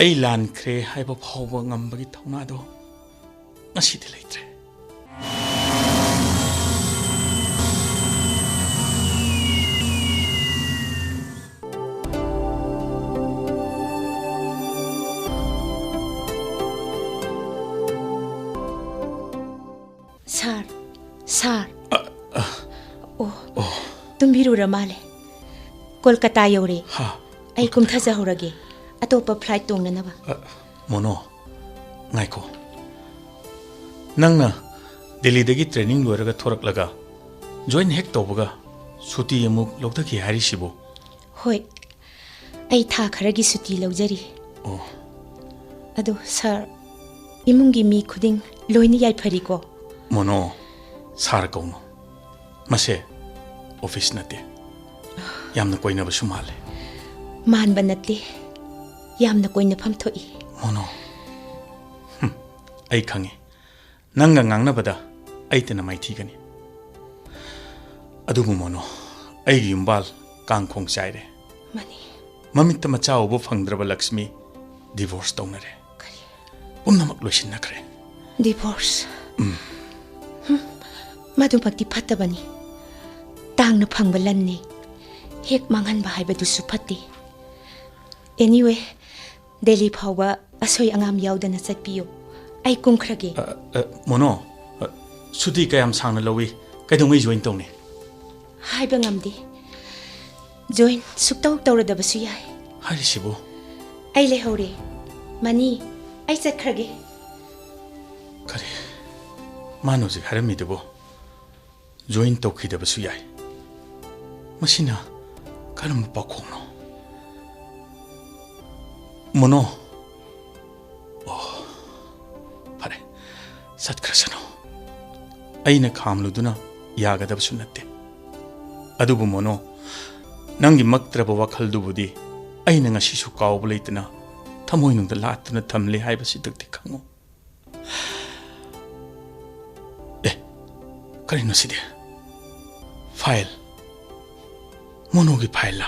ꯑꯩ ꯂꯥꯟꯈ꯭ꯔꯦ ꯍꯥꯏꯕ ꯐꯥꯎꯕ ꯉꯝꯕꯒꯤ ꯊꯧꯅꯥꯗꯣ ꯉꯁꯤꯗꯤ ꯂꯩꯇ꯭ꯔꯦ꯫ ꯁꯥꯔ, ꯁꯥꯔ꯫ ꯑ, ꯑ꯫ ꯑꯣ, ꯑꯣ꯫ ꯇꯨꯝꯕꯤꯔꯨꯔ ꯃꯥꯜꯂꯦ꯫ ꯀꯣꯜꯀꯇꯥ ꯌꯧꯔꯦ꯫ ꯍꯥ? ꯑꯩ ꯀꯨꯝꯊꯖꯍꯧꯔꯒꯦ, ꯑꯇꯣꯞꯄ ꯐ꯭ꯂꯥꯏꯠ ꯇꯣꯡꯅꯅꯕ꯫ ꯑ, ꯃꯣꯅꯣ, ꯉꯥꯏꯈꯣ꯫ ꯅꯪꯅ ꯗꯦꯜꯂꯤꯗꯒꯤ ꯇ꯭ꯔꯦꯅꯤꯡ ꯂꯣꯏꯔꯒ ꯊꯣꯔꯛꯂꯒ ꯖꯣꯏꯟ ꯍꯦꯛ ꯇꯧꯕꯒ ꯁꯨꯇꯤ ꯑꯃꯨꯛ ꯂꯧꯊꯈꯤ ꯍꯥꯏꯔꯤꯁꯤꯕꯨ? ꯍꯣꯏ, ꯑꯩ ꯊꯥ ꯈꯔꯒꯤ ꯁꯨꯇꯤ ꯂꯧꯖꯔꯤ꯫ ꯑꯣ꯫ ꯑꯗꯣ ꯁꯥꯔ, ꯏꯃꯨꯡꯒꯤ ꯃꯤ ꯈꯨꯗꯤꯡ ꯂꯣꯏꯅ ꯌꯥꯏꯐꯔꯤꯀꯣ? ꯃꯣꯅꯣ, ꯁꯥꯔ ꯀꯧꯅꯣ꯫ ꯃꯁꯦ ꯑꯣꯐꯤꯁ ꯅꯠꯇꯦ꯫ ꯌꯥꯝꯅ ꯀꯣꯏꯅꯕꯁꯨ ꯃꯥꯜꯂꯦ꯫ ꯃꯥꯟꯕ ꯅꯠꯇꯦ, ꯌꯥꯝꯅ ꯀꯣꯏꯅꯐꯝ ꯊꯣꯛꯏ꯫ ꯃꯣꯅꯣ, ꯍꯨꯝ, ꯑꯩ ꯈꯪꯉꯤ꯫ ꯅꯪꯒ ꯉꯥꯡꯅꯕꯗ ꯑꯩꯇꯅ ꯃꯥꯏꯊꯤꯒꯅꯤ꯫ ꯑꯗꯨꯕꯨ ꯃꯣꯅꯣ, ꯑꯩꯒꯤ ꯌꯨꯝꯕꯥꯜ ꯀꯥꯡꯈꯣꯡ ꯆꯥꯏꯔꯦ꯫ ꯃꯅꯤ꯫ ꯃꯃꯤꯠꯇ ꯃꯆꯥ ꯎꯕ ꯐꯪꯗ꯭ꯔꯕ ꯂꯛꯁꯃꯤ ꯗꯤꯚꯣꯔꯁ ꯇꯧꯅꯔꯦ꯫ ꯀꯔꯤ? ꯄꯨꯝꯅꯃꯛ ꯂꯣꯏꯁꯤꯟꯅꯈ꯭ꯔꯦ꯫ ꯗꯤꯚꯣꯔꯁ? ꯎꯝ꯫ ꯍꯨꯝ, ꯃꯗꯨꯃꯛꯇꯤ ꯐꯠꯇꯕꯅꯤ꯫ ꯇꯥꯡꯅ ꯐꯪꯕ ꯂꯟꯅꯤ꯫ ꯍꯦꯛ ꯃꯥꯡꯍꯟꯕ ꯍꯥꯏꯕꯗꯨꯁꯨ ꯐꯠꯇꯦ꯫ ꯑꯦꯅꯤꯋꯦ, ꯗꯦꯜꯂꯤ ꯐꯥꯎꯕ ꯑꯁꯣꯏ ꯑꯉꯥꯝ ꯌꯥꯎꯗꯅ ꯆꯠꯄꯤꯌꯨ꯫ ꯑꯩ ꯀꯨꯝꯈ꯭ꯔꯒꯦ꯫ ꯑ, ꯑ, ꯃꯣꯅꯣ, ꯑ, ꯁꯨꯇꯤ ꯀꯌꯥꯝ ꯁꯥꯡꯅ ꯂꯧꯏ? ꯀꯩꯗꯧꯉꯩ ꯖꯣꯏꯟ ꯇꯧꯅꯤ? ꯍꯥꯏꯕ ꯉꯝꯗꯦ꯫ ꯖꯣꯏꯟ ꯁꯨꯛꯇꯧ ꯇꯧꯔꯗꯕꯁꯨ ꯌꯥꯏ꯫ ꯍꯥꯏꯔꯤꯁꯤꯕꯨ? ꯑꯩ ꯂꯩꯍꯧꯔꯦ꯫ ꯃꯅꯤ, ꯑꯩ ꯆꯠꯈ꯭ꯔꯒꯦ꯫ ꯀꯔꯤ? ꯃꯥꯅ ꯍꯧꯖꯤꯛ ꯍꯥꯏꯔꯝꯃꯤꯗꯨꯕꯨ? ꯖꯣꯏꯟ ꯇꯧꯈꯤꯗꯕꯁꯨ ꯌꯥꯏ꯫ ꯃꯁꯤꯅ ꯀꯔꯝꯕ ꯄꯥꯎꯈꯣꯡꯅꯣ? ꯃꯣꯅꯣ꯫ ꯑꯣ, ꯐꯔꯦ, ꯆꯠꯈ꯭ꯔꯁꯅꯨ꯫ ꯑꯩꯅ ꯈꯥꯝꯂꯨꯗꯨꯅ ꯌꯥꯒꯗꯕꯁꯨ ꯅꯠꯇꯦ꯫ ꯑꯗꯨꯕꯨ ꯃꯣꯅꯣ, ꯅꯪꯒꯤ ꯃꯛꯇ꯭ꯔꯕ ꯋꯥꯈꯜꯗꯨꯕꯨꯗꯤ ꯑꯩꯅ ꯉꯁꯤꯁꯨ ꯀꯥꯎꯕ ꯂꯩꯇꯅ ꯊꯃꯣꯏꯅꯨꯡꯗ ꯂꯥꯠꯇꯨꯅ ꯊꯝꯂꯦ ꯍꯥꯏꯕꯁꯤꯗꯛꯇꯤ ꯈꯪꯉꯨ꯫ ꯀꯔꯤꯅꯣ ꯁꯤꯗꯤ? ꯐꯥꯏꯜ? ꯃꯣꯅꯣꯒꯤ ꯐꯥꯏꯜꯂ?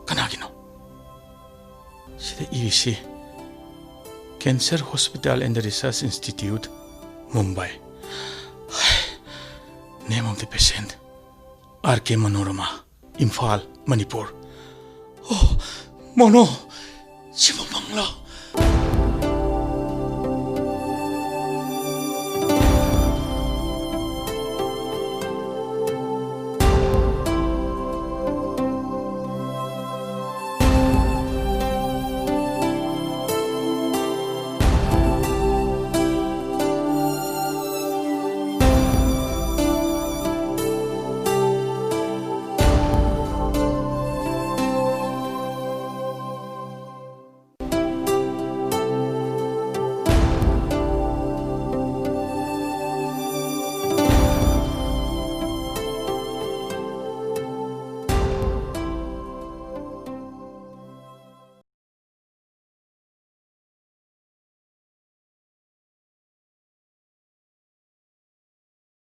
ꯀꯅꯥꯒꯤꯅꯣ? ꯁꯤꯗ ꯏꯔꯤꯁꯤ Cancer Hospital and Research Institute, Mumbai. Name of the patient, R K Manorama, Imphal, Manipur. ꯑꯣ, ꯃꯣꯅꯣ, ꯁꯤꯕꯨ ꯃꯪꯂꯥ?